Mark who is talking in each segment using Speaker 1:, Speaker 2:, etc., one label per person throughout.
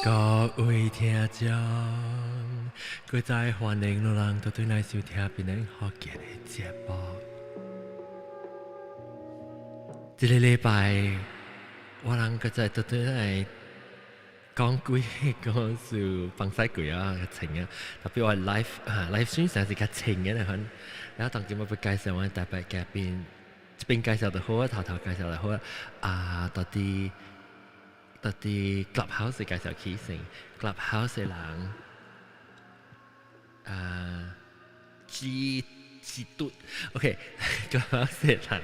Speaker 1: 各位聽眾，閣再歡迎老人倒轉來收聽檳榔福建的節目。這个禮拜，我人閣再倒轉來講幾个故事，放屎鬼啊，較清啊！特別我 live 啊 live stream 成是較清的那款。然後當今我欲介紹我特別嘉賓，這邊介紹就好啊，頭頭介紹就好啊。啊，到底到底 Clubhouse 介紹起先，Clubhouse 的人啊，G G 嘟，OK，Clubhouse 的人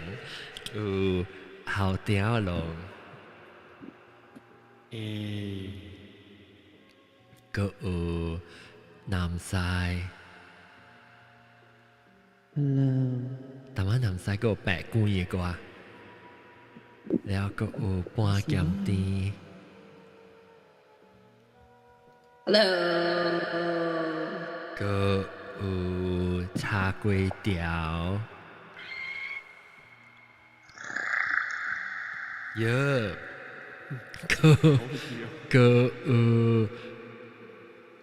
Speaker 1: 有後條龍，閣有南西
Speaker 2: ，Hello，
Speaker 1: 台灣南西閣有白龜的歌，了閣有半鹹甜
Speaker 3: ，Hello，
Speaker 1: 閣有茶粿條，喲，閣閣有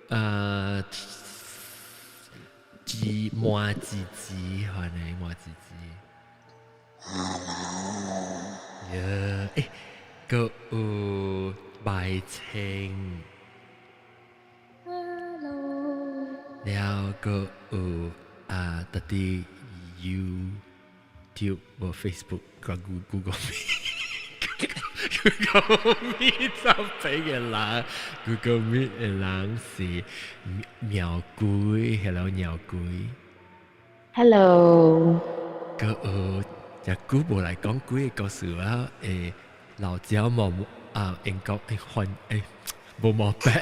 Speaker 1: 啊，雞麻雞雞，歡迎麻雞雞。喲，欸，閣有白青
Speaker 3: ，Hello，
Speaker 1: 了閣有啊，到底 YouTube 無 Facebook 佮 Google Meet，Google Meet 就俾嘅人，Google Meet 的人是喵龜，Hello 喵龜
Speaker 2: ，Hello，
Speaker 1: 閣有。遮久無來講幾个故事啊，欸，老鳥毛啊，英國欸還欸無毛病，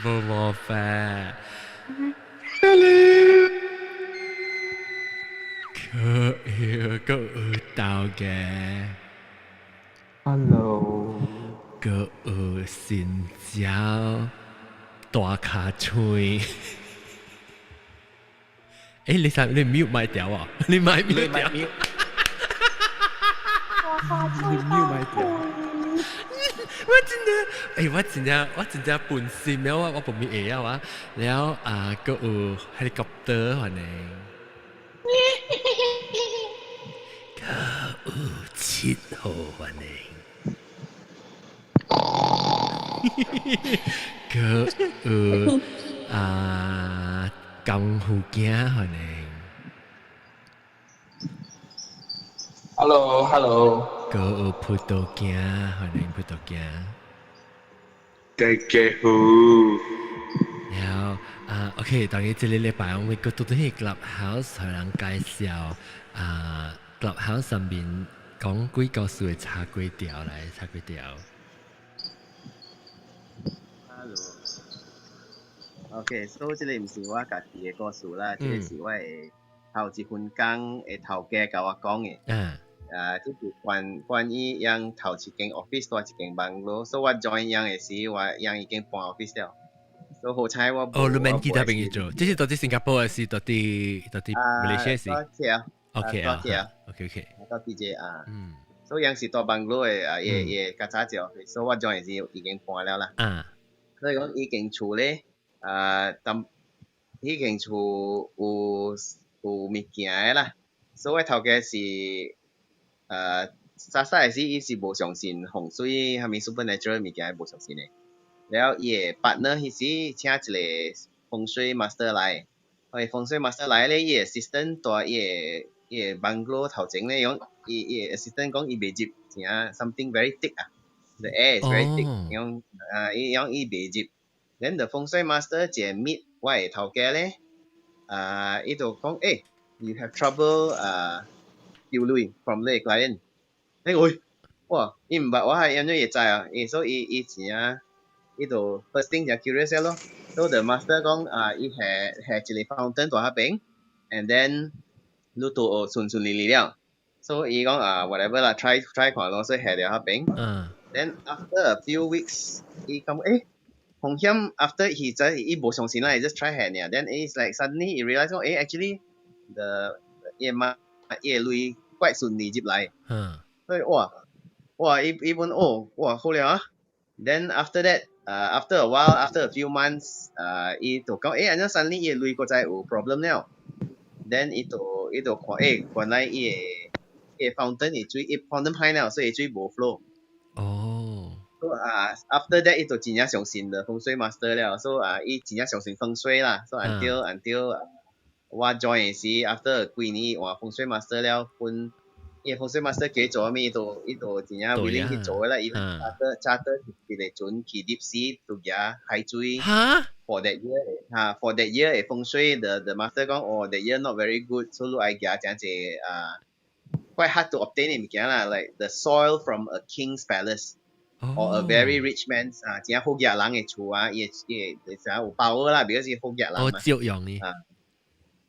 Speaker 1: 無毛病。
Speaker 2: Hello，
Speaker 1: 閣有閣有豆嘅
Speaker 2: ，Hello，
Speaker 1: 閣有新椒。大跤喙，欸，你啥？你 mute 麥掉啊？你麥 mute 掉？
Speaker 2: 你 mute 麥掉？
Speaker 1: 我真的，欸，我真正，我真正本心了，我我無咪會曉啊。了啊，閣有 helicopter 反正，閣有7號反正。閣有啊，功夫囝反正。
Speaker 4: Hello，Hello。
Speaker 1: 閣有葡萄乾，歡迎葡萄乾。
Speaker 4: 大家好。
Speaker 1: 然後啊，OK，當然這个禮拜我們閣倒轉去 Clubhouse 予人介紹啊，Clubhouse 上面講幾故事的茶粿條來，茶粿條。
Speaker 5: Hello。OK，所以這个毋是我家己的故事啦，這个是我的頭一份工的頭家共我講的。啊，這是關關於𪜶頭一間 office 蹛一間 bungalow，所以我 join 𪜶的時，我𪜶已經搬 office 了。所以好彩我
Speaker 1: 哦，你免其他朋友做，這是到佇新加坡的是到佇到佇馬來西亞是？OK 啊，OK OK，
Speaker 5: 到 PJ 啊，所以𪜶是蹛 bungalow 的啊，伊伊較早一 office，所以我 join 的時已經搬了啦。所以講伊間厝咧，啊，當彼間厝有有物件的啦，所以我頭家是，早早的時伊是無相信風水，啥物 supernatural 物件，伊無相信的。了伊的 partner 彼時請一个風水 master 來，彼風水 master 來咧，伊的 assistant 蹛伊的伊的 bungalow 頭前咧，講伊伊的 assistant 講伊袂入，真 something very thick 啊，the air is very thick，伊講啊伊講伊袂入。Then the 風水 master 一 meet 我的頭家咧，啊伊就講，欸，you have trouble 啊丟鐳 from 你的 client。欸喂，哇，伊毋捌我係按怎會知啊？伊所以伊伊真正，伊就 first thing 就 curious 咯。So the master 講啊，伊下下一个 fountain 蹛彼邊，and then 你都順順利利了。所以伊講啊，whatever 啦，try try 看咯，所以下了彼邊。Then after a few weeks，伊感覺欸，風險 after 伊知伊無相信啦，伊 just try 下爾。Then it's like suddenly he realize 講，欸，actually the 伊的媽伊的鐳 quite 順利入來。所以哇哇伊伊本哦哇好了啊。Then after that, after a while, after a few months, 伊就講按怎 suddenly 伊的鐳閣再有 problem 了。Then 伊就看原來伊的 fountain 的水，伊 fountain 歹了，所以水無 flow。So 啊，after that 伊就真正相信了風水 master 了，所以啊，伊真正相信風水啦。So until 我 join 時，after 幾年換風水 master 了，分伊風水 master 叫伊做啥物，伊就真正 willing 去做啦。伊 charter 一個船去 deep sea 就舉海水。
Speaker 1: 哈
Speaker 5: ？For that year 哈，for that year 的風水，the master 講哦，that year not very good，所以你愛舉誠濟啊，quite hard to obtain 的物件啦，like the soil from a king's palace，or a very rich man's 啊，真好額人的厝啊，伊伊會知有 power 啦，because 伊好額人嘛。
Speaker 1: 哦，照樣呢。
Speaker 5: 啊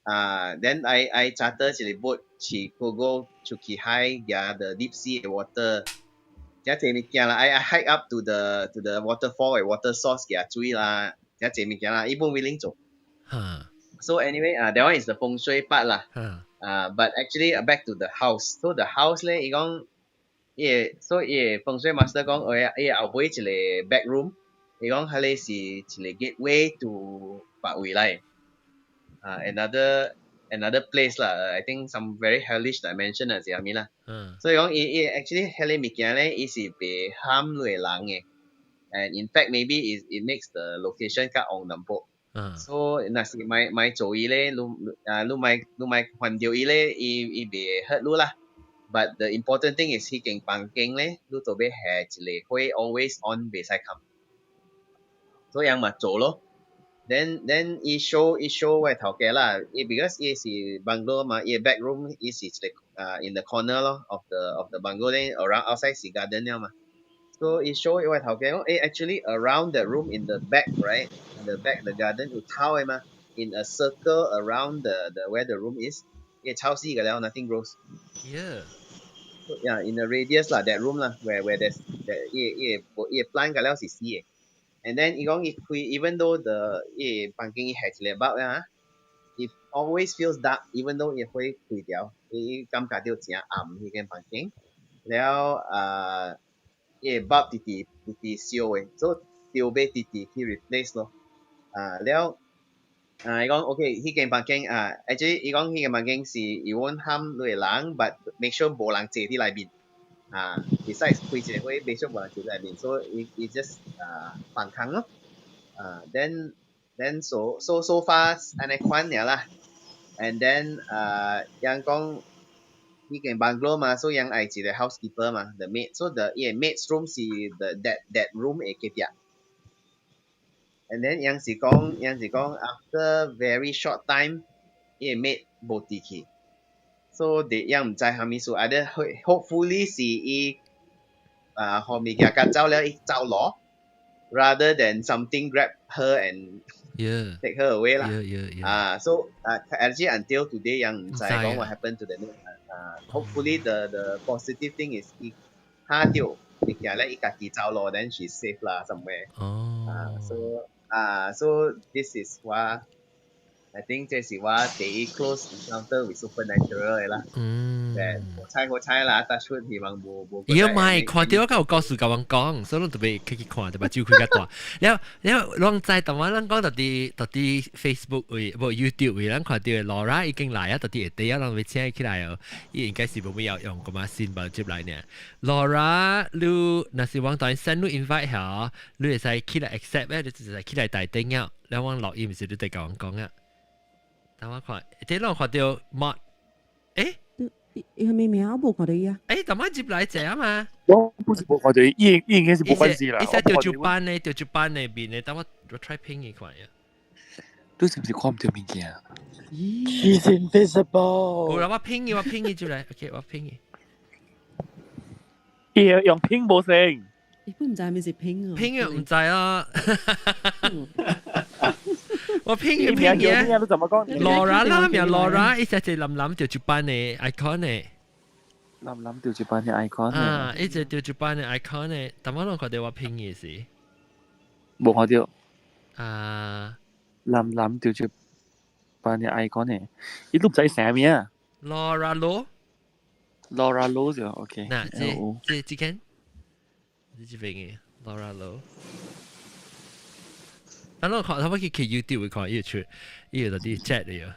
Speaker 5: 啊，then I charter 一個 boat 去 go 出去海舉 the deep sea water，誠濟物件啦，I hike up to the waterfall 的 water source 舉水啦，誠濟物件啦，伊本 willing 做。So anyway 啊，that one is the 風水 part 啦。啊，but actually back to the house，so the house 咧，伊講伊個，所以伊個風水 master 講，伊後尾一個 back room，伊講彼個是一個 gateway to 別位來。啊，another place 啦，I think some very hellish dimension 啊，是啥物啦？所以講伊伊 actually 彼個物件咧，伊是袂喊落人的，and in fact maybe it makes the location 較戇淡薄。所以若是莫莫做伊咧，你啊你莫你莫煩著伊咧，伊伊袂 hurt 你啦。But the important thing is 彼間房間咧，你都欲下一個火 always on 袂使冚。所以人嘛做咯。Then 伊 show 伊 show 我頭家啦，伊 because 伊是 bungalow 嘛，伊 back room 伊是一個啊 in the corner 咯 of the bungalow then around outside 是 garden 了嘛。So 伊 show 我頭家講，actually around the room in the back right in the back the garden 有草的嘛，in a circle around the where the room is，伊草死個了，nothing grows。 Yeah, in the radius 啦，that room 啦，where there's that 伊伊伊 plant 個了是死的。And then 伊講伊開，even though the 伊房間伊下一個 bulb 啊，it always feels dark, even though 伊火開掉，伊感覺到誠暗彼間房間。了啊，伊個 bulb 直直直直燒的，所以著欲直直去 replace 咯。啊了，啊伊講 OK，彼間房間啊，actually 伊講彼間房間是伊 won't harm 你的人，but make sure 無人坐佇內面。啊，besides 開一個火，make sure 無人坐佇內面，所以伊伊 just 啊放空咯。啊，then so far 按呢款爾啦。And then 啊，人講彼間 bungalow 嘛，所以人愛一個 housekeeper 嘛，the maid。So the 伊個 maid's room 是 the that room 的隔壁。And then 人是講 after very short time，伊個 maid 無佇去。So they 人毋知啥物事，either hopefully 是伊啊，予物件共走了，伊走囉，rather than something grab her and take her away 啦。 啊，so 啊，actually until today 人毋知講 what happened to the maid 啊。Hopefully the positive thing is 伊嚇著物件咧，伊家己走囉，then she's safe 啦 somewhere。啊，so 啊，so this is 我 I think 這是我第一 close encounter with supernatural 的啦。好彩好彩啦，touch wood 希望無無。
Speaker 1: 伊唔係看著我有故事共阮講，所以攏特別去去看，特別酒開較大。了了，攏知當晚咱講到佇到佇 Facebook 位，無 YouTube 位，咱看著 Laura 已經來啊，到佇下底啊，咱欲請伊起來哦。伊應該是無咩要用個嘛線無接來呢。Laura，你若是往當 send 你 invite 下，你會使起來 accept 咧，你就使起來大頂啊。了阮錄音時你得共阮講啊。等我看，這攏看著莫，欸？
Speaker 2: 伊係咩名？我無看著伊啊。
Speaker 1: 欸，等我接來者啊嘛。
Speaker 4: 我不是無看著伊，伊應該是無關係啦。
Speaker 1: 伊寫著主班的，著主班的面的，等我我 try ping 伊看呀。
Speaker 4: 你是毋是看毋著物件
Speaker 6: ？She's invisible。
Speaker 1: 有啦，我 ping 伊，我 ping 伊出來，OK，我 ping 伊。
Speaker 4: 伊用 ping 無成。
Speaker 2: 伊本毋知咩是 ping 啊。
Speaker 1: ping 毋知啊。我 ping 伊 ping 伊。
Speaker 4: 你怎麼講
Speaker 1: ？Laura 啦，名 Laura，伊寫隻藍藍著主班的 icon 的。
Speaker 4: 藍藍著主班的 icon。
Speaker 1: 啊，伊隻著主班的 icon 的，但我攏看著我 ping 伊時。
Speaker 4: 無看著。
Speaker 1: 啊。
Speaker 4: 藍藍著主班的 icon 的，伊都毋知啥物啊
Speaker 1: ？Laura 羅。
Speaker 4: Laura Low 就 OK。
Speaker 1: 嗱，這這這間，這這邊嘅 Laura Low。但我看，他們去去 YouTube 會看，伊出，伊有啲 chat 嚟啊。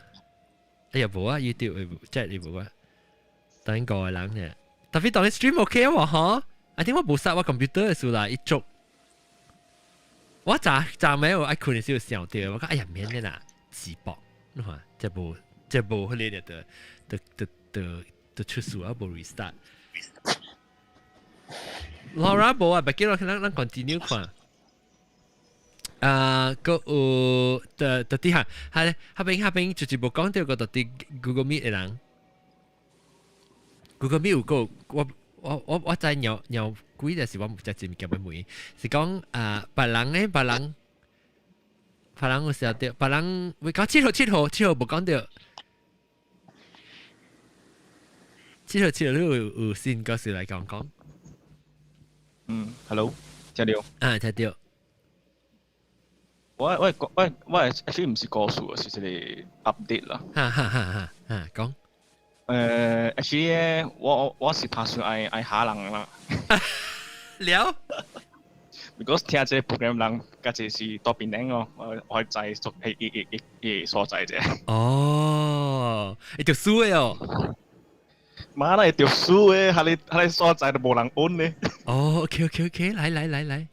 Speaker 1: 哎呀，無啊，YouTube 會 chat 你無啊。等個人嘅，特別當你 stream OK 啊，嗬？I think 我無殺我 computer 嘅時啦，一捉。我早早暝我愛睏嘅時候想到，我講哎呀免嘅啦，直播，你看，這無這無彼個的的的的的出事啊，無 restart。Laura 無啊，別記落，咱咱 continue 看。啊，個有的的底下，係下邊下邊就是無講到個到底 Google Meet 的人，Google Meet 有個我我我我知鳥鳥鬼就是我唔知這物件要問，是講啊，別人咧，別人，別人有時候對，別人會講七號七號七號無講到，七號七號你有有新故事來講講。
Speaker 7: 嗯，hello，聽到。
Speaker 1: 啊，聽到。
Speaker 7: 我我我我 actually 唔是故事，是一個 update 啦。
Speaker 1: 哈哈哈哈哈，講。
Speaker 7: actually 咧，我我是打算愛愛嚇人啦。
Speaker 1: 了。
Speaker 7: Because 聽這個 program 人，家己是多邊人哦，我我知做係伊伊伊伊所在啫。
Speaker 1: 哦，會著輸的哦。
Speaker 7: 媽啦，會著輸的，彼个彼个所在都無人揾咧。
Speaker 1: 哦，OK OK OK，來來來來。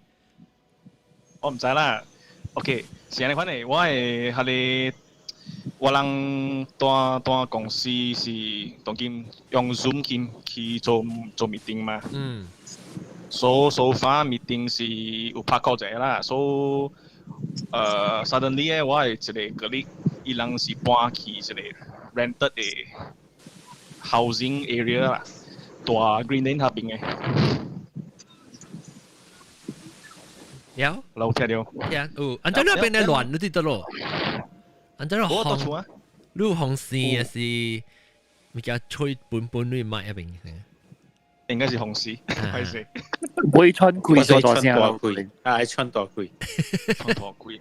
Speaker 7: 我毋知啦。OK，是按呢款的，我會彼个我人蹛蹛公司是當今用 Zoom 去去做做 meeting 嘛。So so far meeting 是有拍過一個啦，so suddenly 咧，我的一個 colleague，伊人是搬去一個 rented 的 housing area 啦，大 Green Lane 那邊的。
Speaker 1: 有。
Speaker 7: 老聽到。
Speaker 1: 聽有，按怎你邊咧亂，你佇佗落？按怎你紅？你有紅線還是物件吹本本你麥一邊？
Speaker 7: 應該是紅絲，還是？
Speaker 4: 唔會穿開做大聲
Speaker 8: 大開，啊，穿大開，
Speaker 7: 穿大開。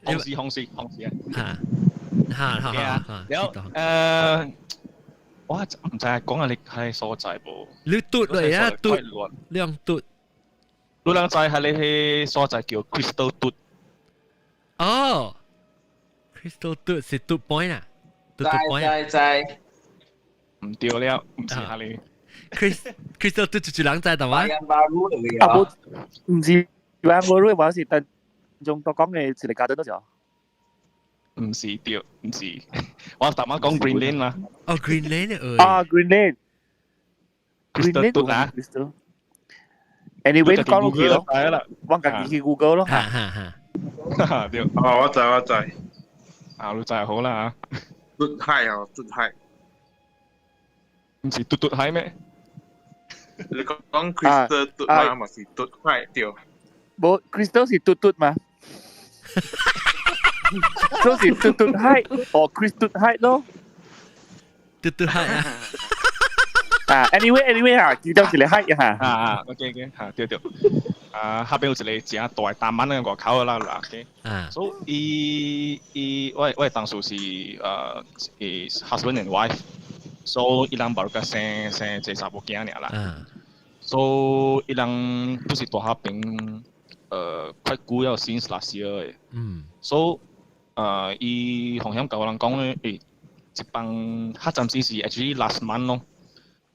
Speaker 7: 紅絲紅絲紅絲
Speaker 1: 啊！哈哈哈哈！
Speaker 7: 然後我唔知講下你喺所在無？
Speaker 1: 你嘟嚟啊，嘟，你用嘟。
Speaker 7: 你人知係你去所在叫 Crystal 嘟。
Speaker 1: 哦，Crystal 嘟是嘟 point 啊？
Speaker 9: 知知知。
Speaker 7: 唔對了，唔是係你。
Speaker 1: Crystal 嘟就是人知道嗎？
Speaker 4: 啊，無，唔是，話我瑞話是但中國講嘅一個家庭都是。
Speaker 7: 唔是對，唔是。我頭先講 Green Lane 嘛。
Speaker 1: 哦，Green Lane
Speaker 4: 啊，Green Lane。
Speaker 7: Crystal 嘟啊。
Speaker 4: Anyway，講落去咯，我家己去 Google 咯。
Speaker 1: 哈哈哈。
Speaker 7: 對。
Speaker 10: 哦，我知我知。
Speaker 7: 啊，你知好啦。
Speaker 10: 嘟海哦，嘟海。
Speaker 7: 唔是嘟嘟海咩？
Speaker 10: 你講 Crystal 嘟嘛，嘛是嘟海對。
Speaker 4: 無，Crystal 是嘟嘟嘛？都是嘟嘟海，哦，Crystal 海咯。
Speaker 1: 嘟嘟海啊！
Speaker 4: 啊，anyway anyway 啊，記得一個海哈。
Speaker 7: 啊啊，OK OK，嚇對對。啊，下邊有一個誠大大曼嘅外口啦啦，OK。
Speaker 1: 啊。
Speaker 7: 所以伊伊我我當初是是 husband and wife，所以伊人無個生生一個查某囝爾啦。所以伊人不是大學邊快久了 since last year 嘅。所以伊風險甲我人講咧，一幫較暫時是 actually last month 咯。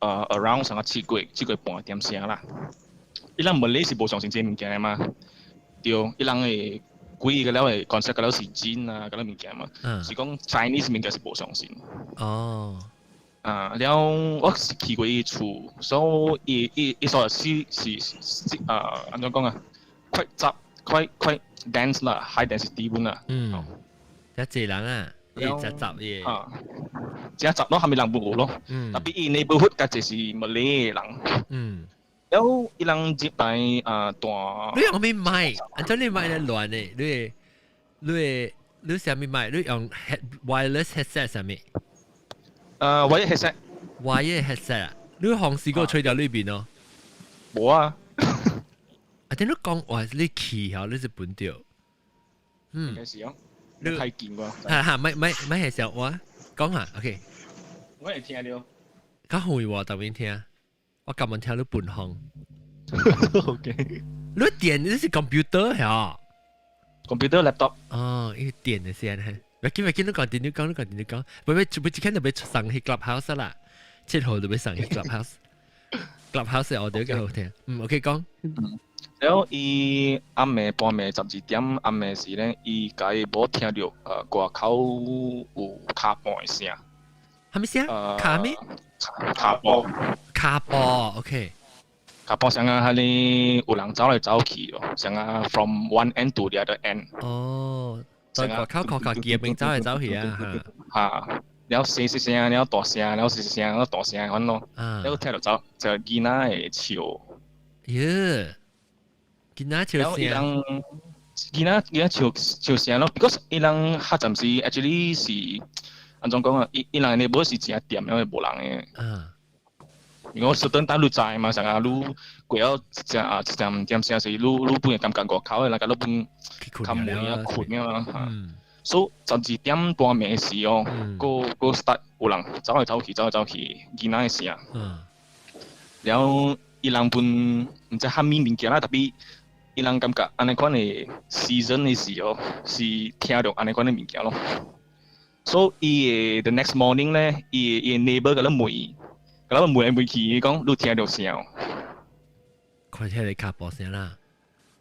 Speaker 7: Around 上個7月7月半點聲啦。伊人物理是無相信這個物件的嘛？對，伊人會鬼個了會 concept 個了是真啊，個了物件嘛。是講 Chinese 物件是無相信。啊，了我是去過伊厝，所以伊伊伊所是是是啊，按怎講啊？快雜快快 dense 啦，high density 本啦。
Speaker 1: 嗯，一濟人啊，伊雜雜嘅。
Speaker 7: 啊，真雜咯，係咪人無咯？特別伊 neighborhood 較濟是馬來人。了伊人入來啊大。
Speaker 1: 你用咩麥？按怎你麥咧亂的？你你你啥物麥？你用 head wireless headset 啥物？wireless
Speaker 7: headset。
Speaker 1: wireless headset 啊？你紅絲個吹掉裏邊咯？
Speaker 7: 無啊。
Speaker 1: 啊，點你講話你氣嚇，你是本掉。
Speaker 7: 應該是哦。你太勁喎。
Speaker 1: 哈哈，咪咪咪係小話講下，OK。
Speaker 7: 我會聽到。
Speaker 1: 較遠喎，特別聽，我今日聽你半行。
Speaker 7: OK。
Speaker 1: 你電你是 computer 嚇
Speaker 7: ？computer laptop。
Speaker 1: 哦，伊電的先係。別緊別緊，你講電你講，你講電你講，唔唔，唔，今日就要上去 clubhouse 啦，7號就要上去 clubhouse。clubhouse 我哋較好聽。嗯，OK 講。
Speaker 7: 嗯。然後伊暗暝半暝12點暗暝時咧，伊共伊某聽著外口有跤步的聲。
Speaker 1: 啥物聲？跤咩？
Speaker 7: 跤步。
Speaker 1: 跤步，OK。
Speaker 7: 跤步聲啊，彼个有人走來走去咯，像啊 from one end to the other end。
Speaker 1: 哦，在外口靠家己邊走來走去啊。
Speaker 7: 嚇！然後細細聲，然後大聲，然後細細聲，然後大聲款咯。然後聽到走就囡仔會笑。
Speaker 1: 耶！囡仔笑聲。
Speaker 7: 囡仔笑笑聲咯，because 伊人較暫時 actually 是按怎講啊？伊人的無是誠恬，因為無人的。如果 certain time 你知嘛，像啊你過了一隻啊一點點聲是你你本會感覺外口的，人家你本較悶啊困啊嘛。所以12點半暝時哦，閣閣 start 有人走來走去，走來走去，囡仔的聲。然後伊人本毋知啥物物件啦，特別伊人感覺按呢款的 season 的時候是聽著按呢款的物件咯。所以伊的 the next morning 咧，伊的 neighbor 共咧問，共咧問來問去，講你聽著聲？
Speaker 1: 看聽你跤步聲啦。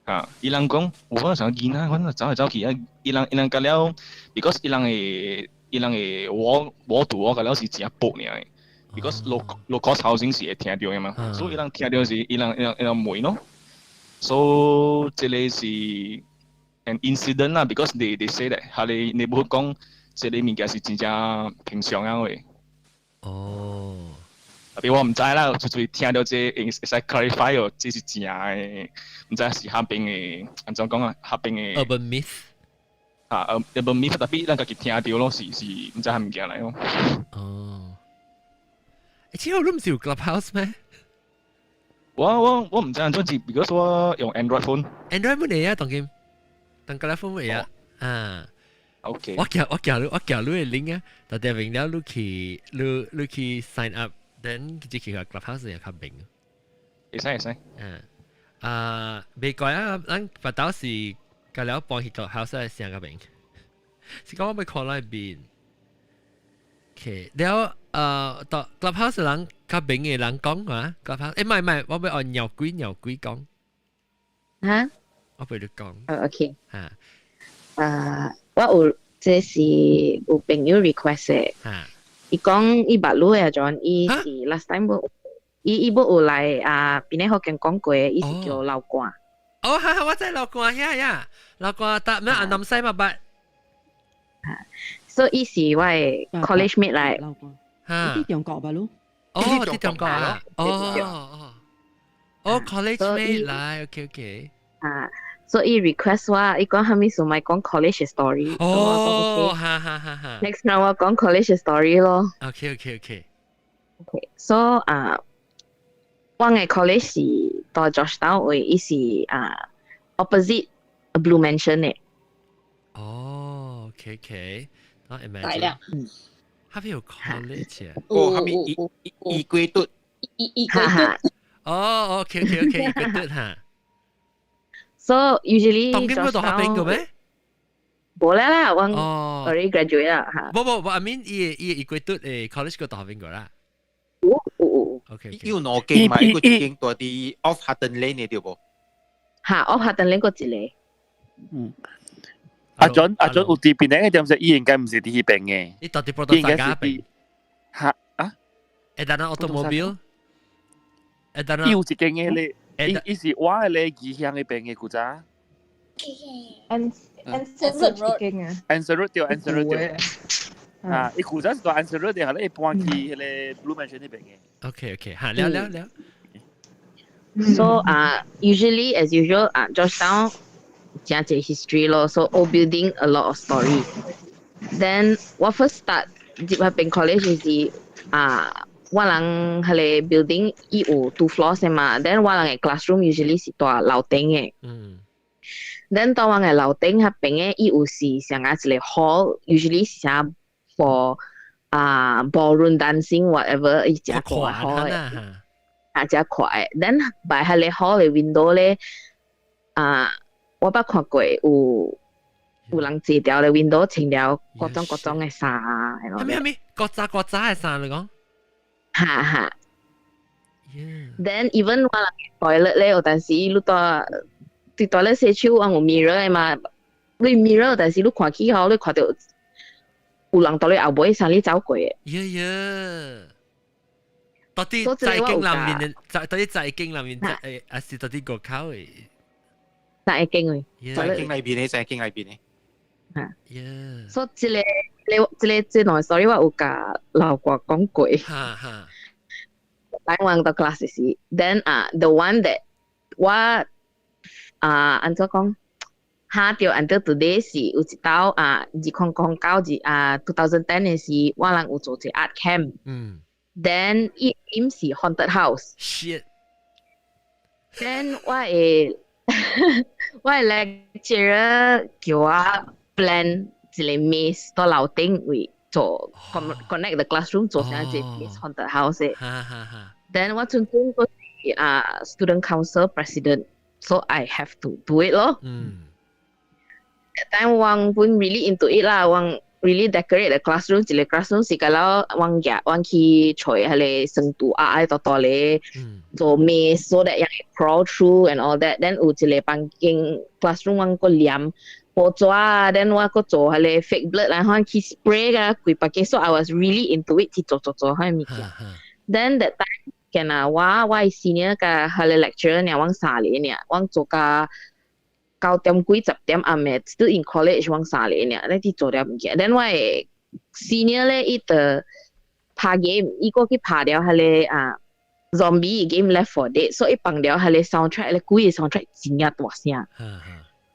Speaker 7: 啊！伊人講，有想囡仔，阮走來走去啊！伊人甲了，because 伊人的我住我甲了是誠薄爾的，because low cost housing 是會聽著的嘛，所以伊人聽著是伊人問咯。So 這个是 an incident 啦，because they say that 彼个 neighborhood 講，這个物件是真正平常樣的。特別我毋知啦，就是聽著這個會使 clarify 哦，這是真的，毋知是彼邊的，按怎講啊？彼邊的
Speaker 1: urban myth
Speaker 7: 啊，urban myth 特別咱家己聽著咯，是毋知啥物件來咯。
Speaker 1: 哦。欸，其實你毋是有 Clubhouse 咩？
Speaker 7: 我毋知按怎是，because 我用 Android phone。
Speaker 1: Android 冇嚟啊，當今，當個 phone 嚟啊，啊。
Speaker 7: OK。
Speaker 1: 我寄你的 link 啊，但係明了你去 sign up，then 直接去個 Clubhouse 也較明。
Speaker 7: 會使會使。
Speaker 1: 嗯。啊，未改啊，咱白頭是甲了搬去 Clubhouse 的聲較明。是講我欲看那邊。OK，了到 Clubhouse 人較明的人講啊，Clubhouse，欸，唔係唔係，我欲按鳥鬼鳥鬼講。
Speaker 3: 哈？
Speaker 1: 我俾你講。
Speaker 3: 哦，OK。
Speaker 1: 嚇。
Speaker 3: 我有這是有朋友 request 的。伊講伊捌你的陣，伊是 last time 無，伊無有來啊，邊個福建講過，伊是叫老官。
Speaker 1: 哦，哈哈，我知老官呀呀，老官搭咩啊？南西嘛捌。
Speaker 3: 所以伊是我的 college mate 來。
Speaker 2: 老官。佇中國吧？囉？
Speaker 1: 哦，佇中國啊！哦哦哦，college mate 來，OK OK。
Speaker 3: 啊，所以 request 我，伊講啥物事莫講 college story。
Speaker 1: 哦，哈哈哈哈。
Speaker 3: Next time 我講 college story 咯。
Speaker 1: OK OK OK。
Speaker 3: OK，so 啊，我的 college 是佇 Georgetown 位，伊是啊 opposite Blue Mansion 的。
Speaker 1: 哦，OK OK，我 imagine。
Speaker 3: 大了。
Speaker 1: 彼邊有 college 啊？
Speaker 8: 哦，彼邊伊伊龜嘟。
Speaker 3: 伊龜嘟。
Speaker 1: 哦，OK OK OK，伊龜嘟哈。
Speaker 3: So usually
Speaker 1: 當今嗰度學邊個咩？
Speaker 3: 無啦啦，我 already graduate 啦嚇。
Speaker 1: 無無無，I mean 伊伊龜嘟college 個大學邊個啦？
Speaker 3: 有有有。
Speaker 1: OK。
Speaker 8: 有兩間嘛，一個一間佇佇 off Hutton Lane 的對無？
Speaker 3: 嚇，off Hutton Lane 個一個。
Speaker 4: 嗯。阿準阿準有佇邊個點說，伊應該毋是佇彼邊的。
Speaker 1: 伊佇佇 Proton Saga 邊。
Speaker 4: 嚇啊？
Speaker 1: 會當 automobile？會當
Speaker 4: 伊有一間的咧，伊是我的咧異鄉彼邊的古早。
Speaker 11: Anson Road 啊。
Speaker 4: Anson Road 對，Anson Road 對。啊，伊古早是佇 Anson Road 的，後來伊搬去彼个 Blue Mansion 彼邊的。
Speaker 1: OK OK，嚇，了了了。
Speaker 3: So 啊，usually as usual 啊，Georgetown 誠濟 history 咯，so old building a lot of story. Then 我 first start 入彼邊 college 時啊，我人彼个 building 伊有 two floors 的嘛，then 我人的 classroom usually 是佇樓頂的。Then 佇我的樓頂彼邊的伊有是像啊一个 hall，usually 是啥 for 啊 ballroom dancing whatever 伊誠
Speaker 1: 快
Speaker 3: 好嘅，
Speaker 1: 啊，
Speaker 3: 啊誠快。Then by 彼個 hall 嘅 window 咧，啊，我捌看過有人坐掉咧 window 穿了各種各種嘅衫。
Speaker 1: 係咪係咪？國扎國扎嘅衫你講？
Speaker 3: 哈哈。Then even 我人 toilet 咧，有陣時你到佇 toilet 洗手，我有 mirror 嘅嘛，你 mirror 有陣時你看起吼，你看到有人佇你後尾送你走過嘅。
Speaker 1: 耶耶！到底在經裏面的，在到底在經裏面，誒，還是到底外口的？
Speaker 3: 在經嘅，
Speaker 8: 在經裏邊呢？在經裏邊呢？
Speaker 3: 嚇。
Speaker 1: 耶！
Speaker 3: 所以這個、這個、這個這段 story 我有共老歌講過。
Speaker 1: 哈哈。
Speaker 3: 來我到 class 時，then 啊，the one that 我啊，按怎講？哈著 until today 是有一道啊，2009啊，2010嘅時，我人有做一個 art camp。Then 伊 theme 是 haunted house。
Speaker 1: Shit。
Speaker 3: Then 我的 lecturer 叫我 plan 一個 maze 到樓頂位做 connect the classroom 做成一個 maze haunted house 嘅。
Speaker 1: 哈哈哈。
Speaker 3: Then 我陣陣個是啊 student council president，so I have to do it 咯。That time 我本 really into it 啦，我 really decorate the classroom，一個 classroom 是個了，我夾我去揣彼個生圖啊，愛多多咧做 maze so that 人會 crawl through and all that。Then 有一個房間 classroom 我閣黏報紙啊，then 我閣做彼個 fake blood 然後去 spray 個規百間，so I was really into it 去做做做彼個物件。Then that time 見啊，我 senior 佮彼個 lecturer 爾，阮三個爾，阮做甲9點幾10點暗暝，still in college 阮三個爾，咧佇做了物件。Then 我的 senior 咧，伊就拍 game，伊過去拍了彼個啊 zombie game Left 4 Dead，所以伊放了彼個 soundtrack 咧，規个 soundtrack 真正大聲。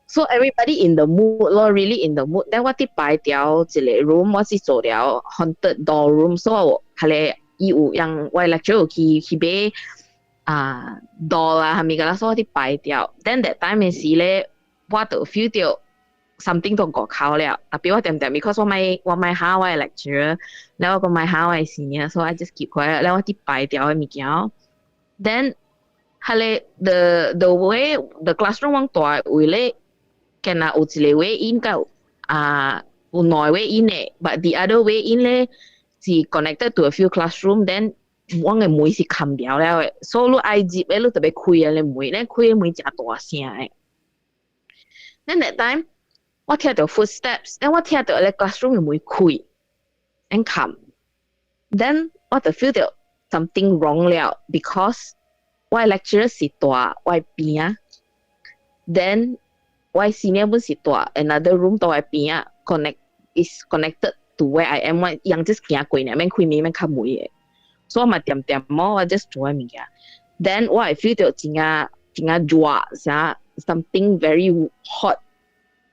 Speaker 3: So everybody in the mood 咯，really in the mood。Then 我佇擺掉一個 room，我是做了 haunted doll room，所以我彼個伊有讓我 lecturer 有去買啊 doll 啊，啥物個啦，所以我佇擺掉。Then that time 的時咧，我就 feel 到 something 都過口了，tapi 我恬恬，because 我莫嚇我的 lecturer，了我閣莫嚇我的 senior，so I just keep quiet。了我佇擺掉的物件。Then 彼個 the way the classroom 阮蹛的位咧，敢若有一個 way in 佮啊有兩個 way in 的，but the other way in 咧是 connected to a few classroom，then 阮的門是冚掉了的，所以你愛入的，你特別開的門，咧開的門誠大聲的。Then that time 我聽到 footsteps，then 我聽到咧 classroom 的門開，and 冚，then 我就 feel 到 something wrong 了，because 我的 lecturer 是蹛我的邊仔，then 我的 senior 本是蹛 another room 蹛我的邊仔，connect is connected to where I am，我人 just 行過爾，免開門免敲門的，所以我嘛恬恬麼，我 just 做我物件，then 我會 feel 到真正真正熱，啥 something very hot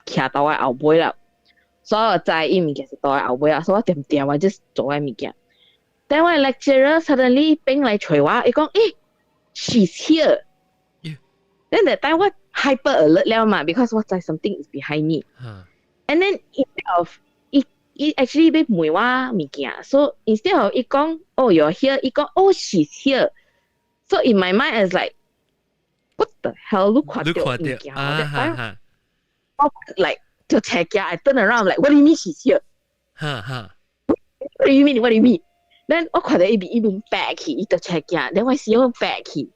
Speaker 3: 徛佇我後尾啦，所以我知伊物件是佇我後尾啊，所以我恬恬我 just 做我物件。Then 我的 lecturer suddenly 變來揣我，伊講：欸，she's here。Then that time 我 hyper alert 了嘛，because 我知 something is behind me。And then instead of 伊伊 actually 欲問我物件，so instead of 伊講 oh you're here，伊講 oh she's here。So in my mind is like what the hell 你看到物件？
Speaker 1: 啊哈
Speaker 3: 我 like 就斜鏡，I turn around like what do you mean she's here？
Speaker 1: 哈哈。
Speaker 3: What do you mean? What do you mean? Then 我看到伊面伊面白去，伊就斜鏡，then 我是用白去。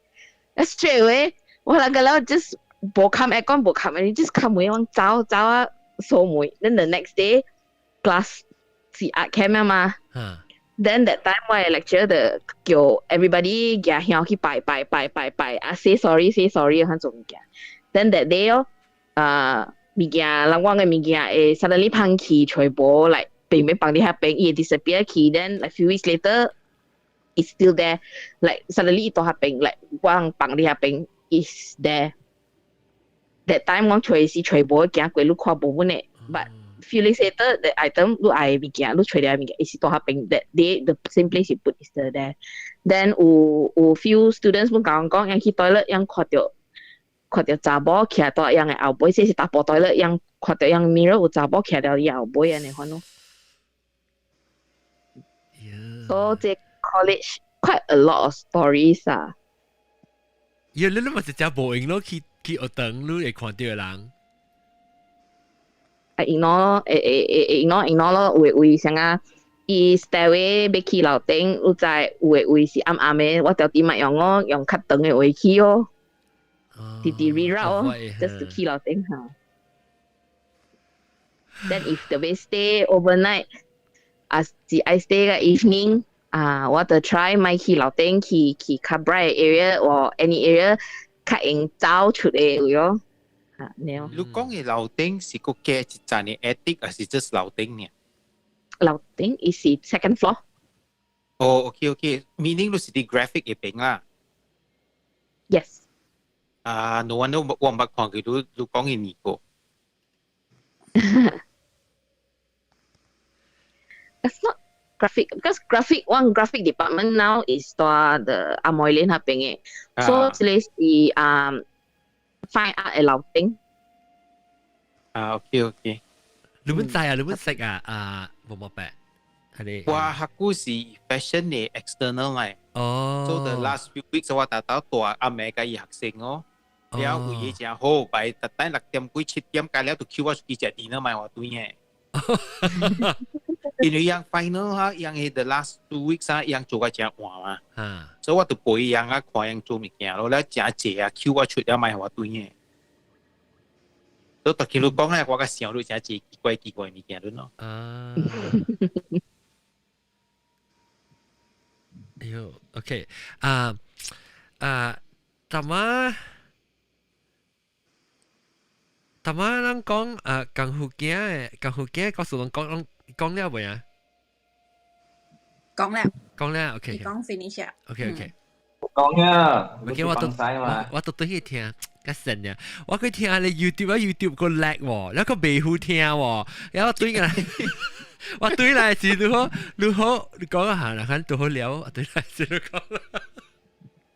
Speaker 3: Straight away 我那個了 just 無冚 aircon 無冚，你 just 冚門，我走走啊鎖門。Then the next day class 是 art camp 嘛。Then that time 我的 lecturer 就叫 everybody 舉香去拜拜拜拜拜啊，say sorry say sorry 彼種物件。Then that day 哦，啊物件，人我的物件會 suddenly 芳去全部 like 平平放佇遐邊，伊會 disappear 去，then like few weeks later it's still there. Like suddenly 伊佇遐邊，like 我人放佇遐邊 is there. That time 我揣時揣無行過，你看無本的，but few days later the item 你愛的物件，你揣了物件，伊是佇遐邊，that day the same place you put is still there. Then 有 few students 本共我講，𪜶去 toilet 𪜶看到查某徛佇𪜶的後尾，這是查埔 toilet，𪜶看到𪜶 mirror 有查某徛佇伊後尾按呢款咯。所以這 college quite a lot of stories 啊。
Speaker 1: 咦，你咪是只無用咯，去去學堂你會看到人。
Speaker 3: 啊，ignore 咯，會會會 ignore ignore 咯，有的位啥啊，伊 stairway 欲去樓頂，有在有的位是暗暗的，我條啲咪用我用較長的位去哦，直直 reroute 哦，just to 去樓頂嚇。Then if the way stay overnight，啊是愛 stay 個 evening，啊我就 try 莫去樓頂去去較 bright area 或 any area 較用走出的位咯。啊，你
Speaker 8: 你講嘅樓頂是個加一層嘅 attic，還是 just 樓頂呢？
Speaker 3: 樓頂伊是 second floor。
Speaker 8: 哦，OK OK，meaning 你是啲 graphic 嘅邊啦。
Speaker 3: Yes。
Speaker 8: 啊，no wonder 我毋捌看過你你講嘅呢個。
Speaker 3: That's not graphic because graphic one graphic department now is 佇 the Amoy Lane 那邊嘅，所以這個是啊 fine art 嘅樓頂。
Speaker 8: 啊，OK OK。
Speaker 1: 你們知啊？你們識啊？啊，無冇白？係你。
Speaker 8: 我學過是 fashion 嘅 external 嚟。
Speaker 1: 哦。
Speaker 8: So the last few weeks 我達到大阿妹佮伊學生哦。了有嘢真好，擺特等6點幾7點，加了就叫我出去食 dinner 買我對嘅。因為樣 final 哈，樣係 the last 2 weeks 啊，樣做個真晚嘛。所以我就陪樣啊，看樣做物件咯，了真濟啊，叫我出了買我對嘅。所以特佢你講咧，我個想到真濟奇怪奇怪物件咯。
Speaker 1: 啊。哎喲，OK，啊啊，怎麼？頭仔咱講啊，功夫囝的，功夫囝故事攏講攏講了未啊？
Speaker 11: 講了。
Speaker 1: 講了，OK。
Speaker 11: 講 finish 啊。
Speaker 1: OK OK。
Speaker 9: 講啊，
Speaker 1: 我記我都我都對去聽，較神呀！我去聽你 YouTube 啊，YouTube 個叻喎，然後個袂好聽喎，然後對來，我對來是如何如何，你講下啦，看如何聊，對來是如講。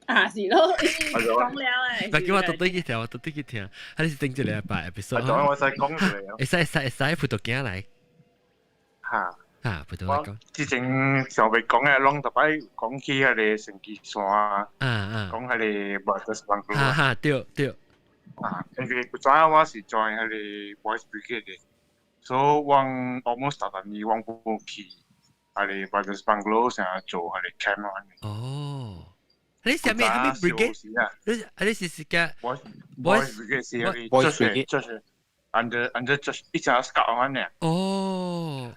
Speaker 11: 啊，是咯，講了誒。
Speaker 1: 唔叫我都對去聽，我都對去聽，還是頂一禮拜 episode。
Speaker 10: 我使講出嚟。
Speaker 1: 會使會使會使，葡萄鏡來。
Speaker 10: 嚇！
Speaker 1: 嚇，葡萄來講。
Speaker 10: 之前上未講嘅，攏特擺講起彼個神奇山，
Speaker 1: 啊啊，
Speaker 10: 講彼個 Brothers Bungalow。
Speaker 1: 哈哈，對對。
Speaker 10: 啊，因為古早我是 join 彼個 Boys Brigade 嘅，所以我 almost 逐年我冇去，彼個 Brothers Bungalow 成日做彼個 camp
Speaker 1: 哦。你啥物啥物 brigade？你啊你是是個
Speaker 10: Boys Brigade 是彼個就是就是 under 就是一隻 scout 按呢。
Speaker 1: 哦。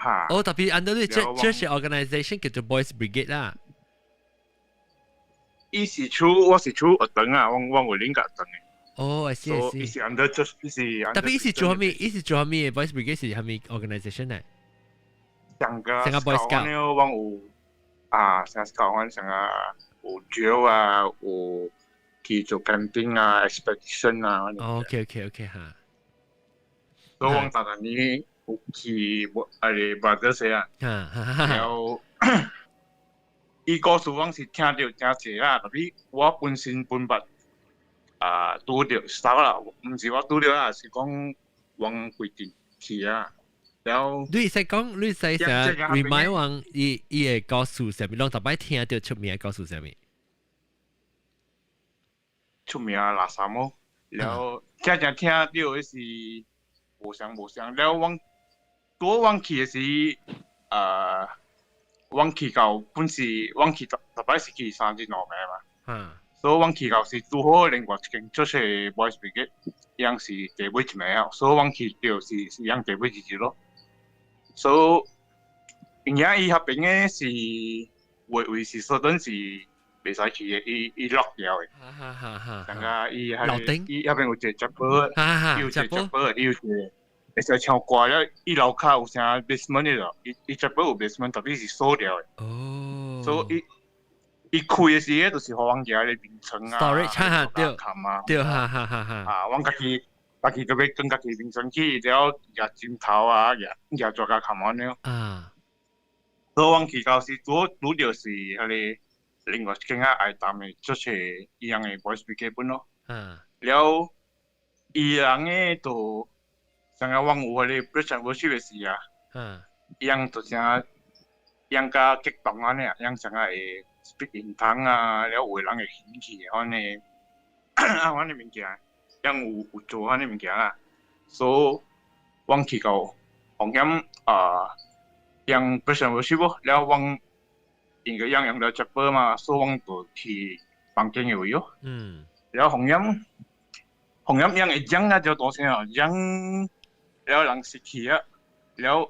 Speaker 10: 嚇！
Speaker 1: 哦，特別 under 你這這是 organisation 叫做 Boys Brigade 啦。
Speaker 10: 伊是處我是處學堂啊，我我有領學堂嘅。
Speaker 1: 哦，I see I see。
Speaker 10: 伊是 under 就是伊是。
Speaker 1: 特別伊是做啥物？伊是做啥物？Boys Brigade 是啥物 organisation 呢？
Speaker 10: 上個
Speaker 1: 上個 Boys Scout
Speaker 10: 我有啊，上 Scout 我上個有 drill 啊，有去做 camping 啊，expedition 啊。
Speaker 1: OK OK OK 哈。
Speaker 10: 所以我逐逐年有去啊個 Brothers 啊，然後伊故事我是聽著真濟啦，特別我本身本捌啊拄著啥啦，毋是我拄著啦，是講我規定去啊。然後
Speaker 1: 你會使講，你會使啥 remind 我伊伊個故事啥物，攏逐擺聽著出名的故事啥物？
Speaker 10: 出名垃圾麼？然後正正聽著的是無相無相，了我拄我去的時，我去到本是我去逐逐擺是去三日兩暝嘛。所以我去到是拄好另外一間就是 Boys Brigade，樣是第尾一暝啊，所以我去到是是樣第尾一日咯。所以，而且伊彼邊的是位位是說陣是袂使去的，伊伊 lock 掉的。
Speaker 1: 哈哈哈！
Speaker 10: 像個伊
Speaker 1: 樓頂，
Speaker 10: 伊彼邊有一個 chapel，伊有一個 chapel，伊有一個會使唱歌了。伊樓跤有啥 basement 的咯？伊伊 chapel 有 basement，特別是鎖掉的。
Speaker 1: 哦。
Speaker 10: 所以伊伊開的時，就是予阮舉咧眠床啊，
Speaker 1: storage 哈哈對，對哈哈哈哈。
Speaker 10: 啊，阮家己家己就欲轉家己眠床去，了舉枕頭啊，舉舉做甲冚按呢。
Speaker 1: 啊。
Speaker 10: 所以阮去到時拄拄著是彼個另外一間啊愛擔的，就是伊人的 Boys Brigade 本咯。了，伊人的就像個阮有彼個 Praise and Worship 的時啊，伊人就啥樣較激動按呢，樣成個會 speak in tongue 啊，了有的人會興起按呢，啊，按呢物件，樣有做按呢物件啦，所以阮去到風險啊，樣 person worship 了阮因為樣樣了接波嘛，所以阮就去房間的位咯。了風險風險樣會講啊，就大聲啊，講了人失去啊，了。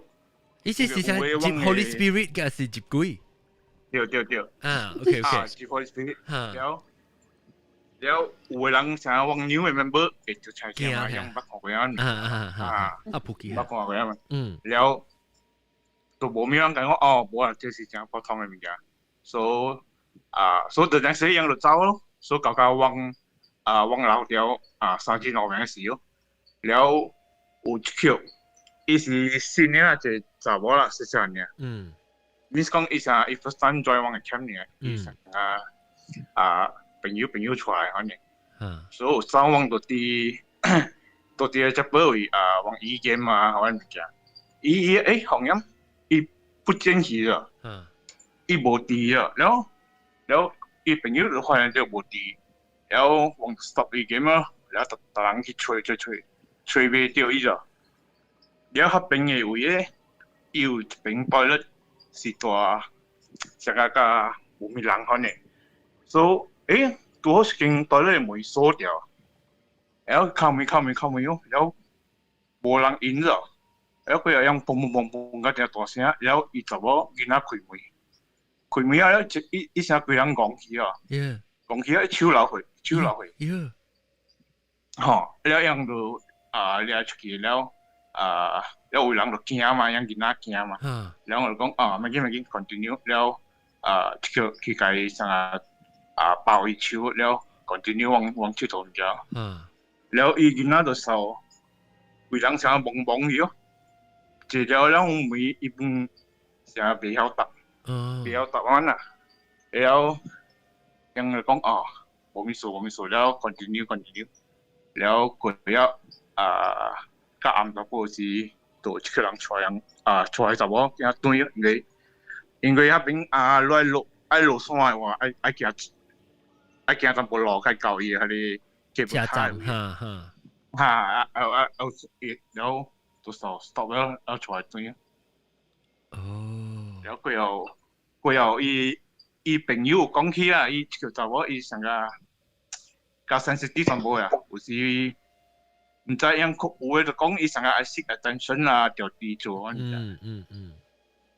Speaker 1: 意思是啥？接 Holy Spirit 嘅是接鬼？
Speaker 10: 對對對。
Speaker 1: 啊，OK OK。
Speaker 10: 接 Holy Spirit。了了，有的人啥往 new member 會就猜見嘛，樣捌看過啊。
Speaker 1: 啊啊啊！啊，普及。
Speaker 10: 捌看過啊嘛。了，都無咩人講哦，無啊，這是誠普通的物件。所以啊，所以就陣時樣就走咯。所以搞到往啊往樓條啊三至五名時咯。了有一曲，伊是新的啊，一個查某啦，細細漢爾。你是講伊啥？伊 first time join 阮的 camp 爾，伊啥啊啊朋友朋友出來反正。所以有走阮就佇就佇個這位啊，往意見嘛，阮物件。伊伊欸，紅音伊不見去了。伊無佇啊，了了伊朋友就發現著無佇，了阮 stop 伊 game 咯，了逐逐人去揣揣揣，揣袂著伊就。了彼邊的位咧，伊有一邊 toilet 是大，成個甲無物人款的，所以欸，拄好一間 toilet 的門鎖掉，然後敲門敲門敲門喲，了無人應咗，了過後用砰砰砰砰甲誠大聲，了伊查某囡仔開門，開門啊，了一一一聲規人戇去啊，戇去啊，一手流血，手流血，吼，了樣就啊掠出去了。啊，了有人就驚嘛，樣囡仔驚嘛，了我就講啊，免緊免緊，continue 了啊，去去共伊啥啊抱伊手了，continue 往往佚佗物件。了伊囡仔就受，規人啥懵懵去咯，坐了了門伊本啥袂曉答，袂曉答案啦，了樣就講哦，無物事無物事，了 continue continue，了過了啊。較暗淡薄時，就一個人帶人啊帶查某囝轉，因為因為彼邊啊落落愛落山的話，愛愛行愛行淡薄路，才到伊彼個
Speaker 1: 車站，哈哈，
Speaker 10: 哈啊啊啊！然後就 stop 了，然後出來轉。
Speaker 1: 哦。
Speaker 10: 然後過後過後，伊伊朋友講起啦，伊這個查某伊上個較 sensitive 淡薄啊，有時。毋知影有的就講伊上個愛 seek attention 啦，就佇做安尼。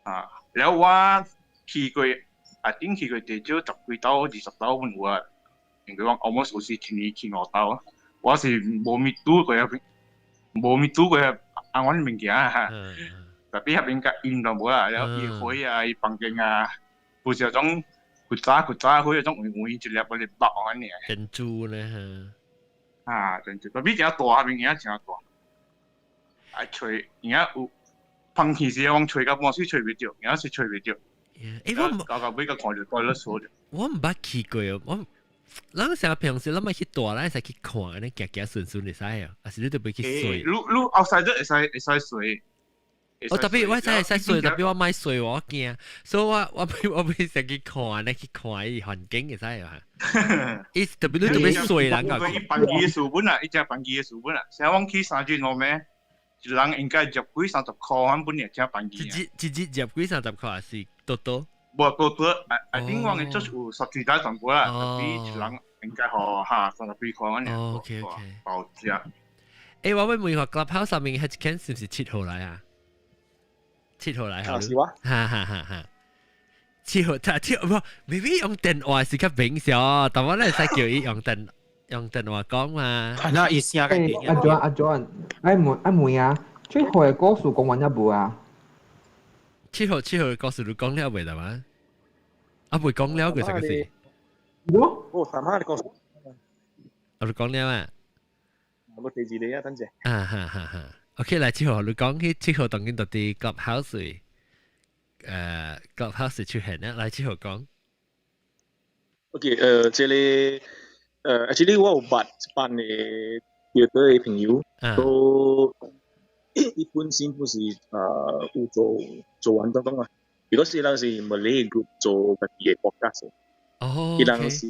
Speaker 10: 啊，了我去過，啊頂去過至少十幾兜、20兜阮有啊，因為我 almost 有時一年去五兜，我是無物拄過遐邊，無物拄過遐按阮物件啊。特別遐邊較陰就無啦，了伊火啊，伊房間啊，有時種古早古早火，種圓圓一粒一粒白按呢。
Speaker 1: 珍珠咧嚇。
Speaker 10: 啊，珍珠，特別誠大，遐邊影誠大。愛揣，而家有芳氣時，阮揣到半死揣袂著，而家是揣袂著。
Speaker 1: 欸，我
Speaker 10: 到到尾個看著怪了鎖著。
Speaker 1: 我毋捌去過哦，我咱成日平時咱咪去大，咱會使去看，按呢行行順順會使哦，還是你都袂去踅？
Speaker 10: 你你後生就會使會使踅。
Speaker 1: 哦，特別我知會使踅，特別我莫踅，我驚，所以我我我袂使去看，你去看伊環境會使啊。伊特別你特別踅人個。
Speaker 10: 伊辦機的書本啊，伊只辦機的書本啊，像阮去三軍路咩？一人應該入幾三十箍，阮本來只辦機。
Speaker 1: 一日一日入幾三十箍，還是多多？
Speaker 10: 無多多，啊頂阮的就是有十幾台全部啦，特別一人應該予哈三十幾箍按呢。
Speaker 1: OK OK。
Speaker 10: 包食。
Speaker 1: 欸，我欲問下 Clubhouse 上面彼一間是毋是七號來啊？七號來
Speaker 7: 啊，是我。
Speaker 1: 哈哈哈哈。七號，七號，無，maybe 用電話是較明顯，但我咧會使叫伊用電用電話講嘛。
Speaker 8: 係啦，伊聲
Speaker 12: 個。阿 John 阿 John，愛問愛問啊，七號的故事講完了無啊？
Speaker 1: 七號七號的故事你講了未得嘛？啊，未講了佢啥個事？
Speaker 12: 我
Speaker 7: 我三下的故事。
Speaker 1: 我講了啊。
Speaker 7: 我第二個啊，等陣。
Speaker 1: 啊哈哈哈。OK，來七號，你講起七號當今到佇 Clubhouse，Clubhouse 出現啦，來七號講。
Speaker 7: OK，這個actually 我有捌一班的釣魚的朋友，都伊本身不是有做做完當當啊， ，because 伊人是 Malay group 做家己嘅 podcast。
Speaker 1: 哦，
Speaker 7: 伊人是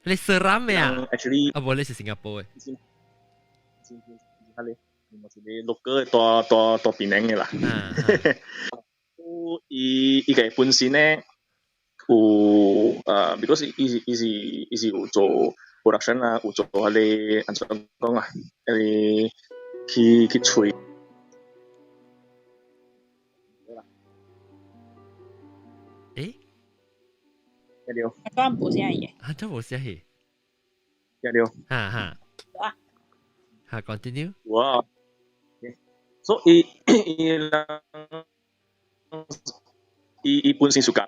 Speaker 1: 你 seram 咩啊
Speaker 7: ？Actually，
Speaker 1: 啊，無你是新加坡嘅。
Speaker 7: 是是是，你是你六個大大大檳城嘅啦。伊伊個本身咧有because 伊是有做 production 啊，有做彼個按怎講啊，彼個去吹。
Speaker 1: 誒？
Speaker 7: 聽到？
Speaker 11: 講無聲嘢。
Speaker 1: 啊，真無聲戲。
Speaker 7: 聽到？
Speaker 1: 哈哈。
Speaker 11: 啊。
Speaker 1: 哈，continue。
Speaker 7: 哇！所以伊人伊伊本身本屬甲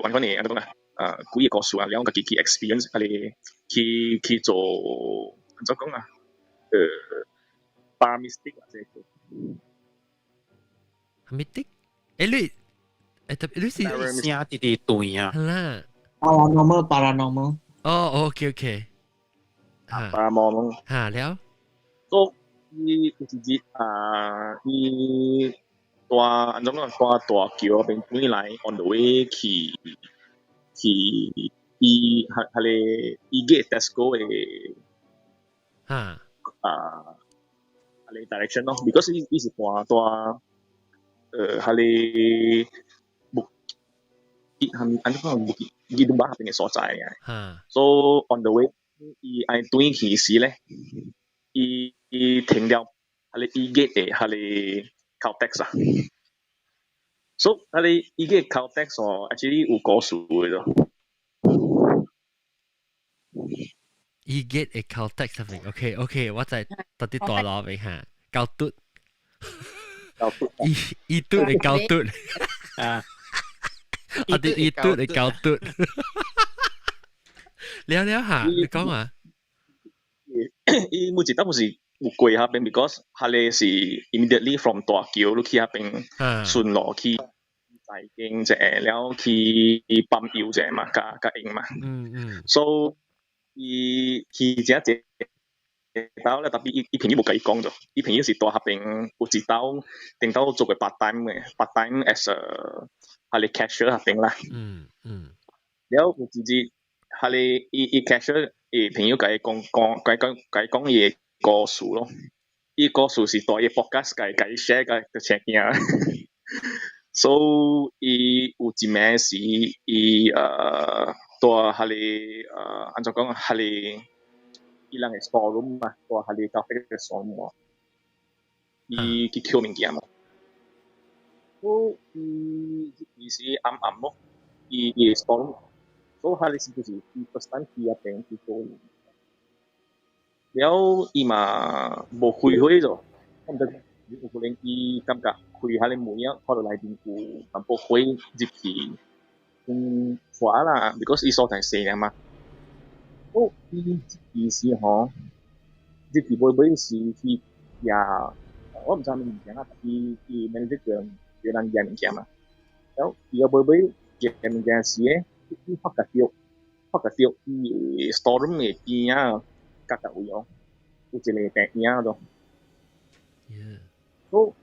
Speaker 7: 按款嘅按怎講啊？幾個故事啊，了家己去 experience，啊你去做按怎講啊？Paramystic 啊，這個。
Speaker 1: Mystic？你特別你是
Speaker 8: 聲直直斷啊。
Speaker 1: 啦。
Speaker 6: Paranormal paranormal。
Speaker 1: 哦，OK OK。
Speaker 7: Paranormal。
Speaker 1: 嚇了。
Speaker 7: 所以有一日啊，伊大按怎講？大大橋邊轉來 on the way 去伊彼彼個伊個 Tesco 的
Speaker 1: 嚇
Speaker 7: 啊，彼個 direction 咯，because 伊伊是大大彼個木係按怎講木伊東巴邊嘅所在嘅。So on the way 伊愛轉去時咧，伊伊停了，彼個伊個的彼個 Caltex 啊。So 彼個伊個 Caltex 哦，actually 有故事嘅咯。
Speaker 1: 伊個的 Caltex 上面，OK OK，我在到底大路邊嚇，高嘟，伊伊嘟的高嘟，
Speaker 8: 啊，
Speaker 1: 我哋伊嘟的高嘟，了了下，你講啊？
Speaker 7: 伊每一搭不是有過彼邊，because 彼個是 immediately from 大橋你去彼邊順路去在經者，了去泵油者嘛，加加用嘛。So 伊去這一兜咧，特別伊伊朋友無共伊講咗，伊朋友是蹛彼邊有一兜頂兜做過 part time 嘅，part time as a 彼個 cashier 彼邊啦。了有一日，彼個伊伊 cashier 伊朋友共伊講講，共伊講共伊講伊的故事咯。伊故事是蹛伊 podcast 共伊 share 共聽囝。So 伊有一暝時，伊蹛彼個按怎講啊？彼個伊人的 store room 嘛，蹛彼個咖啡的 store room 嘛，伊去抾物件嘛。所以伊伊是暗暗咯，伊伊的 store room，所以彼個時就是伊 first time 去彼邊去做。了伊嘛無開火咗，我毋知有可能伊感覺開彼個門仔，看到內面有淡薄火入去，出啦，because 伊所在細爾嘛。哦，伊其實吼，入去尾尾是去舉，我毋知啥物物件啦，伊伊 manager 叫叫人舉物件嘛。了伊個尾尾舉物件時咧，伊發覺著伊 store room 的邊仔角角位哦，有一個白影咯。所以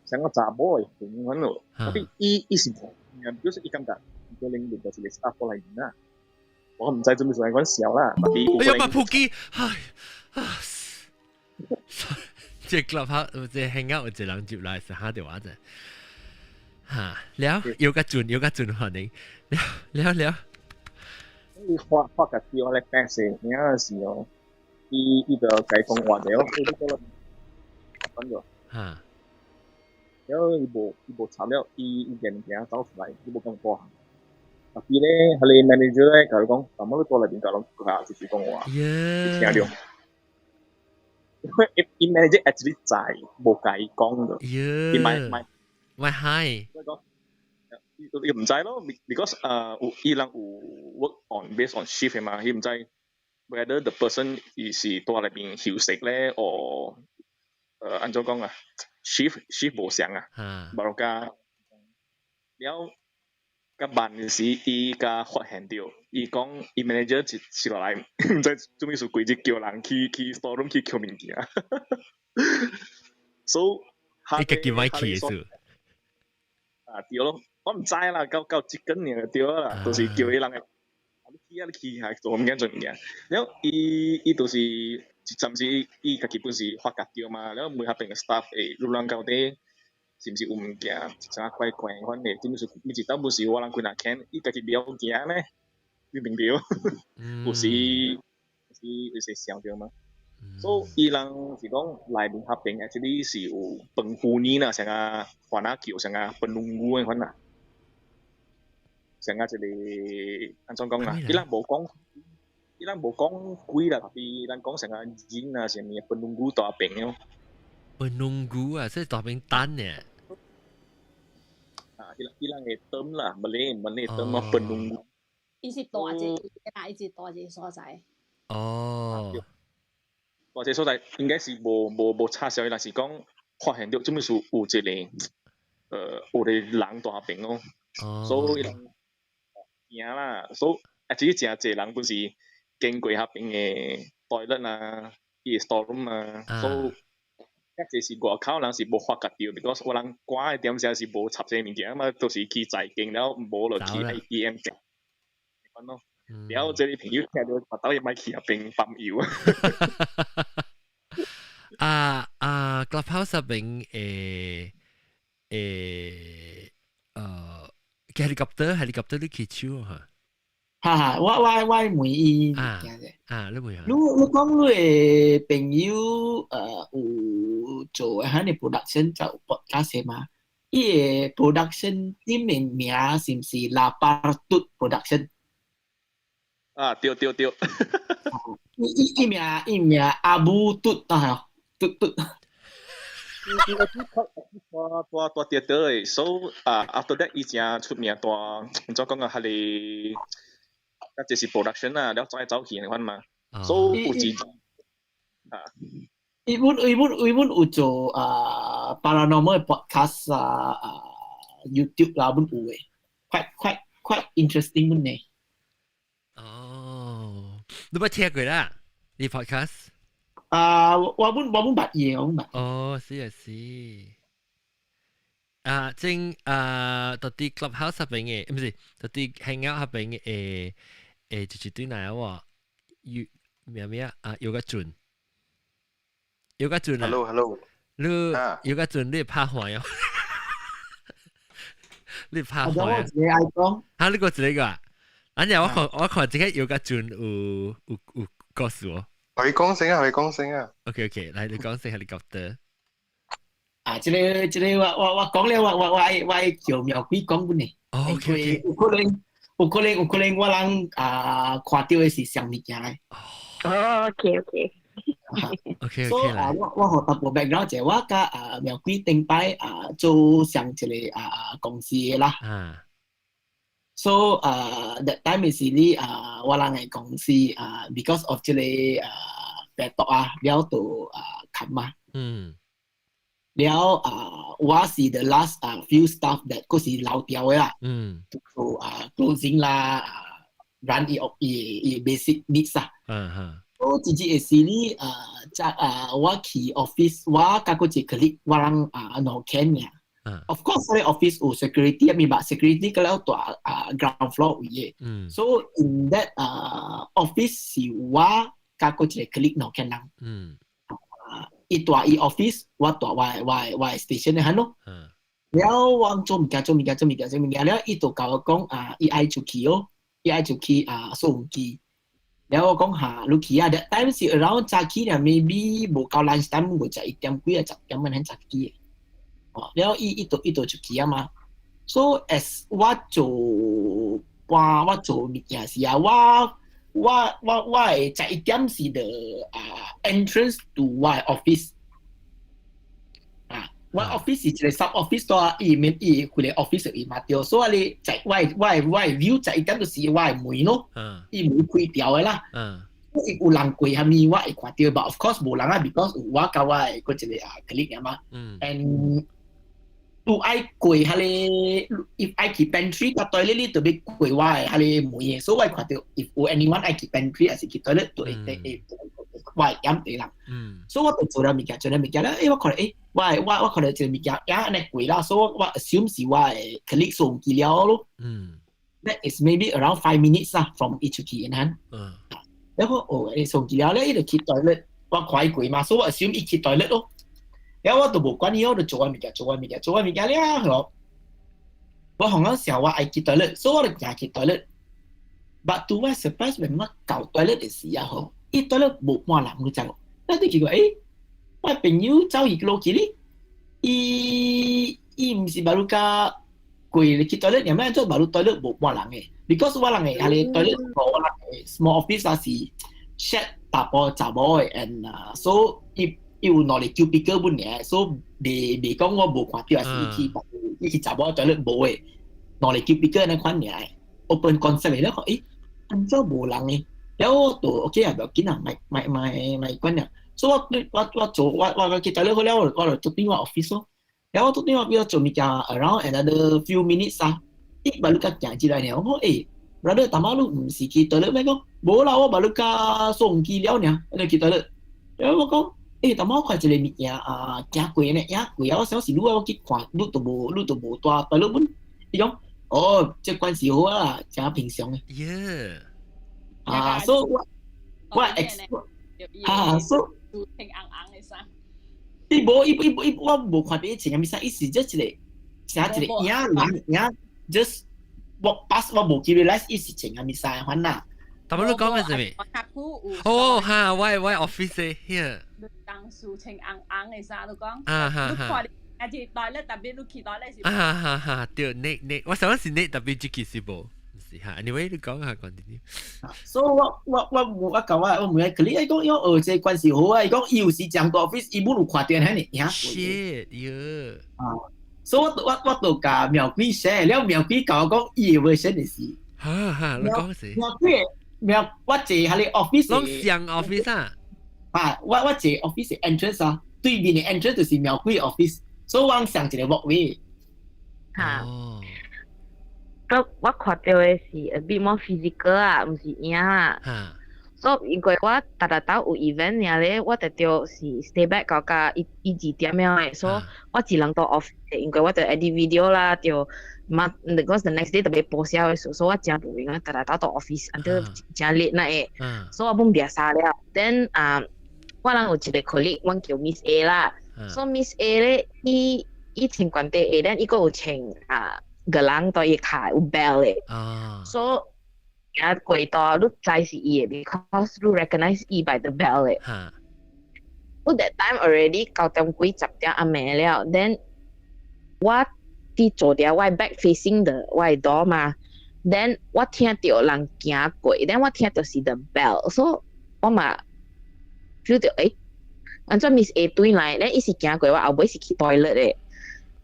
Speaker 7: 像個查某的形款咯，特別伊伊是無，就是伊感覺可能遇到一個 staff 過來啦。我毋知做咩事款笑啦，特別
Speaker 1: 哎呀，嘛撲機，唉啊！這 club 下，這 hang out 有一個人入來是打電話啫。嚇，了有較準，有較準可能，了了了。
Speaker 7: 伊發發覺著咧白色影的時候，伊伊就共伊講話者咯，伊就講咗。了伊無伊無插了，伊伊件物件走出來，伊無講話。特別咧，彼個 manager 咧，共伊講，阿媽你蹛內面共人共就是講話，伊聽著。因為伊 manager actually 知，無共伊講著。伊莫莫
Speaker 1: 莫嗨。
Speaker 7: 伊伊毋知咯，because 有伊人有 work on based on shift 嘛，伊毋知 whether the person 伊是蹛內面休息咧，or 按怎講啊，shift shift 無相啊，無加了。較慢時，伊才發現著，伊講伊 manager 一一落來，毋知做物事規日叫人去去 store room 去抾物件。So
Speaker 1: 伊家己莫去的事。
Speaker 7: 啊對咯，我毋知啦，到到這根爾對啦，就是叫伊人你去啊，你去下做物件做物件，了伊伊就是暫時伊家己本是發覺著嘛，了問彼邊的 staff 欸，你人到底是毋是有物件，啥怪怪款的，點是每一道本是我人幾若間，伊家己了行呢，你明白？有時有時有時想著嘛。所以伊人是講內面彼邊 actually 是有 penghuni 啦，成個番仔叫成個 penunggu 的款啦。成個一個按怎講啊？伊人無講，伊人無講鬼啦，tapi 咱講成個人啊，啥物 penunggu 大邊咯。
Speaker 1: Penunggu 啊，即係大邊等呢。
Speaker 7: 啊，伊人伊人的 term 啦，Malay Malay term 啊，penunggu。
Speaker 11: 伊是大一個，伊是大一個所在。
Speaker 1: 哦。
Speaker 7: 大一個所在應該是無無無插銷，伊若是講發現著，這物事有一個，有個人佇彼邊咯。所以伊人驚啦，所以啊，至於誠濟人本是經過彼邊的 toilet 啊，伊的 store room 啊，所以較濟是外口人是無發覺著，because 我人趕的點時是無插這個物件嘛，都是去財經了，無就去 ATM 咁咯。然後這個朋友聽著，腹肚伊莫去彼邊放油。
Speaker 1: 啊啊，Clubhouse 入邊誒誒，helicopter helicopter 你去手嚇？
Speaker 6: 哈哈，我我我問伊
Speaker 1: 啊啊，你問啊？
Speaker 6: 你你講你的朋友有做彼个 production 就 podcast 嘛？伊个 production team 的名是毋是拉巴杜 production？
Speaker 7: 啊，對對對。
Speaker 6: 伊伊伊名伊名阿布杜啊，嘟嘟。
Speaker 7: 大大大跌倒的，所以啊，after that 伊誠出名大，按怎講啊，彼个，啊，這是 production 啊，了走來走去的款嘛，所以有一啊，
Speaker 6: 伊本伊本伊本有做啊 paranormal podcast 啊啊 YouTube 啦，本有的，quite quite quite interesting 本呢。
Speaker 1: 哦，你捌聽過啦？你 podcast？
Speaker 6: 啊，我本我本捌嘢，我捌。
Speaker 1: 哦，是啊是。啊，正啊，到佇 Clubhouse 入邊嘅，毋是，到佇 Hangout 入邊嘅，誒誒，就是對哪個有咩咩啊？有個準，有個準啊。
Speaker 5: Hello，Hello。
Speaker 1: 你有個準，你拍壞哦。你拍壞
Speaker 6: 啊？我自己愛講。
Speaker 1: 嚇，你個一個啊？啊，我看我看這個有個準有有有故事哦。
Speaker 13: 可以講聲啊，可以講聲啊。
Speaker 1: OK OK，來你講聲 helicopter。
Speaker 6: 啊，這個這個我我我講了，我我我愛我愛叫苗鬼講本呢。
Speaker 1: OK，
Speaker 6: 有可能有可能有可能我人啊看著的是啥物件咧。
Speaker 3: 哦，OK OK。
Speaker 1: OK
Speaker 6: 所以啊，我我予淡薄 background 者，我佮啊苗鬼頂擺啊做上一個啊公司的啦。
Speaker 1: 啊。
Speaker 6: So 啊，that time 是你啊，我人的公司啊，because of 這個啊病毒啊，了就啊冚嘛。了啊，我是 the last 啊 few staff that 閣是留掉的啦。做啊 closing 啦，啊 run 伊伊伊 basic needs 啊。我直接是你啊，在啊，我去 office，我佮閣一個 colleague，我人啊兩間爾。Of course，你 office 有 security 啊，明白 security 個了蹛啊 ground floor 位的。So in that 啊 office 是我佮閣一個 colleague 兩間人。伊蹛伊 office，我蹛我我我 station 的款咯。了我做物件做物件做物件做物件，了伊就共我講啊，伊愛出去哦，伊愛出去啊掃機。了我講哈，你去啊，that time 是 around 早起啦，maybe 無夠 lunch time，無食一點幾啊，十點鐘很早起的。哦，了伊伊就伊就出去啊嘛。So as 我做我我做物件時啊，我我我我的十一點是 the 啊 entrance to 我的 office。啊，我 office 是一個 sub office 蹛伊面伊規個 office 伊嘛對，所以你在我的我的我的 view 十一點就是我的門咯，伊門開條的啦。伊有人過蝦米，我會看著，but of course 無人啊，because 有我佮我的閣一個啊 colleague 嘛。And 有愛過彼個，if 愛去 pantry 佮 toilet 你就欲過我的彼個門的，所以我會看著 if 有 anyone 愛去 pantry 還是去 toilet 就會會我會點地人。所以我就做了物件，做了物件咧，欸，我看著欸，我看到一個物件，也按呢過啦，所以我 assume 是我的 colleague 送去了咯。That is maybe around 5 minutes 啦，from 伊出去然。然後哦，你送去了咧，伊就去 toilet，我看伊過嘛，所以我 assume 伊去 toilet 咯。然後我就無管伊，我就做我物件，做我物件，做我物件了後，我紅嗰時候我愛去 toilet，所以我就行去 toilet。But to my surprise，when 我到 toilet 的時候，伊 toilet 無半人，你知無？那你奇怪，誒，我朋友走去落去咧，伊毋是 baru 甲過去 toilet，有咩做 baru toilet 無半人嘅？Because 我人嘅係 toilet，我人嘅 small office 啊是 share 查埔查某嘅，and 所以伊有兩個 cubicle 本嘅，所以袂講我無看到，還是伊去查某 toilet 無嘅，兩個 cubicle 那款爾 open concept 嘅，咧講誒，按怎無人嘅？了我就 OK 啊，無要緊啊，莫莫莫莫管了。所以我做我我去 toilet 好了，我就做電話 office 咯。然後我做電話比較做物件，around another few minutes 啊，伊 baru 較行進來呢，我講誒，brother，頭仔你毋是去 toilet 咩講？無啦，我 baru 較送去了爾，你去 toilet。然後我講，誒，頭仔我看一個物件啊，行過呢，行過啊，我想是你啊，我去看，你都無蹛 toilet 本。伊講，哦，這關係好啊，誠平常嘅。 啊，所以我 ex 啊，所以
Speaker 11: 挺硬硬嘅衫。
Speaker 6: 伊無伊伊伊我無看到伊穿啥物衫，伊是 just 一個啥一個影人影，just 我 pass 我無記 realize 伊是穿啥物衫款啦。
Speaker 1: 但係你講嘅係咩？哦哈，我 office here。
Speaker 11: 當時穿紅紅嘅衫，你講。
Speaker 1: 啊哈哈。
Speaker 11: 啊，是 toilet 特別你去 toilet 是。
Speaker 1: 啊哈哈，對，你我想是你特別這其實無。是哈，anyway 你講下講啲啲。
Speaker 6: 所以我我我我講我我問佢，你講要學這關係好啊？伊講伊有時講到 office，伊本有看到遐爾影。
Speaker 1: Shit，喲。
Speaker 6: 啊，所以我我我就共妙鬼寫，了妙鬼共我講伊會寫的是。
Speaker 1: 哈哈，你講是？
Speaker 6: 妙鬼妙，我坐喺你 office。
Speaker 1: 攏上 office 啊？
Speaker 6: 啊，我坐 office entrance 啊，對面的 entrance 就是妙鬼 office，所以我上一個 walkway。
Speaker 3: 哈。我看到的是 a bit more physical 啊，毋是影啦。所以因為我逐逐兜有 event 爾咧，我特著是 stay back 到甲一二點了的，所以我一人到 office，因為我著 edit video 啦，著嘛，because the next day 特別報銷的時候，所以我誠無閒啊，逐逐兜到 office，until 誠 late 那個，所以我本掠衫了。Then 啊，我人有一個 colleague，阮叫 Miss A 啦，所以 Miss A 咧，伊穿懸底鞋，then 伊閣有穿啊個人對伊跤有 bell 的，所以啊過道你知是伊的，because 你 recognize 伊 by the bell 的。我 that time already 9點幾10點暗暝了，then 我佇坐佇我 back facing 的我的 door 嘛，then 我聽到人行過，then 我聽到是 the bell，所以我嘛 feel 到誒，按怎 Miss A 對來，then 伊是行過我後尾是去 toilet 的。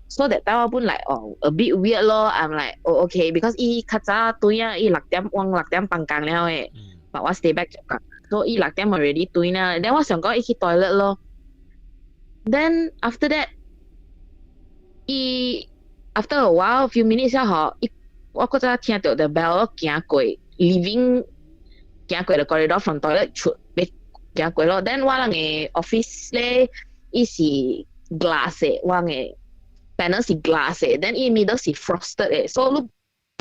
Speaker 3: So that time 我本來哦 a bit weird 咯，I'm like oh okay because 伊較早對啊，伊6點往6點放工了的，但我 stay back 做工，所以伊6點 already 對啦。then 我想講伊去 toilet 咯。Then after that，伊 after a while few minutes 後，伊我閣再聽到 the bell 行過 leaving 行過 the corridor from toilet 出，欲行過咯。Then 我人的 office 咧，伊是 glass 的，我的 panel 是 glass 的，then 伊 middle 是 frosted 的，所以你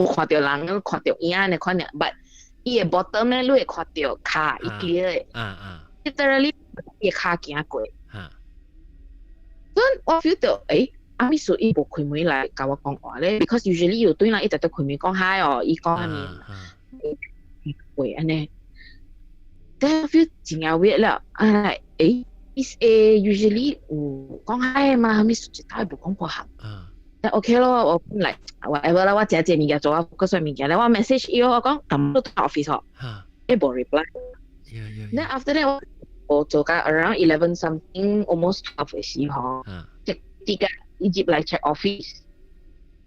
Speaker 3: 無看到人，你看到影按呢款爾，but 伊的 bottom 咧，你會看到跤，伊 clear 的。Literally 伊的跤行過。所以我 feel 到，誒，阿咪說伊無開門來共我講話咧，because usually 有對人伊直直開門講 hi 哦，伊講啥物會按呢。Then 我 feel 真正 weird 了，啊，誒，Miss A usually 有講 hi 嘛，咪說一擺無講過項。但 OK 咯，我本來 whatever 啦，我食這物件做啊，嗰樣物件咧，我 message 伊我講，撳到 office 哦，伊無 reply。Then after that 我做到 around 11 something almost 12 的時候，即啲個伊入來 check office。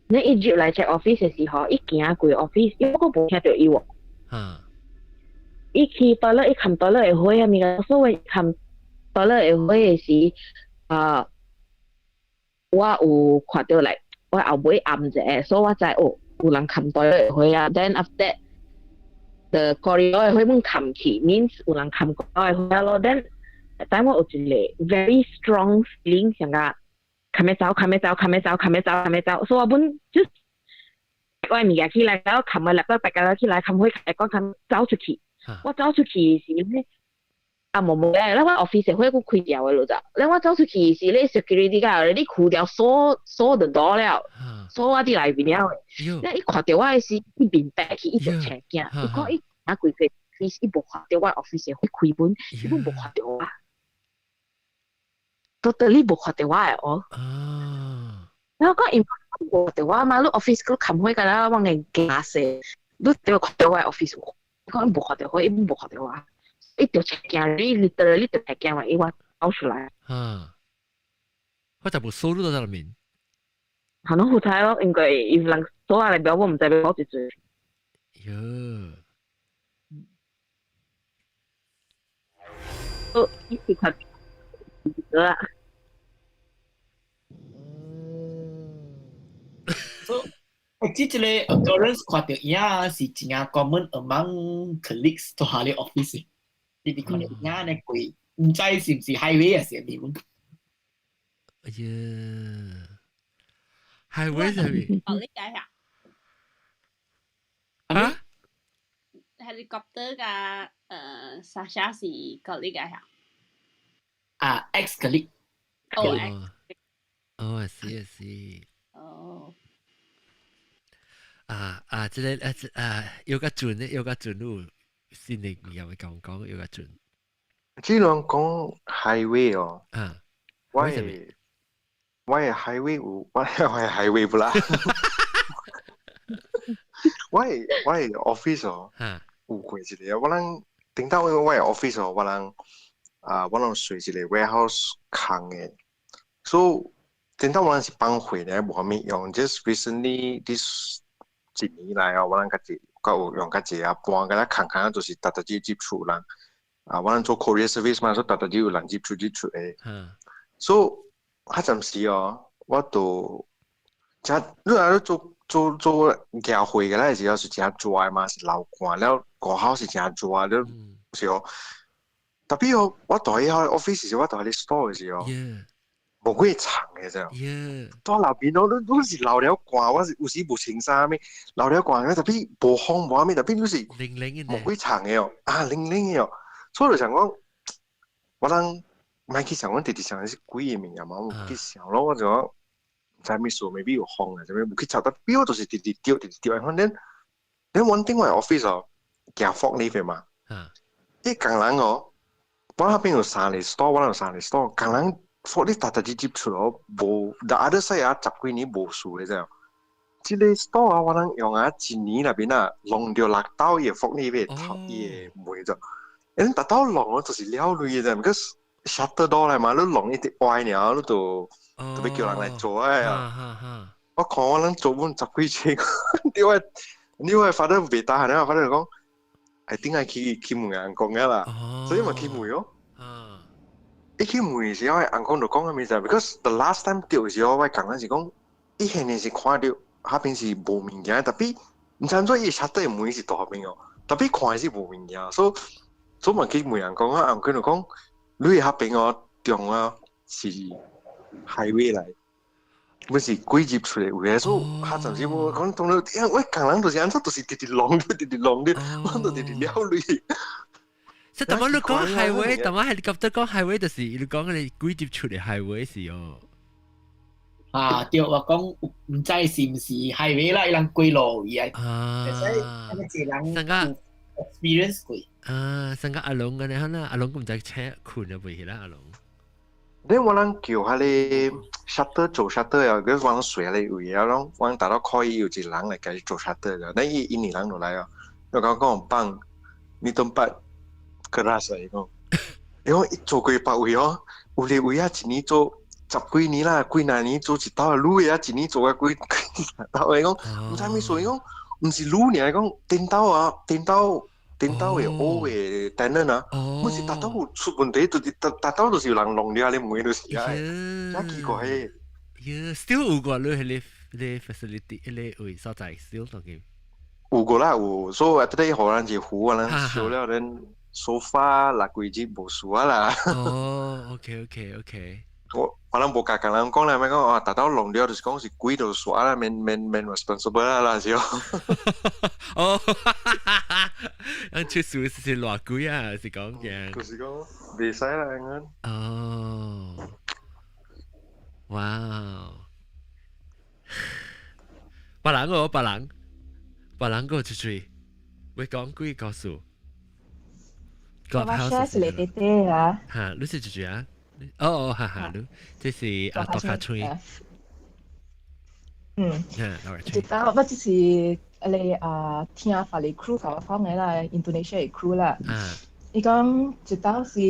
Speaker 3: 你伊入來 check office 的時候，伊行過 office，因為我無聽到伊喎。伊去 toilet，伊冚 toilet 的火啊，物件，所謂冚 toilet 的火的時，啊，我有看到來，我後尾暗者，所以我知哦，有人冚 toilet 的火啊。Then after that， the corridor 的火門冚去，means 有人冚過的火咯。Then，但我有一個 very strong feeling，像個冚咩走，冚咩走，冚咩走，冚咩走，冚咩走，所以我本就我物件起來，然後冚個立個白架起來，冚開講冚走出去。我走出去時咧，啊無無咧，我 office 會閣開掉的咯咋。咧我走出去時咧，security 個你開掉鎖鎖就多了，鎖我佇內面了。咧伊看著我的時，伊面白去，伊就青驚。伊講伊行規個 office，伊無看著我 office 會開門，伊攏無看著我。totally 無看著我的哦。然後講伊無看著我嘛，你 office 閣冚開個啦，我會驚死。你著看著我的 office，講伊無看著我，伊無看著我。伊就青驚，你 literally 就青驚嘛，伊我走出來。
Speaker 1: 啊，我就無鎖你到內面。
Speaker 3: 可能好彩咯，應該伊人鎖下來表，我毋知欲跑一濟。
Speaker 1: 喲。
Speaker 3: 哦，伊是較得啊。
Speaker 6: 所以，這個 occurrence 看著影是真正 common among colleagues 在下咧 office。你哋看著影呢過，毋知是毋是 highway 啊是啥物？
Speaker 1: 哎呀，highway 係咪？
Speaker 11: 哦，你解下。
Speaker 1: 啊
Speaker 11: ？Helicopter 甲Sasha 是 colleague 解下。
Speaker 6: 啊，ex colleague。
Speaker 11: 哦，ex。
Speaker 1: 哦，是是。
Speaker 11: 哦。
Speaker 1: 啊啊！這個啊啊，有個準咧，有個準有新的物件會講講，有個準。
Speaker 13: 這人講 highway 哦，
Speaker 1: 啊，
Speaker 13: 我的 highway 有，我的 highway 不啦。我的 office 哦，有過一個，我人頂到我的 office 哦，我人啊，我人睡一個 warehouse 空的，所以頂到我人是放貨咧，無啥物用。Just recently this 一年來哦，我人家己較有用較濟啊，搬個咧空空，就是逐逐日接觸人。啊，我人做 courier service 嘛，所以逐逐日有人接觸接觸的。所以彼陣時哦，我就真你若做做做寄貨個咧時候是誠熱的嘛，是流汗了，外口是誠熱了，是哦。特別哦，我蹛喺 office 時，我蹛喺 store 的時候，無幾長的啫。蹛樓邊咯，你是流了汗，我是有時無穿衫咩，流了汗，特別無風無啥物，特別你是無幾長的哦，啊，冷冷的哦。所以就想講，我人莫去想講，直直想是鬼的物件嘛，我無去想咯，我就講毋知啥物事，maybe 有風啊，啥物無去查，特別我就是直直著，直直著，反正你穩定我 office 哦，行 forklift 嘛，伊工人哦，我那邊有三個 store，我有三個 store，工人 forklift 逐逐日接觸哦，無，the other side 啊，十幾年無事的這樣。這個 store 啊，我人用啊一年內邊啊，弄著六兜伊的 forklift 的頭伊的門就。因逐兜弄哦，就是了鐳的，because shutter door 來嘛，你弄一直歪爾，你就特別叫人來做啊。我看我人做滿十幾千，你我你我 father 袂得閒，我 father 講，I think 愛去去問翁公的啦，所以嘛去問哦。一去問時，我翁公就講啥物事？Because the last time 著時候，我講咱是講，伊現在是看著彼邊是無物件，特別毋知按怎伊 shutter 的門是佇彼邊哦，特別看的是無物件，所以。所以嘛去問人講啊，翁公就講，你彼邊哦，中啊是 highway 來，不是鬼入出來位，所以較暫時我講當了，我工人就是按怎，就是直直弄，直直弄的，我就直直了鐳。
Speaker 1: 所以當我你講 highway，當我係你覺得講 highway 就是你講你鬼入出來 highway 是哦。
Speaker 6: 啊，對，我講毋知是毋是 highway 啦，伊人過路伊啊，所以那個人experience 過。
Speaker 1: 啊，成個阿龍嘅你看啦，阿龍唔知車困咗未啦，阿龍。
Speaker 13: 你我人叫彼个 shutter 做 shutter 啊，佢往水彼个位啊，攏我達到可以有一個人來共伊做 shutter 嘅，那伊印尼人就來啊，我講講放，你tempat keras 啊，伊講，伊講伊做過別位哦，有個位啊，一年做十幾年啦，幾若年做一兜，女的啊，一年做啊幾幾兜，伊講毋知啥物事，伊講毋是女爾，伊講顛倒啊，顛倒。頂到的烏的 tenant 啊，每次達到有出問題，就是達達到就是有人弄了你門就是啊，真奇怪。
Speaker 1: 呀，still 有個你彼個彼個 facility 彼個位所在 still 當佢。
Speaker 13: 有過啦，有，所以這裡予咱一壺啊，咱燒了咱沙發六幾日無事啊啦。
Speaker 1: 哦，OK OK OK。
Speaker 13: 我我人無共人講啦，咪講哦，達到弄了就是講是鬼就煞啦，免免免 responsible 啦啦是哦。
Speaker 1: 哦，人出事是偌鬼啊，是講嘅。
Speaker 13: 就是講袂使啦，咁。
Speaker 1: 哦，哇！別人個，別人，別人個出去，會講幾個數？
Speaker 14: 我 share 是你弟弟啊。
Speaker 1: 嚇，你是住住啊？哦哦，哈哈，你這是啊，大卡吹。
Speaker 14: 嗯。一道我就是你啊，聽法律 crew 共我講的啦，Indonesia 的 crew 啦。伊講一道是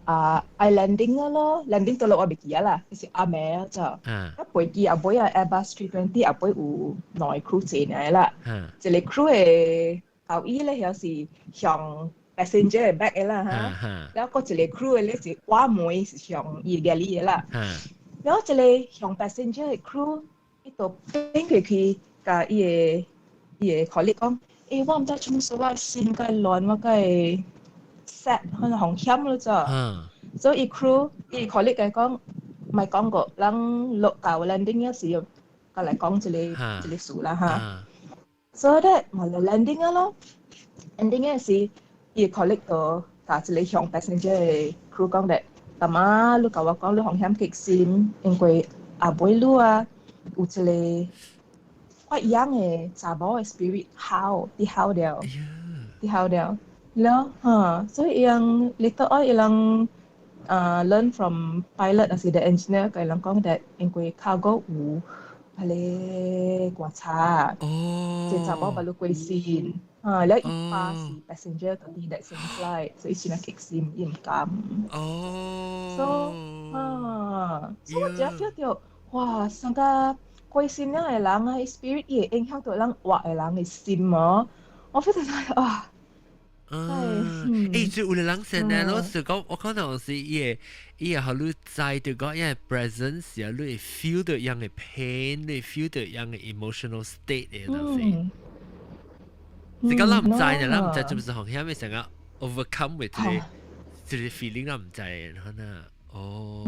Speaker 14: 啊，愛 landing 咯，landing 到落我袂記得啦，就是暗暝啊就。啊。飛機後尾啊 Airbus 320後尾有兩个 crew 坐爾啦。一个 crew 的後椅咧，還是向 passenger 的 back 的啦哈。然後閣一個 crew 的咧是倚門是向伊 galley 的啦。然後一个向 passenger 的 crew，伊就變過去共伊的伊的 colleague 講：欸，我毋知創啥我心較亂，我較會 sad，可能風險咯咋。所以伊 crew 伊 colleague 共伊講，莫講過，咱落到 landing 嗰時，閣來講這個這個事啦哈。所以咧，嘛就 landing 啊咯，landing 嗰時，伊 colleague 就共一个向 passenger 的 crew 講咧，淡仔你共我講你風險激心，因為後尾你啊有一个我一樣的查某的 spirit 吼，佇吼了，佇吼了，了哈，所以伊人 later on 伊人啊 learn from pilot 還是 the engineer，共伊人講 that 因為 cargo 有彼个棺材，這查某捌你過身，啊，了伊爸是 passenger 到佇 that same flight，所以伊真激心，伊毋甘。So 啊，所以我真 feel 到，哇，上個過身了的人啊，spirit 伊會影響到咱活的人的心哦。我 feel 到啊，
Speaker 1: 啊，欸，就有的人先呢，老實講，我可能是伊會伊會予你知著講，伊的 presence 啊，你會 feel 到樣的 pain，你會 feel 到樣的 emotional state 的東西。是講咱毋知呢，咱毋知是毋是風險的成個 overcome with 這個這個 feeling，咱毋知，可能哦。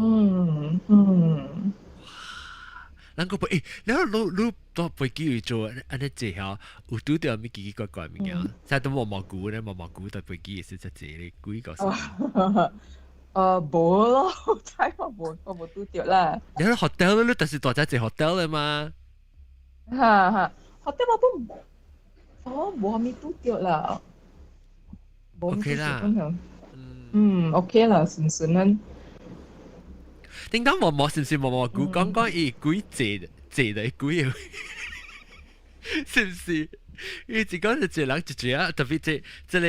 Speaker 1: 咱個欸，然後你你搭飛機去做按呢坐遐，有拄著啥物奇奇怪怪物件，啥都毛毛菇咧，毛毛菇搭飛機是只坐咧，幾個？
Speaker 14: 無咯，猜我無，我無拄著啦。
Speaker 1: 你喺 hotel 你就是大隻坐 hotel 咧嘛？
Speaker 14: 哈哈，hotel 我本，哦，無啥物拄著啦。
Speaker 1: OK 啦。
Speaker 14: 嗯，OK 啦，順順啦。
Speaker 1: 點解毛毛是唔是毛毛菇？講講伊鬼坐坐的鬼，是唔是？伊一講就一人一隻啊，特別這這个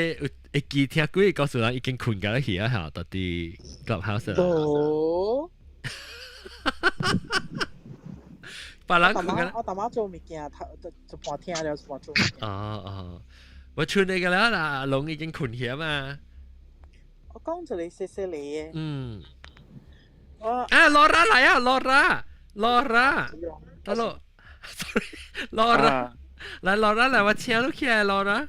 Speaker 1: 會記聽鬼告訴人已經睏甲去啊，嚇，到佇 clubhouse 啦。
Speaker 15: 無。
Speaker 1: 別人睏甲。
Speaker 15: 我大媽做物件，一半聽了，一半做物件。
Speaker 1: 哦哦，我剩那個了啦，龍已經睏去啊嘛。
Speaker 15: 我講一个細細个的。
Speaker 1: 啊，Laura 來啊，Laura，Laura，得咯，sorry，Laura，來 Laura 來，我請你起來，Laura。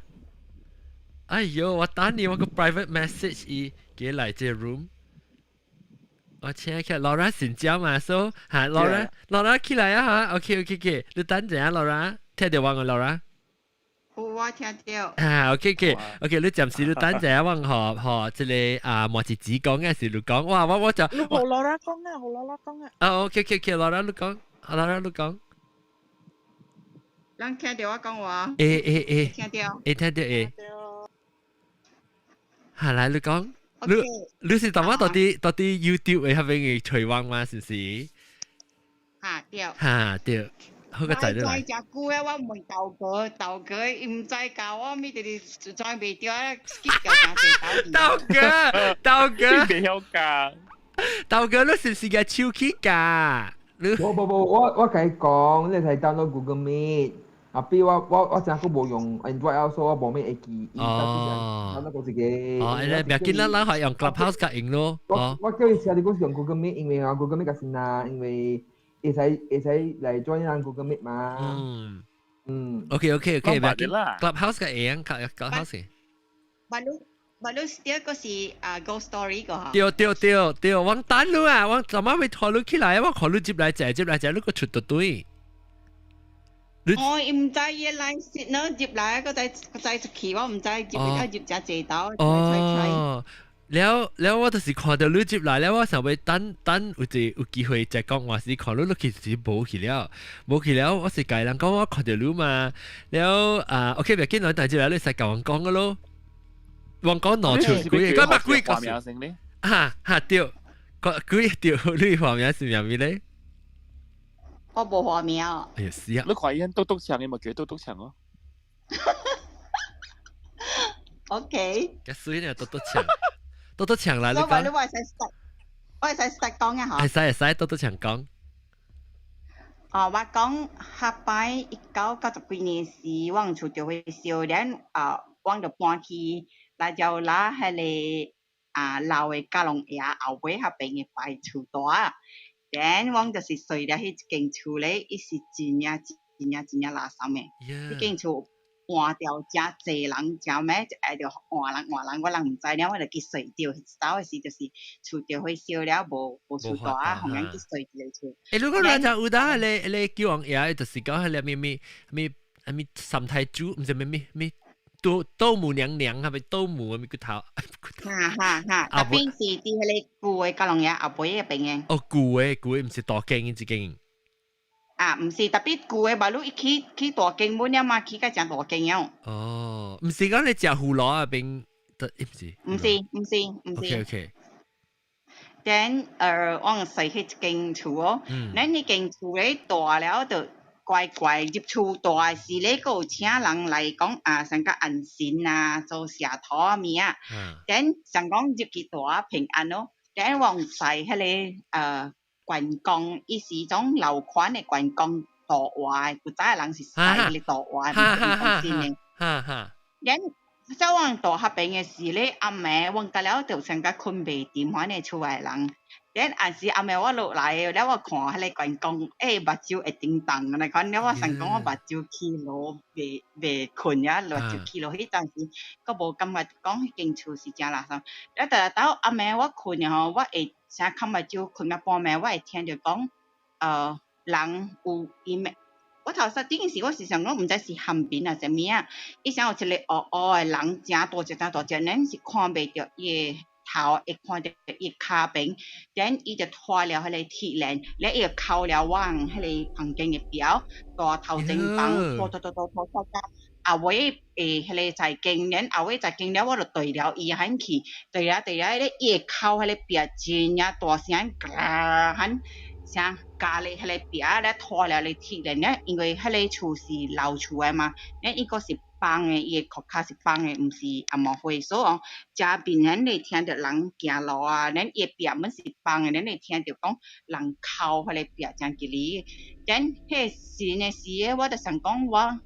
Speaker 1: 哎呦，我等你，我個 private message 伊，給來這 room。我請起來，Laura 新疆嘛，so 嚇，Laura，Laura 起來啊嚇，OK OK OK，你等陣啊，Laura，聽到我個 Laura？
Speaker 16: 有我聽到。
Speaker 1: 啊，OK OK OK，你暫時你等陣啊，我學學這个啊，莫子子講嘅時你講，哇，我我就。
Speaker 15: 你予 Laura 講啊，予 Laura 講啊。
Speaker 1: 啊，OK OK OK，Laura 你講，Laura 你講。
Speaker 16: 人聽到我講話？
Speaker 1: 欸欸欸。
Speaker 16: 聽到。
Speaker 1: 欸聽到欸。嚇，來你講，你你是淡仔到佇到佇 YouTube 的彼邊嘅揣網嗎？是毋是？
Speaker 16: 嚇對。
Speaker 1: 嚇對。好個仔
Speaker 16: 你來。知誠久啊，我問豆哥，豆哥伊毋知教我，咪直直轉袂著啊，skip 掉誠濟
Speaker 1: 豆。豆哥，豆哥。
Speaker 4: 袂曉教。
Speaker 1: 豆哥，你是毋是共手去教？
Speaker 12: 無無無，我我共伊講，你使 download Google Meet。啊，比我我我真閣無用 Android 啊，所以我無咩會記。
Speaker 1: 哦。
Speaker 12: download 過一个。
Speaker 1: 哦，你袂緊啦，咱可以用 Clubhouse 較用咯。
Speaker 12: 我我叫伊寫你講是用 Google Meet，因為啊 Google Meet 較先啦，因為會使會使來 join 咱 Google Meet 嘛。
Speaker 1: OK OK OK，袂緊。Clubhouse 較會用，Clubhouse。
Speaker 16: 捌你巴魯 still 個是啊 ghost story 個。
Speaker 1: 對對對對，我等你啊，我昨晚會拖你起來，我看你接來者接來者，你個出到對。
Speaker 16: 我唔知伊來是呢入來個在個在出去，我唔知入來入只濟刀。
Speaker 1: 哦，了了，我就是看到你入來了，我想欲等等有一有機會再講話是看你落去是無去了，無去了，我是共人講我看到你嘛，了啊，OK，別緊，來但係來你使共我講個咯，我講攞出幾個，乜鬼個？哈哈對，個幾對，你畫面是咩咧？
Speaker 16: 我無畫面。
Speaker 1: 哎呀，是啊！
Speaker 4: 你看伊篤篤牆，你咪叫篤篤牆咯。
Speaker 16: OK。
Speaker 1: 嘅水呢，篤篤牆，篤篤牆啦！你
Speaker 16: 講。你話使我會使實講啊，嗬。
Speaker 1: 會使會使，篤篤牆講。
Speaker 16: 哦，我講下擺1990幾年時，我厝著會燒，然啊，我就搬去來蕉拉彼个啊老的嘉龍爺後尾彼邊的排厝大。然我就是睡了彼一間厝咧，伊是真正真正真正垃圾的。彼間厝換掉誠濟人，誠咩就愛著換人換人，我人毋知了，我就去睡著。一走的時就是厝著火燒了，無無厝大啊，予人去睡一個厝。
Speaker 1: 欸，如果咱就有當彼個彼個救王爺，就是講彼個咩咩咩咩三太子，毋是咩咩咩。豆豆母娘娘，係咪豆母咪骨頭？
Speaker 16: 哈哈哈！特別是佇彼個舊的嘉龍爺後背彼邊的。
Speaker 1: 哦，舊的舊的，毋是大間這間。
Speaker 16: 啊，毋是，特別舊的，馬路伊起起大間滿了嘛，起甲誠大間了。
Speaker 1: 哦，毋是講你食葫蘆啊邊，毋是？
Speaker 16: 毋是，毋是，毋是。
Speaker 1: OK OK。
Speaker 16: Then，我踅彼一間厝哦，咱彼間厝咧大了就。乖乖入厝大時咧，閣有請人來講啊，上較安神啊，做社土啊物啊。等想講入去大平安咯。等往西彼个關公，伊是種老款的關公圖畫，古早的人是使彼個圖畫，毋是講真的。等走往大彼邊的時咧，暗暝阮甲了就上較睏袂沉，款的厝內人。等暗時暗暝我落來了，我看彼个關公，欸，目睭會叮當按呢款，了我想講我目睭起落袂袂睏啊，目睭起落彼陣時，閣無感覺講彼間厝是誠垃圾。了逐日到暗暝我睏吼，我會啥崁目睭睏到半暝，我會聽著講，人有伊面。我頭先頂時我是想講，毋知是韓片啊啥物啊，伊想有一個烏烏的人，誠大隻誠大隻，咱是看袂著伊的頭，會看著伊跤邊，等伊就拖了彼个鐵鏈，了伊就扣了我彼个房間的壁，大頭前房拖拖拖拖拖拖到後尾彼个財經，然後尾財經了，我就對了伊喊去，對了對了，伊會扣彼個壁真正大聲，嘎喊。啥加咧彼個壁咧拖了咧鐵鏈咧，因為彼个厝是老厝的嘛，咧伊閣是放的，伊的殼卡是放的，毋是紅毛灰，所以講誠明顯咧聽著人行路啊，咱伊的壁門是放的，咱會聽著講人敲彼個壁誠吉利。咱彼時的時個，我就想講我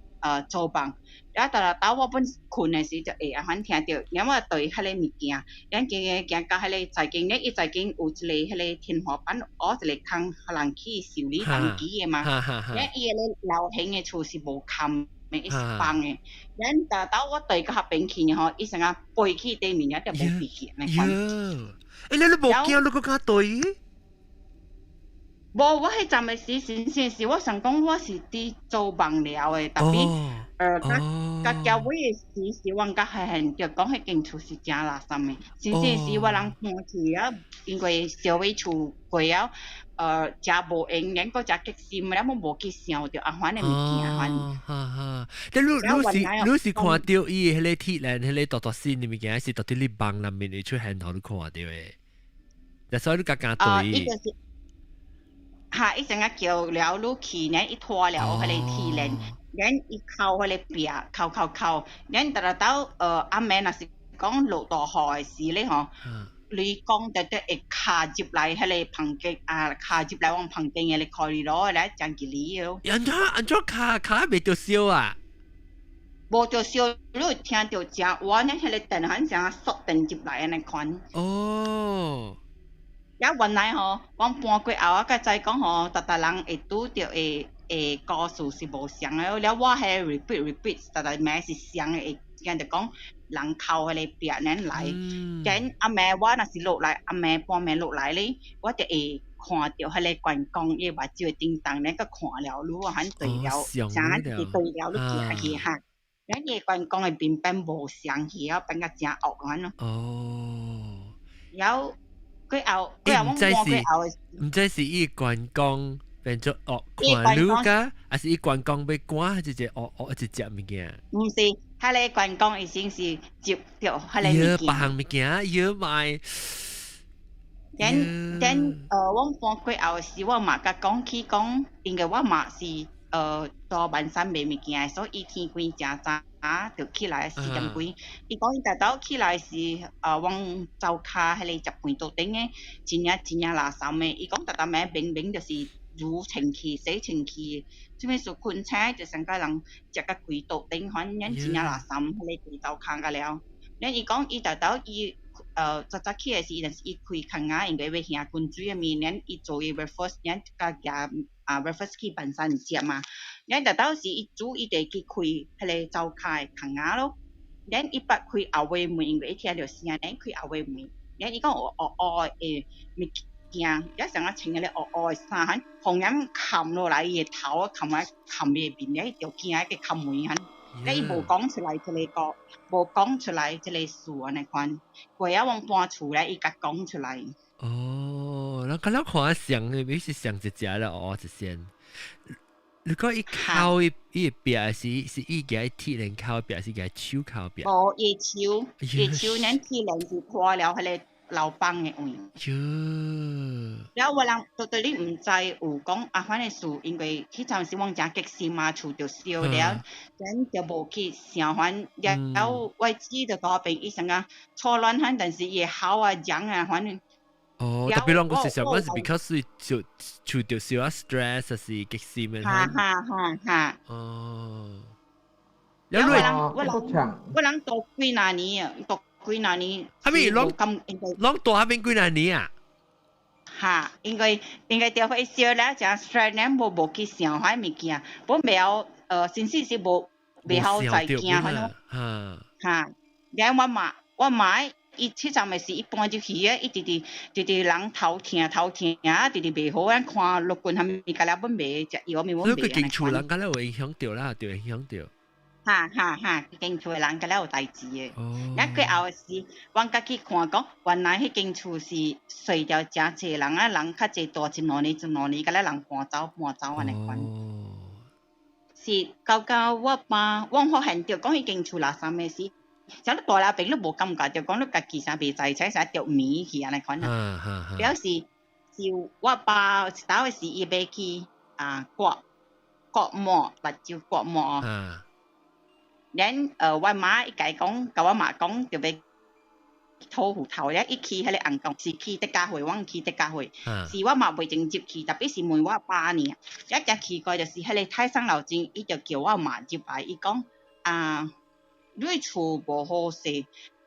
Speaker 16: 做夢，了逐日到我本睏的時就會按款聽著，了我對彼个物件，咱行行行到彼个財經咧，伊財經有一個彼个天花板，挖一個空，予人去修理東機的嘛。了伊个樓層的厝是無崁的，伊是放的。咱逐到我對到彼邊去吼，伊成啊飛去對面，了就無飛去按呢款。
Speaker 1: 欸，你你無驚，你閣敢對？
Speaker 16: 無，我彼陣的時，新鮮時，我想講我是佇做夢了的，特別甲結尾的時是，阮才發現著講彼間厝是誠垃圾的。新鮮時我人搬去啊，因為小尾厝過了，誠無閒，咱閣誠激心，了無去想著按款的物件款。
Speaker 1: 哈哈，但你你是你是看著伊彼個鐵鏈，彼個大大線的物件，還是到底你夢內面會出現，予你看著的？所以你較敢對。
Speaker 16: 哈！伊成日叫了你去呢，伊拖了彼個鐵鏈，然伊扣彼個壁，扣扣扣，然逐日到暗暝若是講落大雨的時咧吼，雷公直直會卡入來彼個房間啊，卡入來阮房間的咧靠里羅來講吉利哦。
Speaker 1: 按怎按怎卡卡袂著燒啊？
Speaker 16: 無著燒，你有聽著誠我呢，彼個電好像縮電入來按呢款。
Speaker 1: 哦。
Speaker 16: 了原來吼，阮搬過後，我才知講吼，逐逐人會拄著的的故事是無相的。了我彼 repeat repeat，逐逐暝是相的，會聽著講，人靠彼個壁咱來，then 暗暝我若是落來，暗暝半暝落來咧，我就會看著彼個關公伊目睭叮當咧，閣看了你啊，反對了，啥對了你行去哈。咱伊關公的面變無相去啊，變甲誠惡安咯。
Speaker 1: 哦。
Speaker 16: 然後過後，過後我搬過後的，
Speaker 1: 毋知是伊關公變做惡看你㗎，還是伊關公欲趕一隻惡惡一隻物件？
Speaker 16: 毋是，彼个關公伊先是接著彼个物件。
Speaker 1: 別項物件，妖賣。
Speaker 16: Then 我搬過後時，我嘛共講起講，因為我嘛是做萬山賣物件，所以伊天光誠早就起來4點幾。伊講伊逐晝起來是往灶跤彼个食飯桌頂的，真正真正垃圾的。伊講逐逐暝明明就是如清氣、洗清氣，啥物事困醒就成個人食甲規桌頂，反正真正垃圾，彼个規灶跤甲了。咱伊講伊逐晝伊早早起來時，但是伊開空仔，因為欲行滾水的物，咱伊做伊 breakfast，咱共舉啊 breakfast 去飯山食嘛。咱逐晝時伊煮，伊就去開彼个灶跤的空仔咯。咱伊捌開後尾門，因為伊聽著聲，咱開後尾門，咱伊講有烏烏的物件，也像啊穿彼个烏烏的衫，予人冚落來伊的頭，冚來冚伊的面，伊就驚去冚門彼。伊無講出來這个個，無講出來這個事按呢款。過仔阮搬厝咧，伊共講出來。
Speaker 1: 哦，咱敢若看像的，伊是像一隻了哦，一線。如果伊靠伊伊壁是是伊舉鐵鏈靠壁，是舉手靠壁？
Speaker 16: 無，伊手，伊手，咱鐵鏈是拖了彼个樓房的位。
Speaker 1: 喲。
Speaker 16: 了我人對對你毋知有講啊，反正事，因為彼陣時阮誠激心嘛，厝就燒了，咱就無去想反，了我姊就佇彼邊，伊成個錯亂反，但是伊會吼啊、講啊，反正。
Speaker 1: 哦，特別攏講是想講是 because 是就厝就燒啊 stress，還是激心的。
Speaker 16: 哈哈哈哈。
Speaker 1: 哦。
Speaker 16: 了我人我人我人讀幾若年啊，讀幾若年。
Speaker 1: 哈咪攏攏住彼邊幾若年啊？
Speaker 16: 哈，應該應該著會燒了，誠 stress 呢，無無去想彼物件，我袂曉先生是無袂曉再驚，反正。哈，了我媽我媽伊彼陣的是伊搬入去的，伊直直直直人頭疼頭疼啊，直直袂好，咱看陸軍啥物，甲了阮袂食藥，物阮袂。
Speaker 1: 所以佢間厝人敢若有影響著啦，就影響著。
Speaker 16: 哈哈哈！間厝的人敢若有代誌的。咱過後時，阮才去看講，原來彼間厝是睡著誠濟人啊，人較濟住一兩年一兩年，敢若人搬走搬走按呢款。是到到我爸，阮發現著講彼間厝垃圾的時，啥你大了邊你無感覺著講你家己啥袂知，才啥著暝去按呢款啊。表示是我爸一晝的時，伊欲去啊割割膜，目睭割膜。咱我媽伊共伊講，共我媽講，著欲討芋頭咧，伊去彼个尪公是去德家會，阮去德家會，是我媽袂前入去，特別是問我爸爾。一誠奇怪就是彼个太上老君，伊就叫我媽入來，伊講啊，你厝無好勢，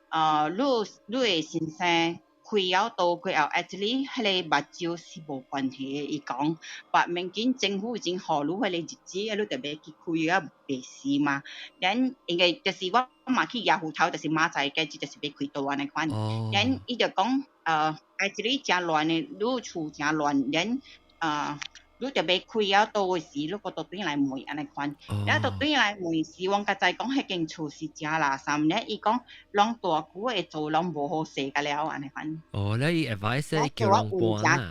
Speaker 16: 啊，你你的先生開了刀過後，actually 彼個目睭是無關係的。伊講，但免緊政府已經予你彼個日子，你著欲去開啊，袂死嘛。咱因為就是我嘛去蜈芋頭，就是明仔載計就是欲開刀按呢款。咱伊就講，actually 誠亂的，你厝誠亂，咱你著欲開了刀的時，你閣倒轉來問按呢款。了倒轉來問時，阮才知講彼間厝是誠垃圾咧。伊講攏大久會做攏無好勢甲了按呢款。
Speaker 1: 哦，你伊 advice 叫人搬啊？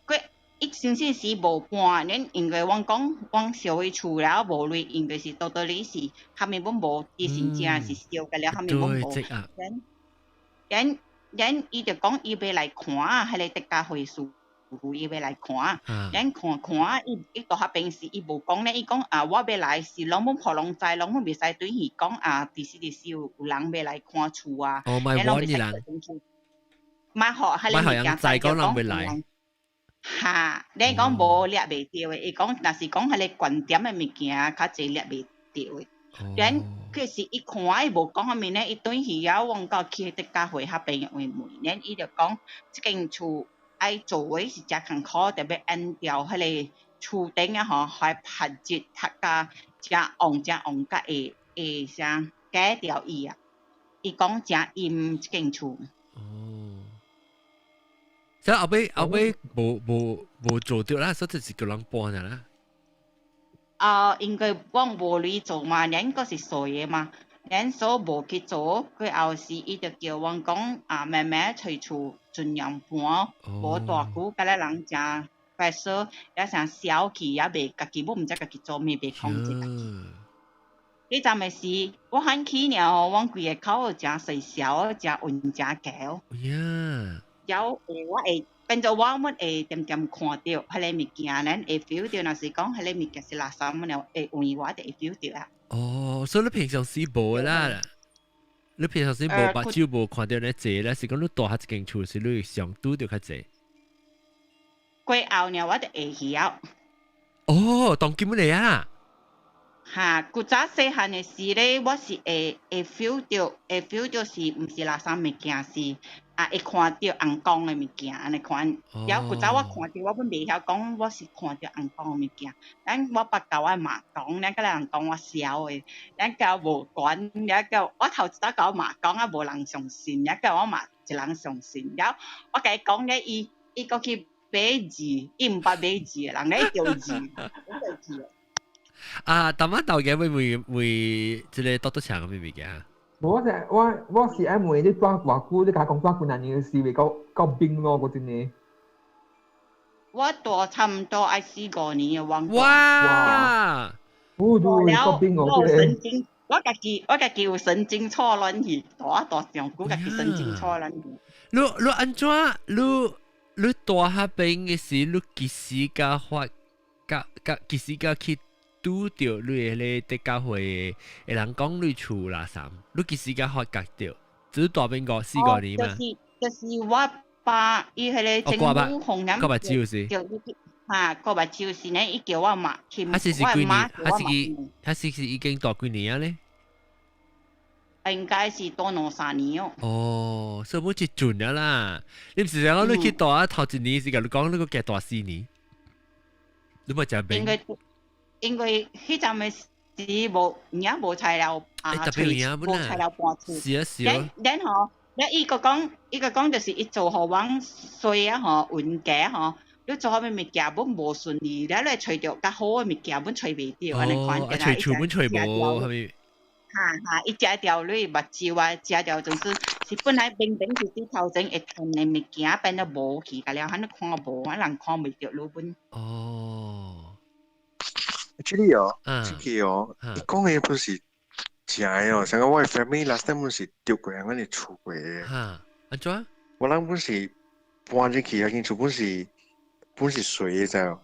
Speaker 16: 過伊先生是無搬，恁因為阮講阮燒伊厝了無鐳，因為是倒倒裡是啥物阮無，伊真正是燒甲了啥物阮無。咱咱伊就講伊欲來看，彼个德家會師傅伊欲來看，咱看看伊伊佇彼邊時伊無講咧，伊講啊我欲來是攏阮予人知，攏阮袂使對伊講啊，佇時佇時有有人欲來看厝啊，
Speaker 1: 哦，莫
Speaker 16: 咱攏
Speaker 1: 予人，
Speaker 16: 莫予彼个
Speaker 1: 物件知講人欲來。
Speaker 16: 哈，你講無掠袂著的，伊講若是講彼个觀點的物件，較濟掠袂著的。咱其實伊看伊無講啥物呢，伊轉去了，阮到去德家會彼邊的位問，咱伊就講這間厝愛做的是誠艱苦，特別按照彼个厝頂啊吼，來拍熱拍甲誠旺誠旺，才會會啥結改掉伊啊。伊講誠陰這間厝。
Speaker 1: 哦。所以後尾後尾無無無做著啦，所以就是叫人搬啦。
Speaker 16: 啊，因為我無鐳做嘛，咱閣是細个嘛，咱所無去做，過後時伊就叫阮講啊，慢慢揣厝盡量搬，無大久，佮咱人誠 pressure，也成消氣也袂家己，我毋知家己做咩，袂控制家己。彼陣的時，我喊起了吼，阮規个口誠細小，誠運誠強。
Speaker 1: 呀！
Speaker 16: 有我會變做我們會點點看著彼个物件，咱會 feel 著，若是講彼个物件是垃圾物了，會換我就會 feel 著啊。
Speaker 1: 哦，所以你平常時無啦，你平常時無目睭無看著咧濟咧，是講你蹛佇這間厝時，你上拄著較濟。
Speaker 16: 過後呢，我就會曉。
Speaker 1: 哦，當今嚟啊！
Speaker 16: 哈，古早細漢的時咧，我是會會 feel 著，會 feel 著是毋是垃圾物件是啊，會看著紅光的物件按呢款。了古早我看著，我本袂曉講，我是看著紅光的物件。咱我捌共我媽講，咱佮人講我痟的，咱較無管，了叫我頭一擺共我媽講啊，無人相信，了叫我媽一人相信。了我共伊講咧，伊伊閣去買字，伊毋捌買字，人咧叫字，我就記。
Speaker 1: 啊，淡仔豆嘅會會會，這个多多長嘅物件？
Speaker 12: 我是我我是愛問你蹛偌久，你共講蹛幾若年時會夠夠冰咯，嗰陣呢。
Speaker 16: 我蹛差毋多愛四五年的網。
Speaker 1: 哇！
Speaker 12: 哦，對，夠冰哦，
Speaker 16: 我神經，我家己我家己有神經錯亂去，蹛蹛上久，家己神經錯亂去。
Speaker 1: 你你按怎？你你蹛彼邊的時，你幾時才發？佮佮幾時才去？拄著你彼個教會的人講你厝垃圾，你幾時才發覺著？只是蹛邊五四五年嘛？
Speaker 16: 就是就是我爸伊彼個政府紅人
Speaker 1: 割目睭是？
Speaker 16: 叫伊哈割目睭時呢，伊叫我媽去。
Speaker 1: 他是是幾年？他是他是是已經蹛幾年啊咧？
Speaker 16: 應該是蹛兩三年哦。
Speaker 1: 哦，所以冇一陣啊啦。你毋是講你去蹛啊頭一年時，共你講你閣加蹛四年，你冇食冰？
Speaker 16: 因為彼陣的時無影無材料啊，無材料搬厝。
Speaker 1: 是啊是啊。
Speaker 16: 然後，了伊閣講，伊閣講就是伊做予阮衰啊吼，運家吼，你做啥物物件本無順利，了你揣著較好的物件本揣袂著，按呢款。
Speaker 1: 哦，揣厝本揣無，係咪？
Speaker 16: 哈哈，伊食掉你目睭啊，食掉就是是本來明明是佇頭前會趁的物件變做無去，甲了，反正看無，啊人看袂著你本。
Speaker 1: 哦。
Speaker 13: Actually 哦，這個哦，伊講的不是真的哦，像講我的 family last time 本是著過按呢厝過的。
Speaker 1: 哈，按怎？
Speaker 13: 我人本是搬入去彼間厝本是本是水的，知無？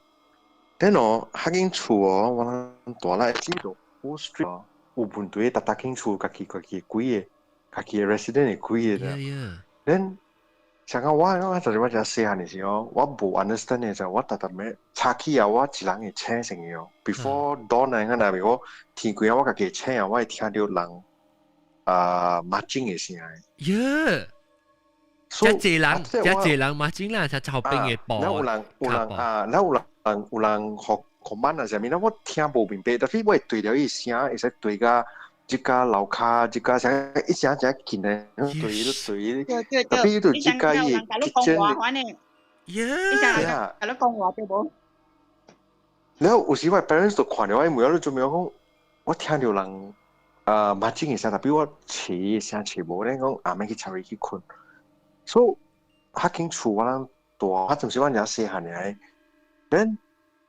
Speaker 13: 等哦，彼間厝哦，我人蹛來知道，whole street 哦，有問題，逐逐間厝家己家己幾个，家己的 resident 會幾个的。Then 像講我我就是我遮細漢的時候，我無 understand 的時候，我逐逐暝早起啊，我一人會醒醒的哦。Before dawn 啊，若是我天光啊，我家己醒啊，我會聽著人啊 marching 的聲。
Speaker 1: 耶！遮濟人，遮濟人 marching 啦，才後邊的步。
Speaker 13: 那有人有人啊，那有人有人予 command 啊啥物，那我聽無明白，但是我會對著伊聲，會使對甲。這家樓跤，這家啥一聲聲近的，對對，特別就這家伊
Speaker 16: kitchen
Speaker 1: 的，
Speaker 16: 耶！共你講話對無？
Speaker 13: 然後有時我 parents 就看著我，問我你做咩講？我聽著人啊 marching 的聲，特別我揣聲揣無咧，講阿免去吵伊去睏。所以彼間厝我人蹛，彼陣時我爾細漢爾，then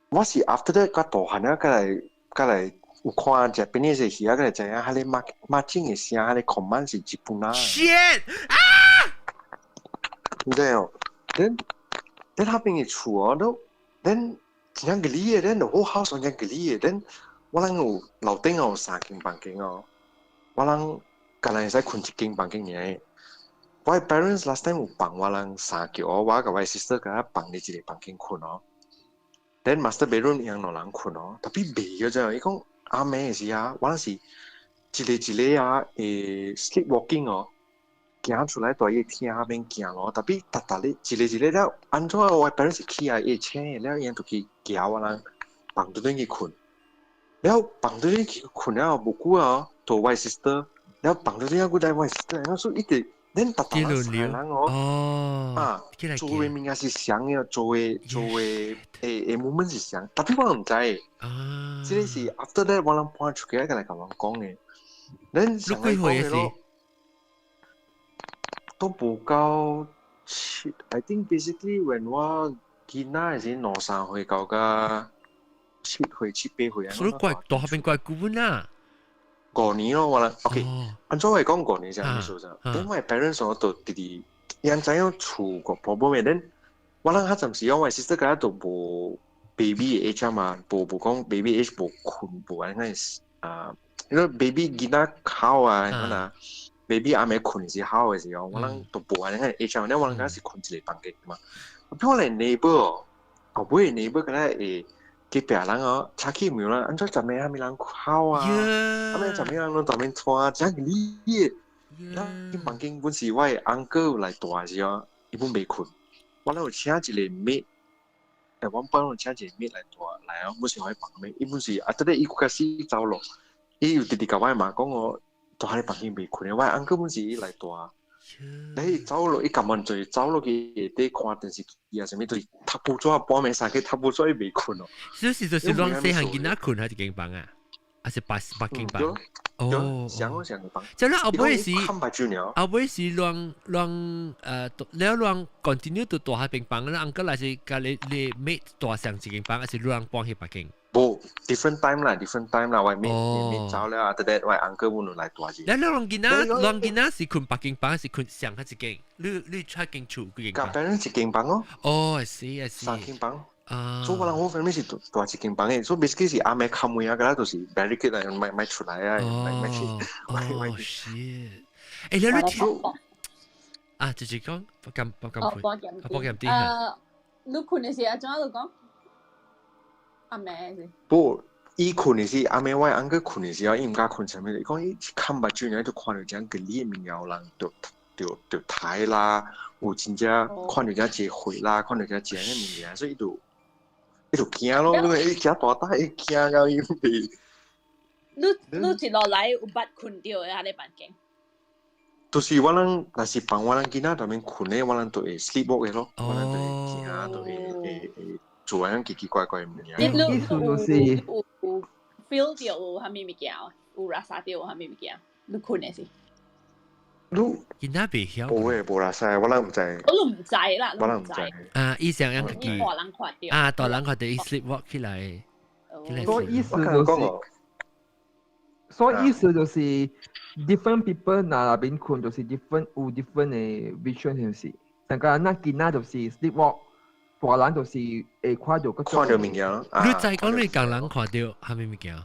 Speaker 13: 我是 after that 較大漢了，閣來閣來。有看 Japanese 戲啊，閣會知影彼个馬馬井的聲，彼个 command 是日本人。
Speaker 1: Shit！啊！
Speaker 13: 你知哦？Then then 彼邊的厝哦，都 then 真正吉利的，then the whole house 真正吉利的，then 我人有樓頂有三間房間哦，我人敢若會使睏一間房間爾。我 parents last time 有放我人三腳，我佮我 sister 共我放佇一个房間睏哦。Then master bedroom 𪜶兩人睏哦，特別袂個真，伊講。暗暝的時啊，我是一个一个啊，會 sleepwalking 哦，行出來蹛伊廳彼邊行咯，特別逐逐日一个一個了，按怎我 parents 起來會醒了，𪜶就去行我人房對面去睏，了房對面去睏了無久啊，就我 sister，然後綁到這樣過來，我是我說一直恁逐逐人三個人哦，啊，做的物件是像的，做的 movement 是像，特別我毋知，啊，這個是 after that 我人搬出去，來共我講的，恁上來講的咯，都無夠七，I think basically when 我囡仔時兩三歲到甲7歲7、8歲啊。
Speaker 1: 所以怪大邊怪久啊。
Speaker 13: 5年咯，我啦，OK，按怎會講5年這樣意思啫？等我 parents 我都直直，𪜶知影厝個婆婆咪，恁我人較暫時我 sister 甲都無 baby age 嘛，無講 baby age 無睏無按呢啊，因為 baby 囡仔哭啊，可能 baby 暗暝睏時哭的時候，我人都無按呢 age，你我人敢是睏一個房間嘛。比我嚟 neighbor，後尾 neighbor 敢若會。隔壁人哦，早起沒有啦，按怎十暝啥物人哭啊？啥物十暝人攏踮面拖，真理的。咱房間本是我的 uncle 來住的時候，伊本袂睏。我咧有請一個 maid，我本有請一個 maid 來住來哦，本是我的房間，伊本是啊，這個伊開始走咯，伊又直直共我媽講哦，住佇房間袂睏的，我的 uncle 本是伊來住。你走落，伊撳完就走落去下底看電視機啊，啥物就是讀報紙半暝三更讀報紙伊袂睏哦。
Speaker 1: 就是攏細漢囡仔睏佇一間房啊，還是別間房？哦，
Speaker 13: 上上個房。
Speaker 1: 這咱後尾是後尾是攏了攏 continue 都住佇邊房，咱 uncle 還是共你妹住上一間房，還是攏搬去別間？
Speaker 13: 無，different time 啦，different time 啦，我妹走了，after that 我 uncle 本來住住。
Speaker 1: 你攏囡仔，攏囡仔是睏別間房，還是睏上一間？你出間厝幾間
Speaker 13: 房？共 parents 一間房哦。
Speaker 1: 哦，I see I see。
Speaker 13: 三間房。啊。所以我人我 family 是住一間房的，所以 basically 是暗暝開門啊，嗰就是 barricade 來，莫出來啊，莫去。
Speaker 1: 哦，shit！欸，你聽啊，直接講，不敢不敢
Speaker 11: 配，
Speaker 1: 不敢啲。
Speaker 11: 你睏的時按怎你講？暗暝是？
Speaker 13: 不，伊睏的是暗暝，我 uncle 睏的時候，伊毋敢睏啥物，伊講伊看目睭爾就看著這個裡面有人就抬啦，有真正看著這濟血啦，看著這濟個物件，所以伊就驚咯，因為伊誠大膽，伊驚到伊袂。
Speaker 11: 你一落來有捌睏著的彼個房間？
Speaker 13: 就是我人若是放我人囡仔踮面睏咧，我人就會 sleepwalk 的咯，我人就會驚，就會做按呢奇奇怪怪的物件。
Speaker 11: 你
Speaker 12: 意思就是
Speaker 11: 有 feel 著有啥物物件？有拉薩著有啥物物件？你睏的是？
Speaker 13: 你
Speaker 1: 囡仔袂曉？
Speaker 13: 無誒，無拉薩，我人毋知。
Speaker 11: 我都毋知啦，
Speaker 13: 我人毋知。
Speaker 1: 啊，伊想樣家己。
Speaker 11: 大人看著。
Speaker 1: 啊，大人看著伊 sleepwalk 起來。
Speaker 12: 所以意思就是，所以意思就是 different people 若內邊睏就是 different 有 different 的 vision 是毋是？但個咱囡仔就是 sleepwalk，大人就是會看著各種。
Speaker 13: 看著物件。
Speaker 1: 你知講你共人看著啥物物件？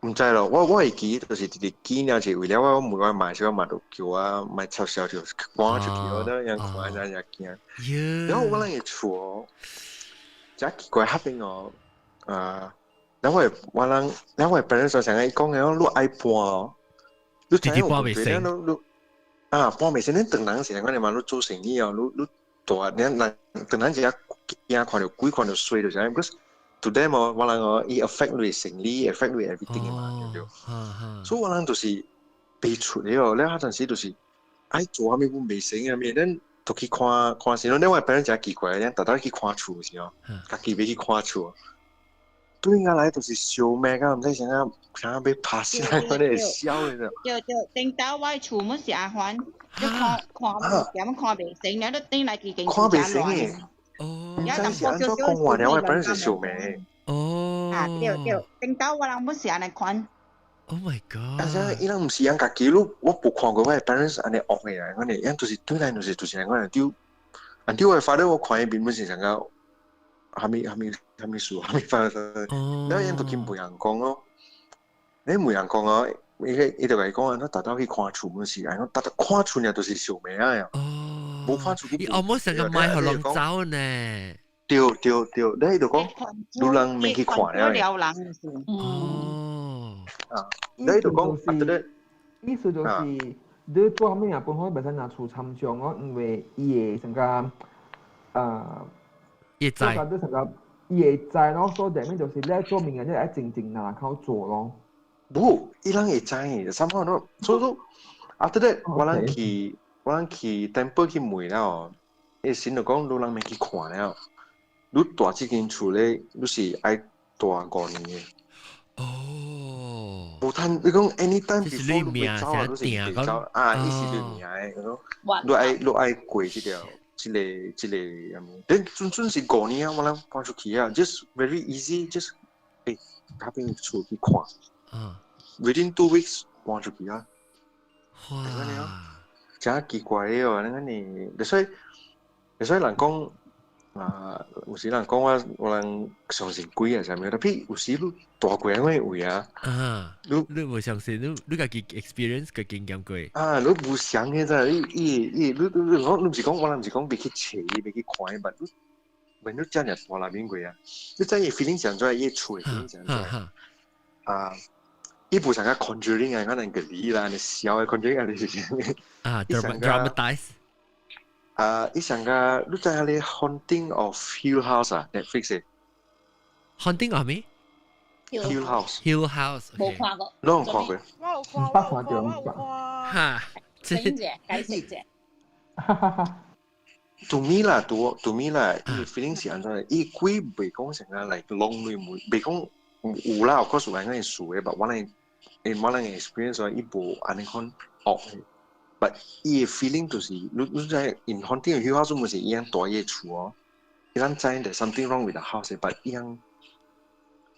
Speaker 13: 毋知咯，我會記就是直直記爾是為了我問我媽時，我媽就叫我莫插銷就趕出去，我都樣看樣也驚。然後我人的厝哦，誠奇怪，彼邊哦，啊，然後我人，然後我 parents 成日講的，你愛搬哦，你
Speaker 1: 直直搬袂成，
Speaker 13: 你啊搬袂成，你唐人是按呢嘛，你做生意哦，你大，你人唐人一驚看著鬼看著衰就是按呢，because to them 哦，我人哦，伊 affect 你生理，affect 你 everything 嘛，對不對？所以我人就是袂出的哦，了彼陣時就是愛做啥物阮袂成啊，物，咱都去看看先咯。另外 parents 誠奇怪，咱逐逐去看厝時哦，家己欲去看厝。對應來就是燒命啊，毋知啥啥欲拍死來，我咧會痟的。
Speaker 16: 對對，頂頭我厝毋是按款，你看看物件看袂成，了你轉來規間
Speaker 13: 看袂成的。哦，毋知是按怎講話了，我本身是燒命。
Speaker 1: 哦。
Speaker 16: 啊對對，頂頭我人毋是按呢款。
Speaker 1: Oh my god！
Speaker 13: 但是伊人毋是按家己，你我無看過我的 parents 按呢惡的啊，我呢，𪜶就是對來就是按呢丟，按丟我 father 我看伊面本是像個，啥物啥物啥物事，啥物發生，了𪜶就去問人講咯，你問人講哦，伊就共伊講，咱逐逐去看厝本是，按怎逐逐看厝爾就是燒命啊！
Speaker 1: 哦，
Speaker 13: 無看厝。
Speaker 1: 伊 almost 成個賣予人走呢。
Speaker 13: 對對對，你伊就講，你人免去看了。
Speaker 16: 了人是。
Speaker 1: 哦。
Speaker 13: 啊，你就講，啊對
Speaker 12: 意思就是，你做啥物啊？本來袂使拿厝參詳哦，因為伊會成個，
Speaker 1: 伊知。
Speaker 12: 你成個伊會知咯，所以裡面就是你做物件，你愛靜靜拿口做咯。
Speaker 13: 無，伊人會知，somehow 咯，所以說 after that 我人去 temple 去問了，伊神就講，你人免去看了，你住這間厝咧，你是愛住5年的。
Speaker 1: 哦，
Speaker 13: 無趁，你講 anytime
Speaker 1: 這是
Speaker 13: before
Speaker 1: 你命
Speaker 13: 你走啊，你是
Speaker 1: 定
Speaker 13: 袂走啊，伊是你命的，你愛過這條，這個啥物？等準準是五年啊，我人搬出去啊，just very easy，just 欸，彼邊厝去看。Within 2 weeks 搬出去啊！
Speaker 1: 哇，
Speaker 13: 真奇怪的哦，你你，所以人講啊，有時人講我人相信鬼啊，啥物，tapi 有時你大過那個位啊，
Speaker 1: 啊，
Speaker 13: 你
Speaker 1: 你無相信，你家己 experience 個經驗過，
Speaker 13: 啊，你無想的咋？你伊伊你你我你毋是講我人毋是講袂去揣，袂去看的，but 你你真係大內面過啊！你知伊 feeling 上出來，伊厝的 feeling 上出來啊。伊無像個 Conjuring 啊，可能個理啦，你笑的 Conjuring 啊，你是啥物？
Speaker 1: 啊，dramatize。
Speaker 13: 啊，伊上個你知影咧 Haunting of Hill House 啊，Netflix 的。
Speaker 1: Haunting of 咩
Speaker 13: ？Hill House。
Speaker 1: Hill House。
Speaker 11: 無看過。
Speaker 13: 攏有看過。
Speaker 15: 我有看，我有看，我有看。
Speaker 1: 哈，
Speaker 11: 這者解釋者。
Speaker 13: To me 啦，to me 啦，伊 feeling 是按怎？伊鬼袂講成個來攏你門，袂講有啦，of course 有按呢事的，but 我人 experience 伊無按呢款惡的，but 伊的 feeling 就是你知 in haunting Hill House 毋是伊樣蹛伊厝哦，伊人知 there's something wrong with the house，but 伊樣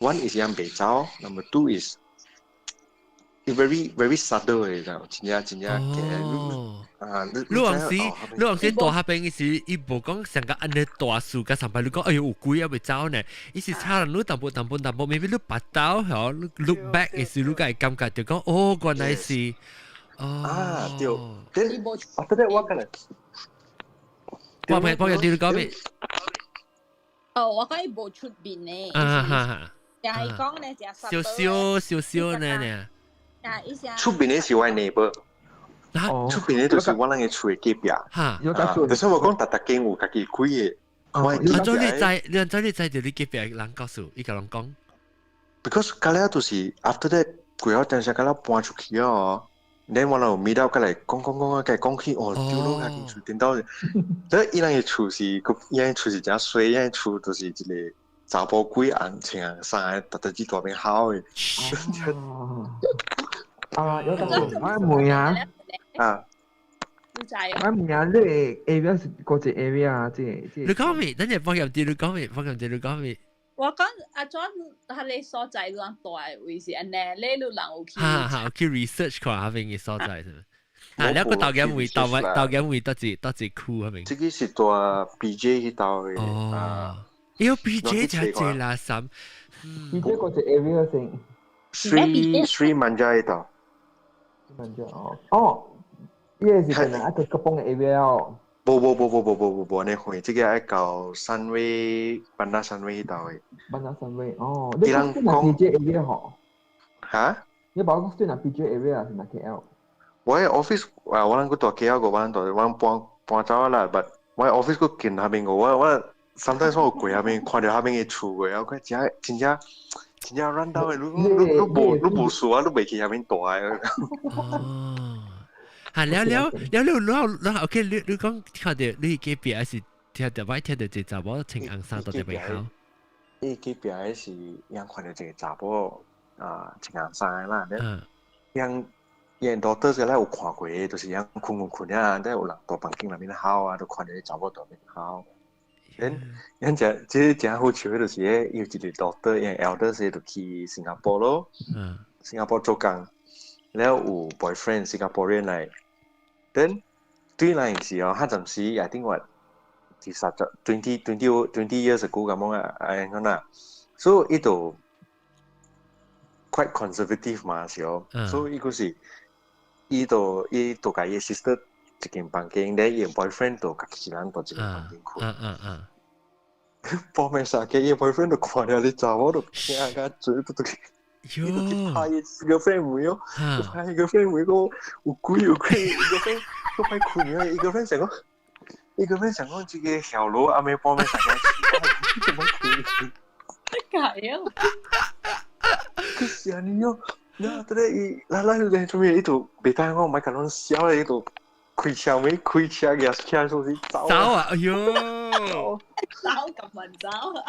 Speaker 13: one is 伊樣袂走，number two is very very subtle 的，真正真正
Speaker 1: 哦。
Speaker 13: 啊！
Speaker 1: 你往時你往時蹛彼邊時，伊無講上個按呢大樹甲上擺，你講哎喲有鬼啊袂走呢？伊是差人你淡薄淡薄淡薄，maybe 你跋倒嗬，你 look back 的時，你才會感覺就講哦，原來是哦。
Speaker 13: 啊對，then after that 我可能，
Speaker 1: 我有啲你講咩？
Speaker 11: 哦，我講伊無出面呢。
Speaker 1: 啊哈哈。
Speaker 11: 就係講咧，就
Speaker 1: 少少少少呢呢。
Speaker 11: 啊，伊是
Speaker 13: 出面的是我 neighbor。出邊的就是我人的厝的隔壁。
Speaker 1: 哈，
Speaker 13: 就是我講逐逐間有家己開的。
Speaker 1: 我按怎你知？你按怎你知著你隔壁人告訴伊共人講
Speaker 13: ？Because 嗰了就是 after that 過了陣時，嗰了搬出去哦。then 我人meet up 過來講講講啊，共講起哦，丟落家己厝顛倒。所以伊人的厝是，伊人的厝是誠細，伊人的厝就是一個查埔鬼紅穿衫个，逐逐佇大邊吼的。
Speaker 12: 啊，有得我問啊。
Speaker 13: 啊！
Speaker 12: 我問啊，你個 area 是佗一個 area 啊？這個這
Speaker 1: 你講咩？等陣放入啲，你講咩？放入啲，你講咩？
Speaker 11: 我講阿怎彼個所在愈大位是按呢，你愈人有去。
Speaker 1: 哈哈，去 research 看彼邊的所在是咪？啊，你個導演位導位導演位佗一佗一區彼邊？
Speaker 13: 這個是蹛 PJ 彼兜的。
Speaker 1: 哦，喲 PJ 真濟垃圾。
Speaker 12: PJ 佗一個 area 先。
Speaker 13: Sri Manja 彼兜。
Speaker 12: Manja 哦，哦。伊個是可能一個 Kepong 的 area 哦。
Speaker 13: 無無無無無無無無按呢遠，這個愛到 Sunway Bandar Sunway 彼兜的。
Speaker 12: Bandar Sunway 哦，你講講 PJ area 吼？
Speaker 13: 哈？
Speaker 12: 你把我講算若 PJ area 是若 KL？
Speaker 13: 我的 office 啊，我人閣蹛 KL 個，我人蹛，我人搬搬走啦，but 我的 office 閣近彼邊個，我 sometimes 我有過彼邊，看著彼邊的厝過，我看真真正真正 run down 的，你無事啊，你袂去彼邊蹛的。
Speaker 1: 哦。嚇了了了了了了，OK，你講聽著你隔壁還是聽著擺聽著一個查某穿紅衫蹛佇邊吼？
Speaker 13: 伊隔壁的是𪜶看著一個查某啊穿紅衫的啦，𪜶𪜶 daughter 是咧有看過，就是𪜶睏睏睏啊，但有人蹛房間內面吼啊，就看著查某蹛面吼。𪜶𪜶誠這誠好笑的就是彼有一個 daughter，𪜶 elder 就去新加坡咯，新加坡做工，了有 boyfriend Singaporean 來。then 對那時哦，彼陣時 I think what 二十 20 years ago 咁樣啊，哎咁啊，所以伊就 quite conservative 嘛是哦，所以伊個是伊就共伊 sister 一間房間，咧伊 boyfriend 就家己一人蹛一間房間睏。半暝三更，伊 boyfriend 就看著你查某就驚甲嘴都都。伊就去拍伊 girlfriend 門哦，拍伊 girlfriend 門講有鬼有鬼，伊 girlfriend 閣歹睏啊，伊 girlfriend 想講，伊 girlfriend 想講這個小羅暗暝半暝三更怎麼睏？
Speaker 11: 解啊！
Speaker 13: 可是按呢哦，那對伊，咱咱咧做咩？伊就袂當講，莫共阮笑咧，伊就開車尾開車舉起來，說是走
Speaker 1: 走啊！哎喲，
Speaker 11: 走咁難走啊！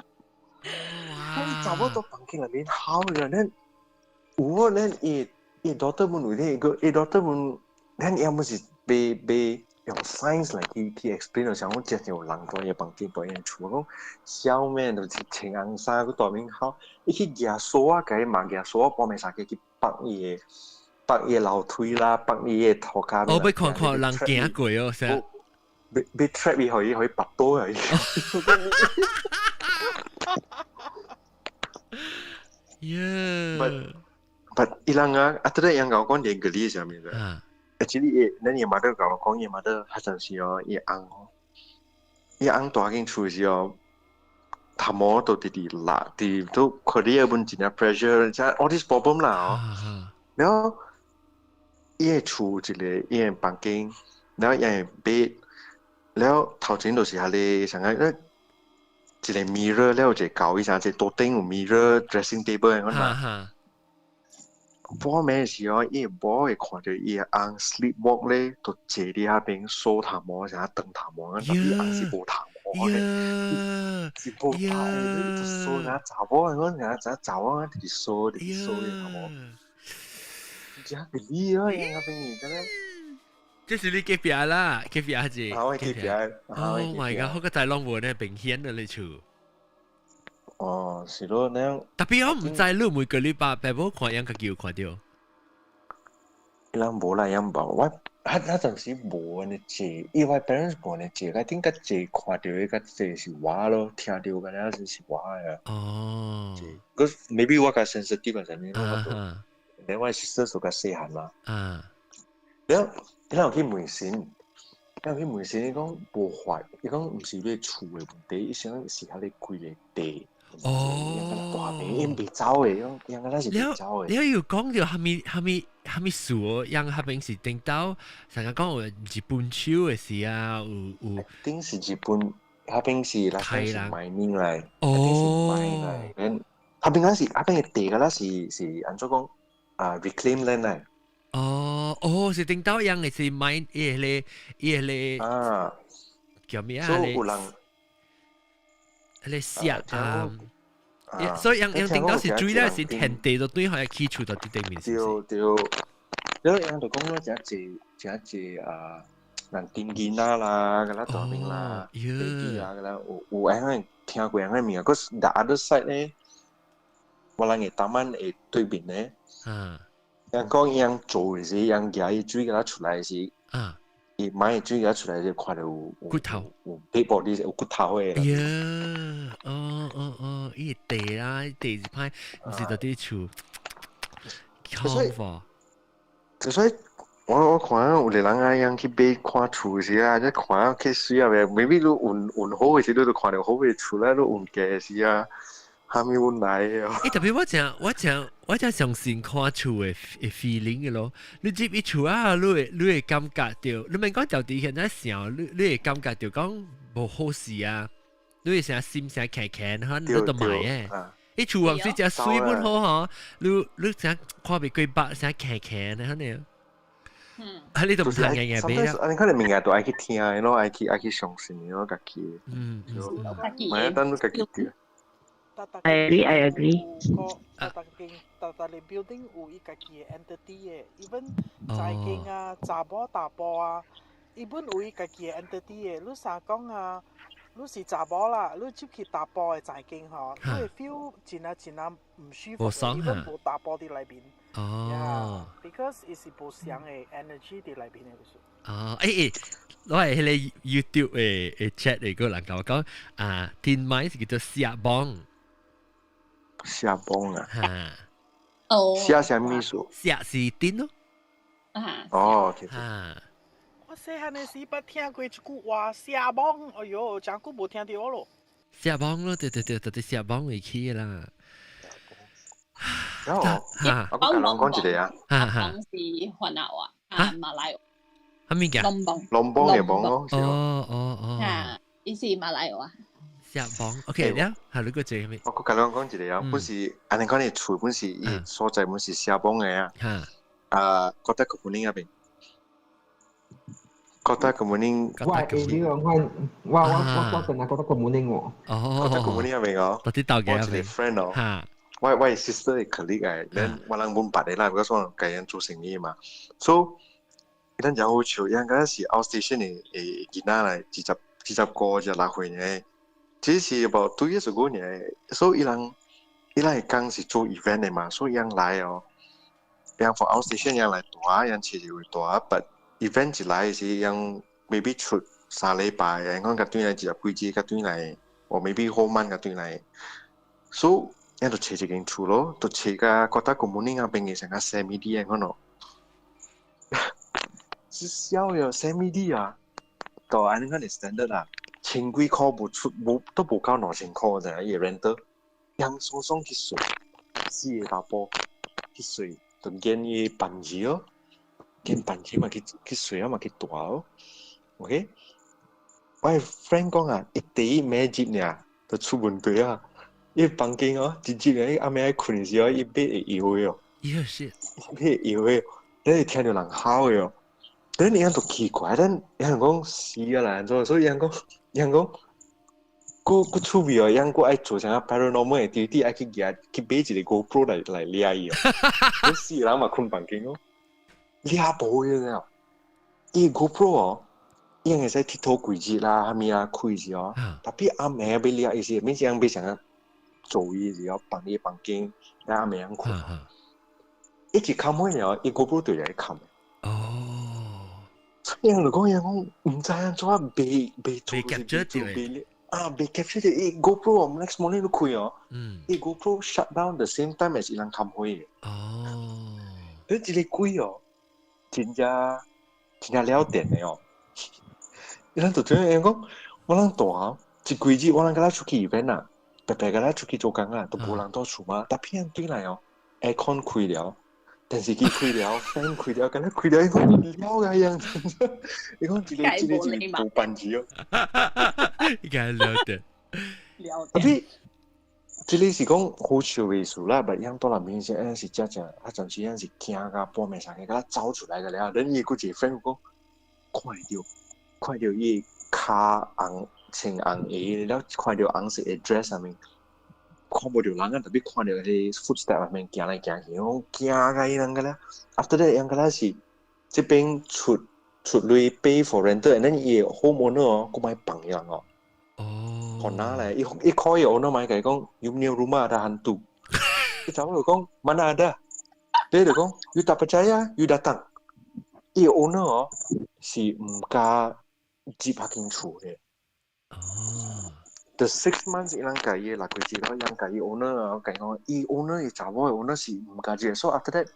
Speaker 13: 哇！查某到房間內面哭啦，咱有啊，咱伊伊 daughter 們有咧個，伊 daughter 們，咱要麼是被被用 science 來去去 explain，就像講真有人蹛伊房間蹛伊厝，講痟咩，就是穿紅衫閣蹛面哭，伊去舉鎖啊，共伊嘛舉鎖啊，半暝三更去縛伊的縛伊的樓梯啦，縛伊的塗跤。
Speaker 1: 我欲看看人行過哦，啥？
Speaker 13: 欲欲 trap 伊，予伊予伊縛倒啊！
Speaker 1: 耶
Speaker 13: ！But but 伊人啊，啊，這個人共我講連個例啥物事？Actually，伊咱伊媽都共我講，伊媽都彼陣時哦，伊翁哦，伊翁蹛間厝時哦，頭毛都直直落，直都 career 本真正 pressure，這 all this problem 啦哦。然後伊的厝一個伊的房間，然後伊的 bed，然後頭前就是彼个啥個，一個 mirror，了有一個舊伊啥，一個桌頂有 mirror dressing table 的款嘛。半暝時哦，伊某會看著伊的翁 sleepwalk 咧，就坐佇彼邊梳頭毛，啥長頭毛，但伊翁是無頭毛的，是無頭的，就梳啥查某的，我啥啥查某，直直梳直直梳伊頭毛。真個厲害，伊那邊真的。
Speaker 1: 這是你隔壁啦，隔壁是。
Speaker 13: 啊，我隔壁。
Speaker 1: Oh my god！好個在攏無呢，明顯的你厝。
Speaker 13: 哦，是咯，那樣。
Speaker 1: 特別我毋知你每個禮拜爸母看樣家己有看著。
Speaker 13: 伊人無啦，樣無。我彼彼陣時無按呢濟，伊我 parents 無按呢濟，I think 較濟看著的較濟是我咯，聽著敢若是是我的。
Speaker 1: 哦。
Speaker 13: Cause maybe 我較 sensitive 啥物，我都。then 我 sister 就較細漢嘛。了，伊人有去問神，伊人去問神，伊講無法，伊講毋是你厝的問題，伊想是彼个規个地。
Speaker 1: 哦，
Speaker 13: 大地𪜶袂走的，𪜶敢若是袂走的。
Speaker 1: 你有講著蝦米蝦米蝦米事哦？𪜶彼邊是頂到，成日講有日本手的事啊，有有。
Speaker 13: 頂是日本，彼邊是那是 mining 來，
Speaker 1: 哦，
Speaker 13: mining 來，then 彼邊敢是彼邊的地敢若是是按怎講啊？reclaim land 來。
Speaker 1: 哦哦，是頂到𪜶的是 mine 伊個伊個
Speaker 13: 啊，
Speaker 1: 叫咩啊？
Speaker 13: 所以有人。
Speaker 1: 彼個石啊，所以𪜶𪜶頂到是水咧，是田地就對，好像起厝就佇頂面。
Speaker 13: 對對，了𪜶就講了誠濟誠濟啊，人叮囡仔啦，敢若大兵啦，飛機啊，敢若有有按呢聽過按呢物件。可是 the other side 咧，我人的 taman 的對面咧，𪜶講𪜶做的時，𪜶舉伊水敢若出來時，伊買水敢出來時，看著有
Speaker 1: 骨頭，
Speaker 13: 有 dead body 有骨頭的。
Speaker 1: 呀，哦哦哦，伊地啦，地是歹，毋是佇佇厝。
Speaker 13: 所以，所以我我看有個人啊，樣去買看厝時啊，這看去水啊，maybe 你運運好的時，你就看著好的厝啦；你運假的時啊，蝦米運來的哦。
Speaker 1: 欸，特別我誠我誠我誠相信看厝的的 feeling 的咯。你入去厝啊，你會你會感覺著，你免講就佇現在想，你你會感覺著講無好勢啊，你會成心成騎騎，可能你都買的。伊厝房是誠媠本好吼，你你成看袂過目，成騎騎呢，可能。嗯，啊，你都毋通硬硬買
Speaker 13: 啦。你可能物件都愛去聽的咯，愛去愛去相信的咯，家己。
Speaker 1: 嗯，
Speaker 13: 買等你家己對。
Speaker 3: I agree, I agree.
Speaker 17: 逐逐間逐逐個 building 有伊家己的 entity 的，even 財經啊、查某查埔啊，伊本有伊家己的 entity 的。你若講啊，你是查某啦，你入去查埔的財經吼，你會 feel 真啊真啊毋舒服，even 無查埔佇內面。
Speaker 1: 哦。
Speaker 17: Because 伊是無相的 energy 佇內面的就是。
Speaker 1: 哦，欸欸，我係彼个 YouTube 的的 chat 的個人共我講啊，天買是叫做石幫。
Speaker 13: 石幫啊！
Speaker 11: 哦，
Speaker 13: 石啥物意思？
Speaker 1: 石是電咯。
Speaker 11: 啊。
Speaker 13: 哦，
Speaker 1: 啊。
Speaker 17: 我細漢的時捌聽過一句話，石幫，哎喲，誠久無聽著咯。
Speaker 1: 石幫咯，對對對，就是石幫會起啦。
Speaker 13: 然後，我共人講一個啊。
Speaker 11: 幫是番仔話，啊馬來話。
Speaker 1: 啥物件？
Speaker 11: Lombong。
Speaker 13: Lombong 的幫咯。
Speaker 1: 哦哦哦。
Speaker 11: 啊，伊是馬來話。
Speaker 1: 石社房，OK 了，係你個做咩？
Speaker 13: 我佮你講一個啊，本是按呢講你厝本是伊所在本是社房的啊。啊，Kota Kemuning 那邊。Kota Kemuning。
Speaker 12: 我會你講我我我我跟阿 Kota Kemuning 喎。
Speaker 1: 哦。
Speaker 13: Kota Kemuning 那邊哦。
Speaker 1: 到底到
Speaker 13: 我一個 friend 哦。我 sister 的 colleague 來，咱我人本捌的啦，because 我共𪜶做生意嘛。So，伊咱真好笑，伊敢是 outstation 的的囡仔來，二十二十五、26歲呢。這是 about 2 years ago 呢，所以伊人伊人的工是做 event 的嘛，所以伊人來哦，伊人 from outstation 伊人來住，伊人飼一位住，but event 一來時，伊人 maybe 出3禮拜，人講共轉來20幾日，共轉來，或 maybe whole month 共轉來，所以伊就揣一間厝咯，就揣甲 Kota Kemuning 那邊的成個 semi D 樣咯，是痟喲 semi D 啊，就按呢款的 standard 啊。千幾箍無出無都無夠2000箍咋，伊個 rental，人爽爽去睡，四個查埔去睡，就見伊辦事咯，見辦事嘛去去睡啊嘛去住咯，OK？我的 friend 講啊，伊第一暝入爾就出問題啊，伊房間哦，一入來伊暗暝愛睏的時候，伊背會搖的哦，
Speaker 1: Yeah shit，
Speaker 13: 背會搖的，你會聽著人吼的哦，等伊就奇怪，等伊人講死啊啦，按怎，所以伊人講。伊人講，閣閣趣味哦，伊人閣愛做啥 paranormal activity，愛去舉去買一個 GoPro 來來掠伊哦。你四個人嘛睏房間哦，掠無伊了。伊 GoPro 哦，伊會使佚佗幾日啦，啥物啊開時哦。tapi 暗暝欲掠伊時，免是人欲啥做伊時哦，放伊房間，咧暗暝通睏。一直冚開了，伊 GoPro 對來冚。伊人就講，伊人講毋知按怎袂袂做，
Speaker 1: 袂 capture
Speaker 13: 做袂啊，袂 capture 著伊 GoPro next morning 都開哦。伊 GoPro shut down the same time as 伊人冚開的。你這個鬼哦，真正真正了電的哦。伊人就這樣講，我人大一幾日，我人敢若出去 event 啊，白白敢若出去做工啊，都無人佇厝嘛。tapi 人轉來哦，aircon 開了。電視機開了，fan 開了，敢若開了，伊講了個樣子，伊講這個這個這個無辦事哦。
Speaker 1: 應該了得。
Speaker 13: tapi，這個是講好笑的事啦，但樣到那邊時，樣是真正，啊陣時樣是驚甲半暝三更，敢走出來個了。恁伊閣一個 friend 講，看著看著伊跤紅穿紅鞋，了看著紅色的 dress 上面。看無著人啊，tapi 看著彼個 footstep 內面行來行去，我驚甲伊人個咧。After that，人個咧是這邊出出鐳 pay for rental，and then 伊個 homeowner 哦，閣莫放伊人哦。
Speaker 1: 哦。
Speaker 13: 可能咧，伊伊 call 伊 owner 嘛，共伊講，you punya rumah ada hantu。伊查某就講，mana ada？伊就講，you tak percaya，you datang。伊個 owner 哦，是毋敢入彼間厝的。
Speaker 1: 哦。
Speaker 13: The 6 months 伊人共伊6個月咯，伊人共伊 owner 啊，共伊講，伊 owner 伊查某的 owner 是毋敢入，所以 after that，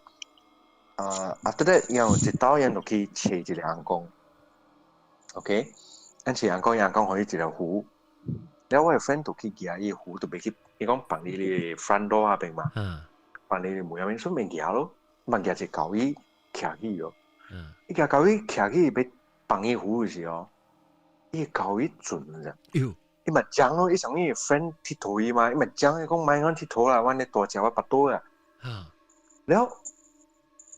Speaker 13: 啊，after that 伊有一道伊就去揣一個尪公，OK，咱揣尪公，尪公予伊一條符，了我的 friend 就去舉伊個符，就袂去，伊講放佇你 front door 那邊嘛，放佇你門那邊，順便舉咯，嘛舉一個狗伊徛起哦，伊舉狗伊徛起欲放伊符的時候，伊個狗伊準咋。伊嘛講咯，伊想伊 friend 𨑨迌伊嘛，伊嘛講伊講莫講𨑨迌啦，阮咧大隻我腹肚啊。了，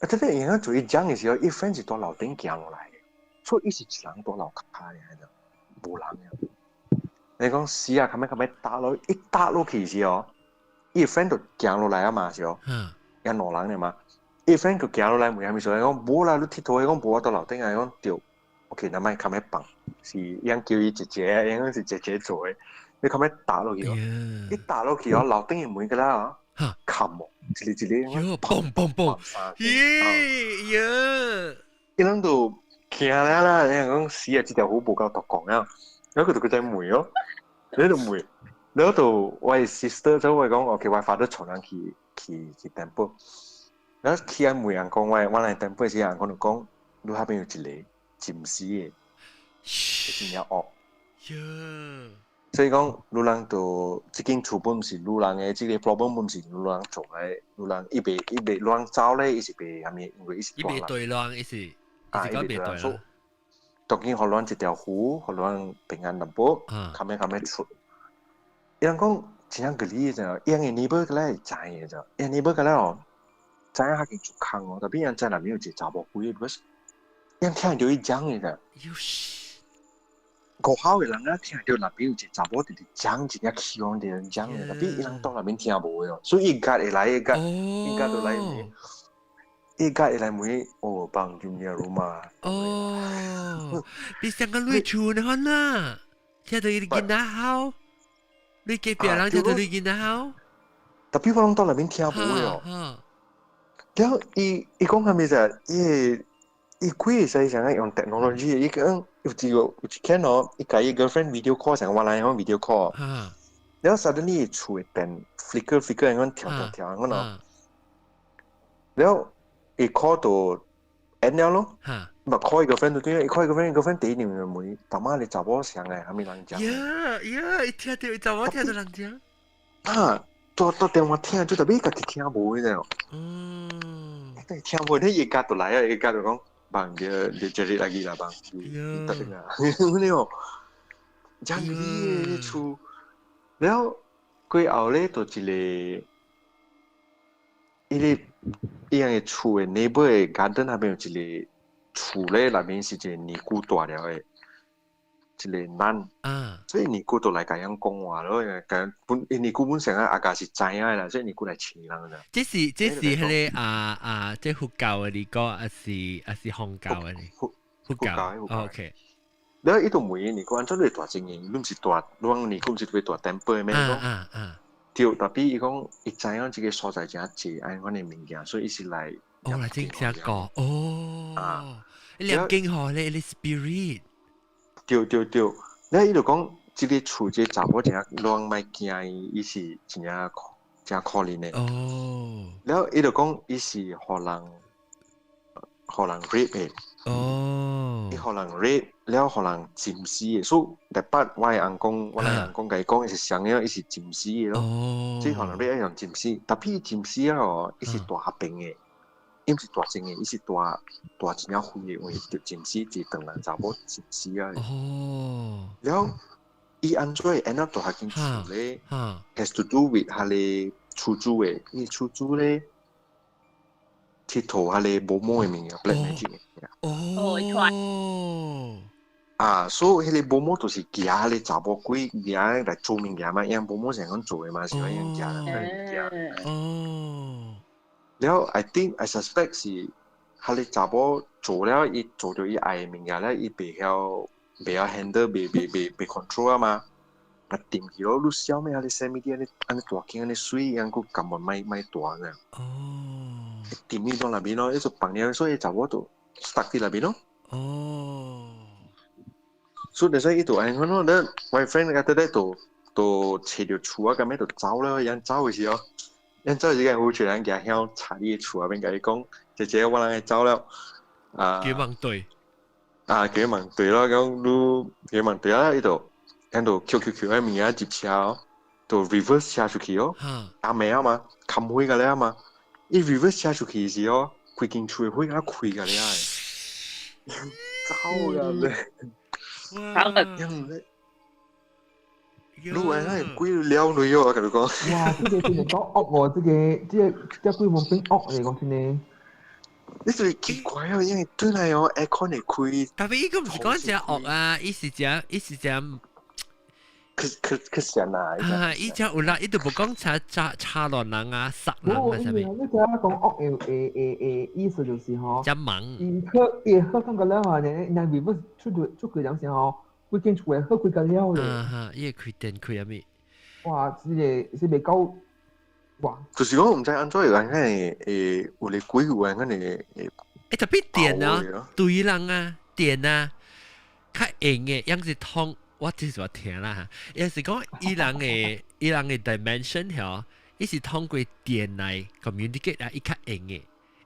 Speaker 13: 啊，這個伊講做伊講的時候，伊 friend 是佇樓頂行落來的，所以伊是一人佇樓跤爾，無人爾。你講死啊，較尾較尾打落，一打落去時候，伊 friend 就行落來啊嘛，是哦，伊兩人爾嘛，伊 friend 就行落來問啥物事，伊講無啦，你𨑨迌，伊講無我佇樓頂啊，伊講對。OK，那莫較尾放，是伊人叫伊姐姐，伊講是姐姐做的，你較尾打落去哦，一打落去哦，樓頂的門個啦哦，冚哦，一個一個，
Speaker 1: 嘣嘣嘣，咦呀，
Speaker 13: 伊攏都驚了啦，伊人講死啊，這條符無夠毒講啊，然後佢就佢在問哦，你就問，然後就我的 sister 就我講，OK，我 father 帶人去去去 temple，然後去按問人講，我我來 temple 時，人講就講，你那邊有一個。占死的，真正惡。所以講，女人就這間厝本毋是女人的，這個 problem 本毋是女人做的，女人伊袂伊袂女人走咧，伊是袂啥物，因為伊是
Speaker 1: 伊袂對人，伊是
Speaker 13: 啊，
Speaker 1: 伊袂對人。
Speaker 13: 當然，予咱一條符，予咱平安淡薄，較尾較尾出。伊人講真正個理就，伊人嘅 neighbor 個咧知嘅就，伊 neighbor 個咧哦，知影較緊做空哦，特別人知內面有一個查某鬼，because 伊人聽到伊講嘅就。五口嘅人啊，聽到內邊有一個查某直直講，真正起哄佇咧講嘅，特別伊人當內面聽無嘅哦，所以伊家會來，伊家伊家就來問，伊家會來問，哦，bang punya rumah。
Speaker 1: 哦，你上個你厝呢啦，聽到伊囡仔哭，你隔壁人聽到你囡仔哭。
Speaker 13: 特別我攏當內面聽無嘅哦。了後伊講啥物就，伊伊幾會使想用 technology，伊講有一個有一天哦，伊共伊 girlfriend video call 成我來用 video call，了後 suddenly 厝會變 flicker flicker 咁跳跳跳咁咯，了後伊 call 到 end 了咯，咪 call 伊個 friend 就對，伊 call 伊個 friend，伊個 friend 第一年就問，大媽你查某聲嘅，啥物人講？
Speaker 1: 呀呀，伊聽到查某聽到人講。
Speaker 13: 啊，到到電話聽就特別家己聽無嘅哦。嗯。聽無，你伊家就來啊，伊家就講。Bang dia dia cari lagi lah bang. Tak dengar. 你哦，這樣子厝，然後過後咧就一個，伊個伊樣的厝的 neighbor 的 garden 那邊有一個厝咧，內面是一個尼姑大了的，一個男，所以尼姑就來共樣講話咯，共本尼姑本身啊阿家是知影的啦，所以尼姑來請人啦。
Speaker 1: 這是彼個啊啊，這佛教的你講，抑是宗教的？
Speaker 13: 佛
Speaker 1: 佛教。OK。
Speaker 13: 然後伊就問尼姑，按怎你大精英，你毋是大，你講尼姑毋是特別大 temple 咩？
Speaker 1: 啊啊。
Speaker 13: 對，特別伊講伊知影這個所在誠濟按款的物件，所以伊是來。
Speaker 1: 哦，來真正講哦。啊。念經吼，咧咧 spirit。
Speaker 13: 對對對，然後伊就講，這個厝這個查某真正攏莫驚伊，伊是真正真可憐的。
Speaker 1: 哦。
Speaker 13: 然後伊就講，伊是予人予人 rape 的。
Speaker 1: 哦。
Speaker 13: 伊予人 rape，了予人浸死的。所以，第八我的翁公，我的翁公共伊講，伊是啥樣？伊是浸死的咯。
Speaker 1: 哦。
Speaker 13: 即予人 rape 用浸死，特別伊浸死了哦，伊是大合病的。伊毋是大精的，伊是大大真正灰的，因為著浸死一長人查某浸死啊。
Speaker 1: 哦。
Speaker 13: 了，伊按怎會 end up 蹛間厝咧？Has to do with 彼个厝主的，伊厝主咧，𨑨迌彼个 bomoh 的物件，black magic 的物件。
Speaker 1: 哦。
Speaker 13: 啊，所以彼个 bomoh 就是舉彼个查某鬼舉來做物件嘛，因 bomoh 是按做的嘛，是按樣舉物件。
Speaker 1: 哦。
Speaker 13: 了，I think I suspect 是，彼个查某做了，伊做著伊愛的物件了，伊袂曉 handle，袂 control 啊嘛。啊，掂去咯，你痟咩？你啥物啲按呢按呢大間按呢水，按閣甘願莫莫大呢？
Speaker 1: 哦。
Speaker 13: 掂去到內面咯，伊就放了，所以查某就 stuck 佇內面咯。
Speaker 1: 哦。
Speaker 13: 所以所以伊就按呢咯，你我 friend after that 就就揣著厝啊，咁樣就走了，𪜶走的時候。𪜶走時間有一個人舉香插佇厝內面，共伊講：姐姐，我人會走了。啊！
Speaker 1: 叫問對。
Speaker 13: 啊，叫問對咯，講你叫問對啊，伊就𪜶就抾抾抾彼物件入車哦，就 reverse 車出去哦。暗暝啊嘛，冚火個了嘛，伊 reverse 車出去時哦，規間厝的火甲開個了的。走啊咧！
Speaker 3: 走啊！
Speaker 13: 你話那鬼了女哦，我共你講。
Speaker 12: 哇！這個真係講惡喎，這個這個這鬼門變惡嚟講真的。
Speaker 13: 你就是奇怪哦，因為對來哦，aircon 會開。
Speaker 1: 特別伊個毋是講誠惡啊，伊是誠伊是誠。
Speaker 13: 可可可閒啊！
Speaker 1: 啊，伊誠有力，伊都無講查查查亂人啊，殺人啊，啥物。
Speaker 12: 你聽我講惡的的的的意思就是吼。
Speaker 1: 誠猛。
Speaker 12: 伊好伊好感覺了吼，人人 reverse 出出去兩時吼。規間厝會好開個了咧。
Speaker 1: 啊哈，伊會開電開啥物？
Speaker 12: 哇！這個是袂夠哇！
Speaker 13: 就是講毋知按怎會按呢會有個鬼有按呢會。
Speaker 1: 欸，特別電啊，對人啊，電啊，較硬的，樣是通，我這是我聽啦哈，也是講伊人的伊人的 dimension 吼，伊是通過電來 communicate 啊，伊較硬的，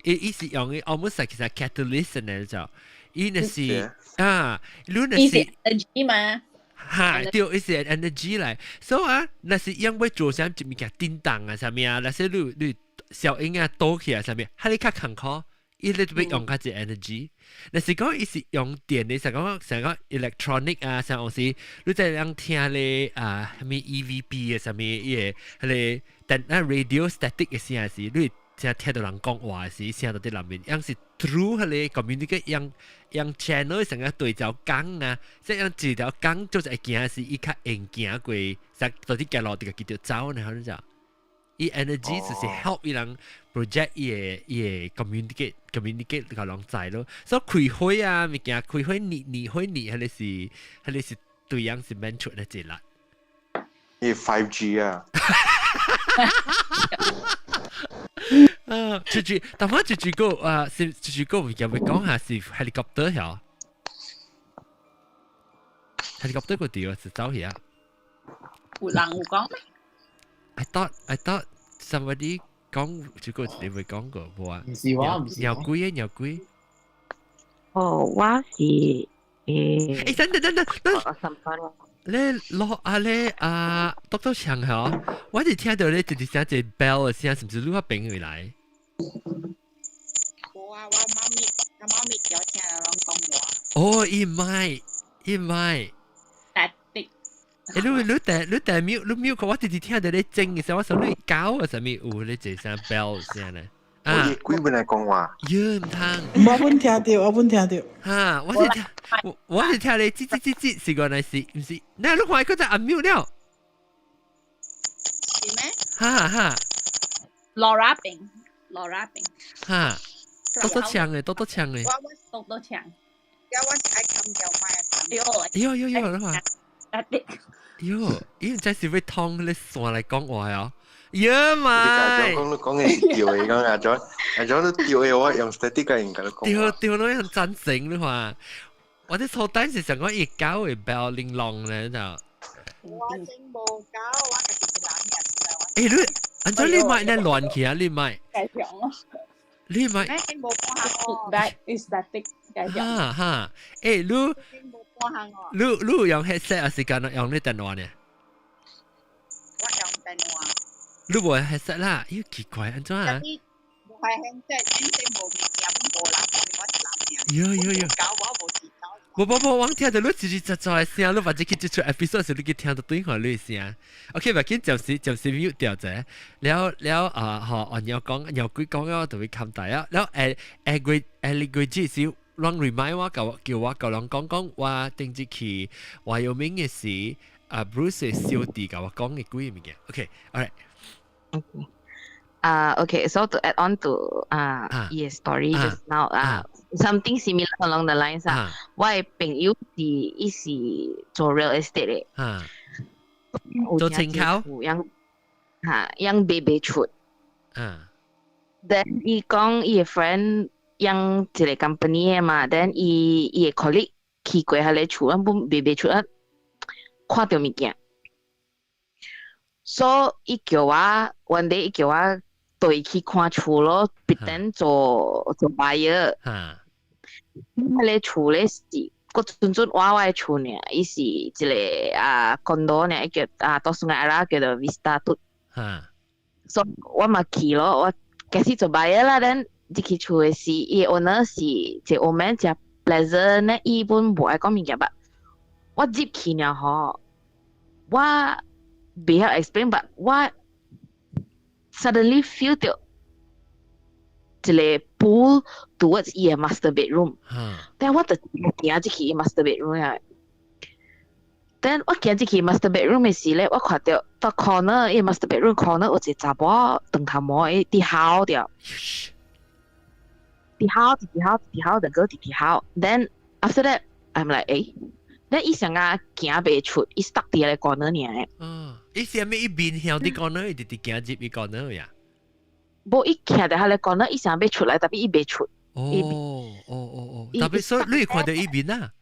Speaker 1: 伊伊是用的 almost like 其實 catalyst 呢就，伊若是啊，你若是
Speaker 11: energy 嘛？
Speaker 1: 哈，對，伊是 energy 來，所以啊，若是用欲做啥物物件叮當啊，啥物啊，若是你你小嬰仔倒去啊，啥物，哈你較艱苦，伊咧要用較濟 energy。若是講伊是用電的，成講成講 electronic 啊，像有時你在人聽咧啊，啥物 EVP 的啥物伊個彼個電啊 radio static 的聲時，你會聽到人講話時，聲到佇內面，樣是 through 彼個 communicate 用用 channel 成個對條講啊，即樣一條講就是會行時，伊較會行過，實到底行路就記著走呢，好似就。伊 energy 就是 help 伊人 project 伊個伊個 communicate communicate 共人知咯。所以開會啊，物件開會你你會你，彼個是對樣是免出的一力。
Speaker 13: 伊 5G 啊。
Speaker 1: 啊，出去，但我出去個啊，是出去個物件會講下是 helicopter 曉，helicopter 個地方是走去啊。
Speaker 11: 有人有講咩？
Speaker 1: I thought somebody 講這個你會講過無啊？
Speaker 6: 唔是我，唔是
Speaker 1: 鳥龜啊，鳥龜。
Speaker 3: 哦，我是誒。
Speaker 1: 誒，等等等等等。你落啊咧啊，Doctor 強嗬，我是聽到咧就是聲一個 bell 嘅聲，是毋是你那邊回來？
Speaker 16: 無啊，我媽咪，我媽咪叫聽人講話。
Speaker 1: 哦，伊唔係，伊唔係。欸，你你第你第 mute 你 mute 個，我直直聽到你整嘅時候，我想你搞啊，啥物有你這聲 bell 聲咧？
Speaker 13: 啊，鬼本來講話。
Speaker 1: 喲，毋通。
Speaker 17: 我本聽到，我本聽到。
Speaker 1: 哈，我是聽，我是聽你吱吱吱吱，是原來是，毋是？那你看佢在按 mute 了。
Speaker 16: 是咩？
Speaker 1: 哈哈。
Speaker 11: Laura 餅，Laura 餅。
Speaker 1: 哈，多多槍嘅，多多槍嘅。
Speaker 11: 多多槍。
Speaker 16: 我是愛冚掉麥。
Speaker 1: 喲喲喲，你看。
Speaker 11: 啊對。
Speaker 1: 喲，伊毋知是欲通彼線來講話哦。喲媽！
Speaker 13: 你講你講嘅是對的，講阿 John，阿 John 都對的，我用 static 個應該講。
Speaker 1: 對對，你很贊成你話。我啲錯單是想講伊搞會 bell 鈴啷咧就。
Speaker 16: 我真無搞，我家己一人
Speaker 1: 欸，你按怎你麥咧亂去啊？你麥。你麥。
Speaker 11: That is static。
Speaker 1: 哈哈，欸，你。你你用 headset 還是幹用你電話呢？
Speaker 16: 我用電話。
Speaker 1: 你無 headset 啦？咦，奇怪，按怎啊？
Speaker 16: 無係 headset，headset 無物件，無人，我是人爾。
Speaker 1: 喲喲喲！
Speaker 16: 我無自搞。
Speaker 1: 無無無，我聽到你吱吱喳喳的聲，你或者去這出 episode 時，你去聽到對話你的聲。OK，無緊，暫時暫時 mute 掉者。了了啊，吼，按鳥講，鳥鬼講了就會冚大啊。了誒誒個誒個月是。人 remind 我，叫叫我共人講講，我頂日去華陽明嘅時，啊 Bruce 小弟共我講嘅幾個物件。OK，alright。
Speaker 3: Okay, so to add on to 伊 story just now 啊，something similar along the lines 啊，我的朋友是伊是做 real estate 的，
Speaker 1: 做清口，
Speaker 3: 樣嚇樣賣袂出，then 伊講伊的 friend 養一個 company 的嘛，then 伊伊的 colleague 去過彼个厝，啊本賣袂出啊，看著物件，所以伊叫我，one day 伊叫我綴去看厝咯，pretend 做做 buyer。彼个厝咧是，閣陣陣我我的厝爾，伊是一個啊 condo 爾，伊叫啊倒 Sungai Ara 叫做 Vista 嘟。所以我嘛去咯，我開始做 buyer 啦，then 入去厝的時，伊 owner 是一個 old man 誠 pleasant 呢，伊本無愛講物件吧。我入去了吼，我袂曉 explain，but 我 suddenly feel 到一個 pull towards 伊的 master bedroom。但我就行入去伊 master bedroom 啊。Then 我行入去 master bedroom 的時咧，我看到到 corner 伊 master bedroom corner 有一個查某長頭毛，伊佇哭著。佇哭，佇哭，佇哭，兩個佇佇哭。Then after that I'm like，欸，then 伊成個行袂出，伊 stuck 佇彼個 corner 爾。
Speaker 1: 嗯，伊是啥物？伊面向佇 corner，伊直直行入伊 corner 呀？
Speaker 3: 無，伊徛佇彼個 corner，伊想欲出來，但是伊袂出。
Speaker 1: 哦哦哦哦，但是所以你會看到伊面啊？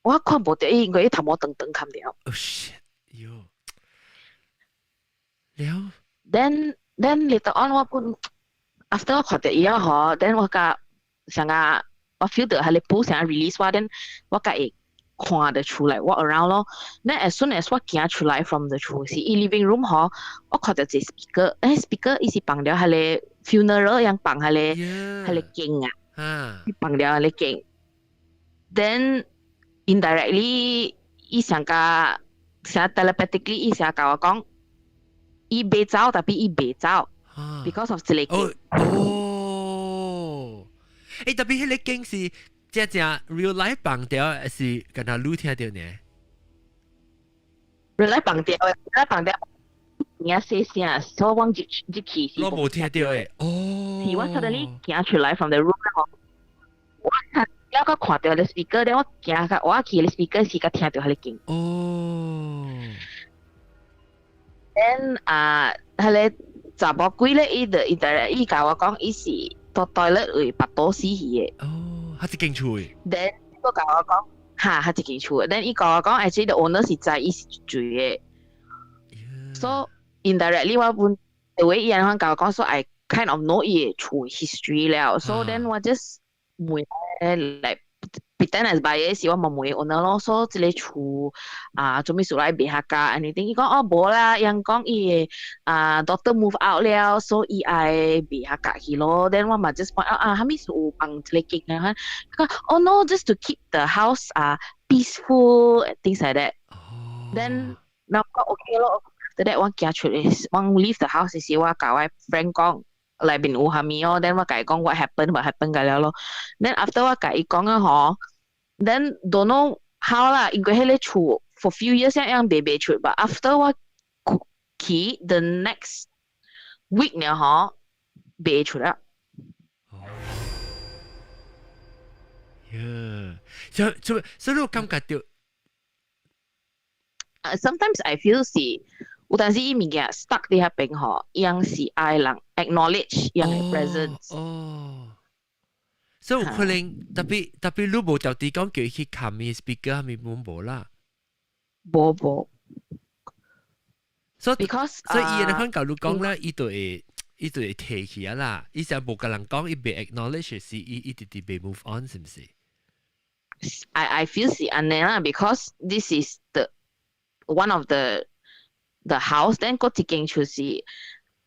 Speaker 3: 我看無著伊，因為伊頭毛長長冚掉。
Speaker 1: Oh shit！喲，了。
Speaker 3: Then later on 我本 after 我看著伊了吼，then 我甲成個我 feel 到彼個 pull 成個 release 我，then 我共伊看得出來 walk around 咯。Then as soon as 我行出來 from the 厝時，伊 living room 嗬，我看到一個 speaker，speaker 伊是放了彼个 funeral 樣放彼个經啊，放了彼个經。Then indirectly 伊想甲成 telepathically 伊成共我講，伊袂走，tapi 伊袂走，because of 這個經。
Speaker 1: 哦，tapi 彼个經是正正 real life 放著，還是敢若你聽著呢？
Speaker 3: real life 放著，real life 放著，爾細聲，所以我入入去是。
Speaker 1: 我無聽著的。哦。
Speaker 3: 是我 suddenly 行出來 from the room 我看了個看著個 speaker 咧，我行較我去個 speaker 時，才聽著彼个經。
Speaker 1: 哦。
Speaker 3: Then 啊，彼个查某鬼咧，伊就伊就伊共我講，伊是到 toilet 位腹肚死去的。
Speaker 1: 哦，彼一間厝的。
Speaker 3: Then 伊閣共我講，哈，彼一間厝的。Then 伊共我講，actually the owner 是知伊是住的。So indirectly 我本 the way 伊按呢共我講，so I kind of know 伊的厝 history 了。So then 我 just 問 like pretend as bias 是我嘛問 owner 咯，so 這个厝啊，做咩事來賣下價？anything 伊講哦無啦，人講伊的啊 daughter move out 了，所以伊愛賣下價去咯。Then 我嘛 just point out 啊，啥物事有放這个經啊？佢講哦 no, just to keep the house 啊 peaceful things like that。Then 我講 okay 咯。After that 我行出嚟，我 leave the house 時，我共我 friend 講內面有啥物哦，then 我共伊講 what happen what happen 個了咯。Then after 我共伊講啊嗬，then don't know how 啦，因為彼个厝 for few years 樣袂賣出吧。After 我去 the next week 呢嗬，賣出了。
Speaker 1: 呀，所以我感覺著。
Speaker 3: Sometimes I feel 是有陣時伊物件 stuck 佇彼邊吼，伊樣是愛人 acknowledge 伊樣的 presence。
Speaker 1: 哦，所以有可能特別你無特地講叫伊去看伊 speaker 係咪冇無啦？
Speaker 3: 無無。
Speaker 1: 所以
Speaker 3: because
Speaker 1: 所以伊那款共你講咧，伊就會提起啊啦。伊成無共人講，伊袂 acknowledge 是伊伊直直袂 move on 是毋是
Speaker 3: ？I feel 是按呢啦，because this is the one of the house then 閣一間就是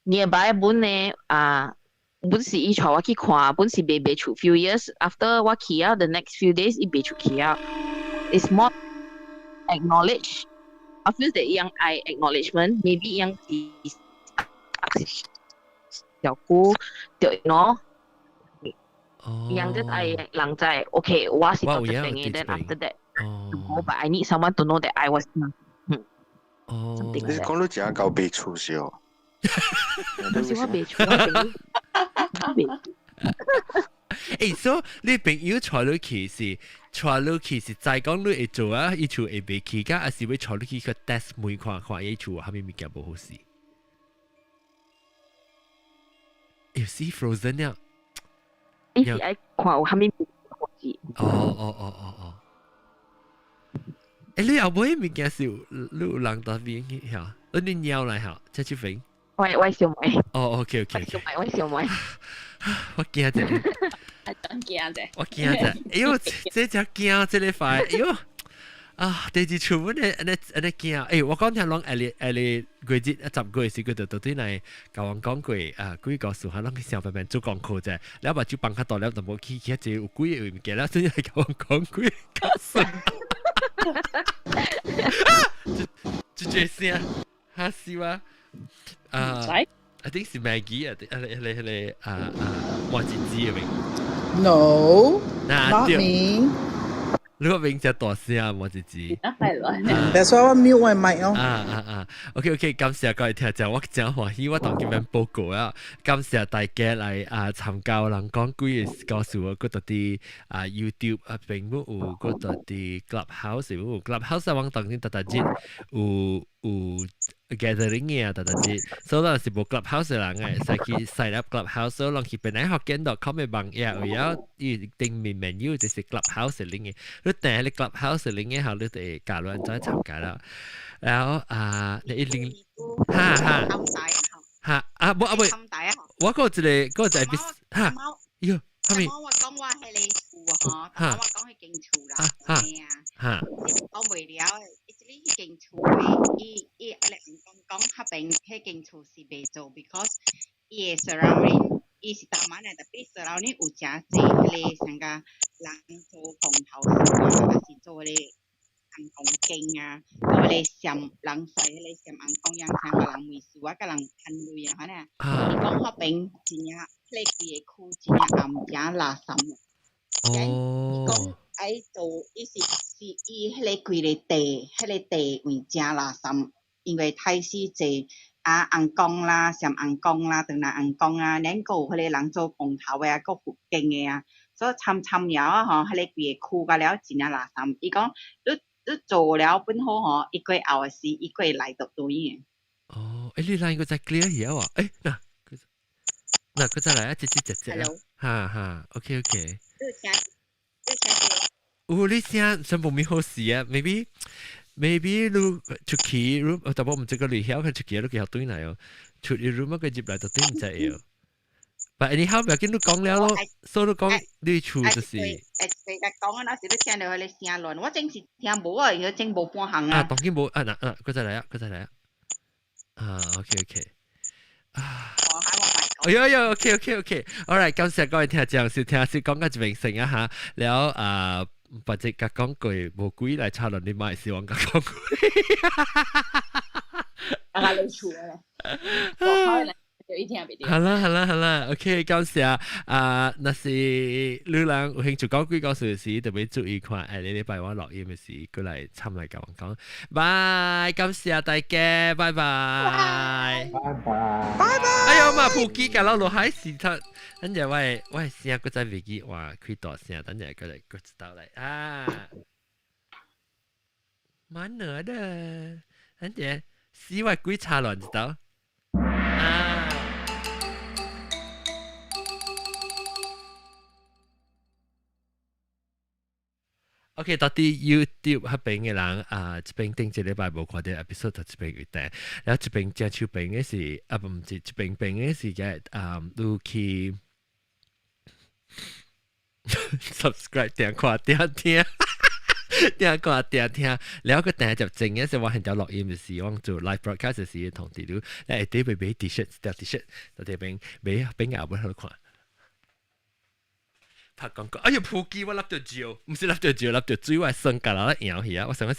Speaker 3: nearby 本呢啊，本是伊帶我去看，本是賣賣出 few years after 我去啊，the next few days 伊賣出去啊。It's more acknowledge. I feel that 伊樣愛 acknowledgement, maybe 伊樣是小姑對喏。伊樣就愛人知，OK，我是做這邊嘅，then after that, go, but I need someone to know that I was.
Speaker 1: 哦，
Speaker 13: 你講到真夠賣厝是哦？
Speaker 3: 不是我賣厝，我朋友。
Speaker 1: 所以你朋友帶你去是帶你去是知講你會做啊，伊厝會袂去㗎，還是會帶你去去 test 問看看伊厝啥物物件無好勢？有死 frozen 了。
Speaker 3: 伊是愛看有啥物好勢。
Speaker 1: 哦哦哦哦哦。你後尾物件是有你有人佇邊去嚇？你鳥來嚇？這這邊。
Speaker 3: 我小妹。
Speaker 1: 哦，OK OK。
Speaker 3: 小妹，我小妹。
Speaker 1: 我驚者。
Speaker 11: 驚者。
Speaker 1: 我驚者。哎喲，這只驚這个塊，哎喲，啊，第二厝阮咧按呢按呢驚。欸，我講聽攏下日下日過節啊10月時，佢就到對來共阮講過啊，幾個事，攏去想辦法做功課者，了目睭放較大了，就無去去遐有鬼的物件了，所以來共阮講幾個事。這這聲嚇死我！啊，I think 是 Maggie 啊，啊你你你啊啊，我一支的名。
Speaker 17: No, not me.
Speaker 1: 你個名只大聲，我一支。
Speaker 11: 係咯。
Speaker 17: That's why 我 mute 我麥哦。
Speaker 1: 啊啊啊！OK OK，感謝各位聽眾，我真歡喜，我當今日報告啊！感謝大家來啊參加人講鬼的故事，我閣佇啊 YouTube 啊並冇有，閣佇 Clubhouse 有 Clubhouse 我當今逐逐日有 gathering 嘅啊，逐逐日，所以咱是無 Clubhouse 的人會使去 sign up Clubhouse，攏去本來福建 .com 的網頁有了，伊頂面 menu 就是 Clubhouse 的 link 的，你訂彼 Clubhouse 的 link 後，你就會加入再參加啦。然後啊，你一定哈哈哈啊，無啊無，我閣一個閣一個哈，喲，啥物？
Speaker 16: 我講話係你厝啊，吼，我講彼間厝啦，咩啊？講袂了，伊這裡彼間厝，伊伊伊阿咧講講，彼邊彼間厝是袂做，because 伊的 surrounding 伊是 taman 的，tapi surrounding 有誠濟彼个像甲人做降頭術啊，還是做彼个尪公經啊，做彼个閃人使彼個閃尪公樣請別人問事啊，共人趁鐳啊，按呢。伊講彼邊真正彼个規个區真正暗，誠垃圾。伊講愛做，伊是是伊彼个規个地，彼个地位誠垃圾，因為太死濟啊，尪公啦、閃尪公啦、長林尪公啊，咱閣有彼個人做降頭的啊，閣佛經的啊，所以參參了啊吼，彼個規個區甲了真正垃圾。伊講你你做了本好吼，伊過後的時，伊過來就對的。
Speaker 1: 哦，欸，你 line 閣再 clear 去啊？欸，嗱，嗱，閣再來啊，一節一節啊，哈哈，OK OK。
Speaker 16: 你聽，你聽著。
Speaker 1: 有你聲全部咪好事啊，maybe maybe 你出去，你特別毋知個旅曉佢出去，你叫對來哦，出去 room 個入來就對毋知哦。But anyhow，不要緊，你講了咯，所以你講你厝就是。
Speaker 16: 會會甲講啊，若是你聽著彼个聲亂，我真是聽無啊，因為真無半項啊。
Speaker 1: 啊，當然無啊，嗱嗱，閣再來啊，閣再來啊。啊，OK OK。啊。哎呀呀，OK OK OK，All right，感謝各位聽眾收聽，是講到這邊先啊哈，了啊，或者甲講句無鬼來插落你嘛是往甲講句。
Speaker 11: 啊，你厝咧，我一聽袂著。
Speaker 1: 好啦好啦好啦，OK，感謝啊！若是你人有興趣講鬼故事時，特別注意看，欸，你禮拜我錄音的時，過來參來共我講。拜，感謝大家，拜拜，
Speaker 12: 拜拜，
Speaker 1: 拜拜。哎呦嘛，普吉甲老落海時頭，等陣我我聲閣再袂記，哇，開大聲，等陣過來閣一道來啊。Mana ada？等陣死我鬼插亂一道。啊！OK，到底 YouTube 彼邊的人啊，這邊頂一禮拜無看著 episode，就這邊有訂，然後這邊正手邊的是啊，毋是這邊邊的是個啊，你去 subscribe 訂看訂聽。聽看聽聽，了個訂入正嘅時，我現在錄音就是我做 live broadcast 時同啲你，誒，啲買買 T-shirt，條 T-shirt，到這邊買邊咬本好看。拍廣告，哎呀，普吉我笠著蕉，毋是笠著蕉，笠著水，我的酸甲啦搖去啊！我想講是。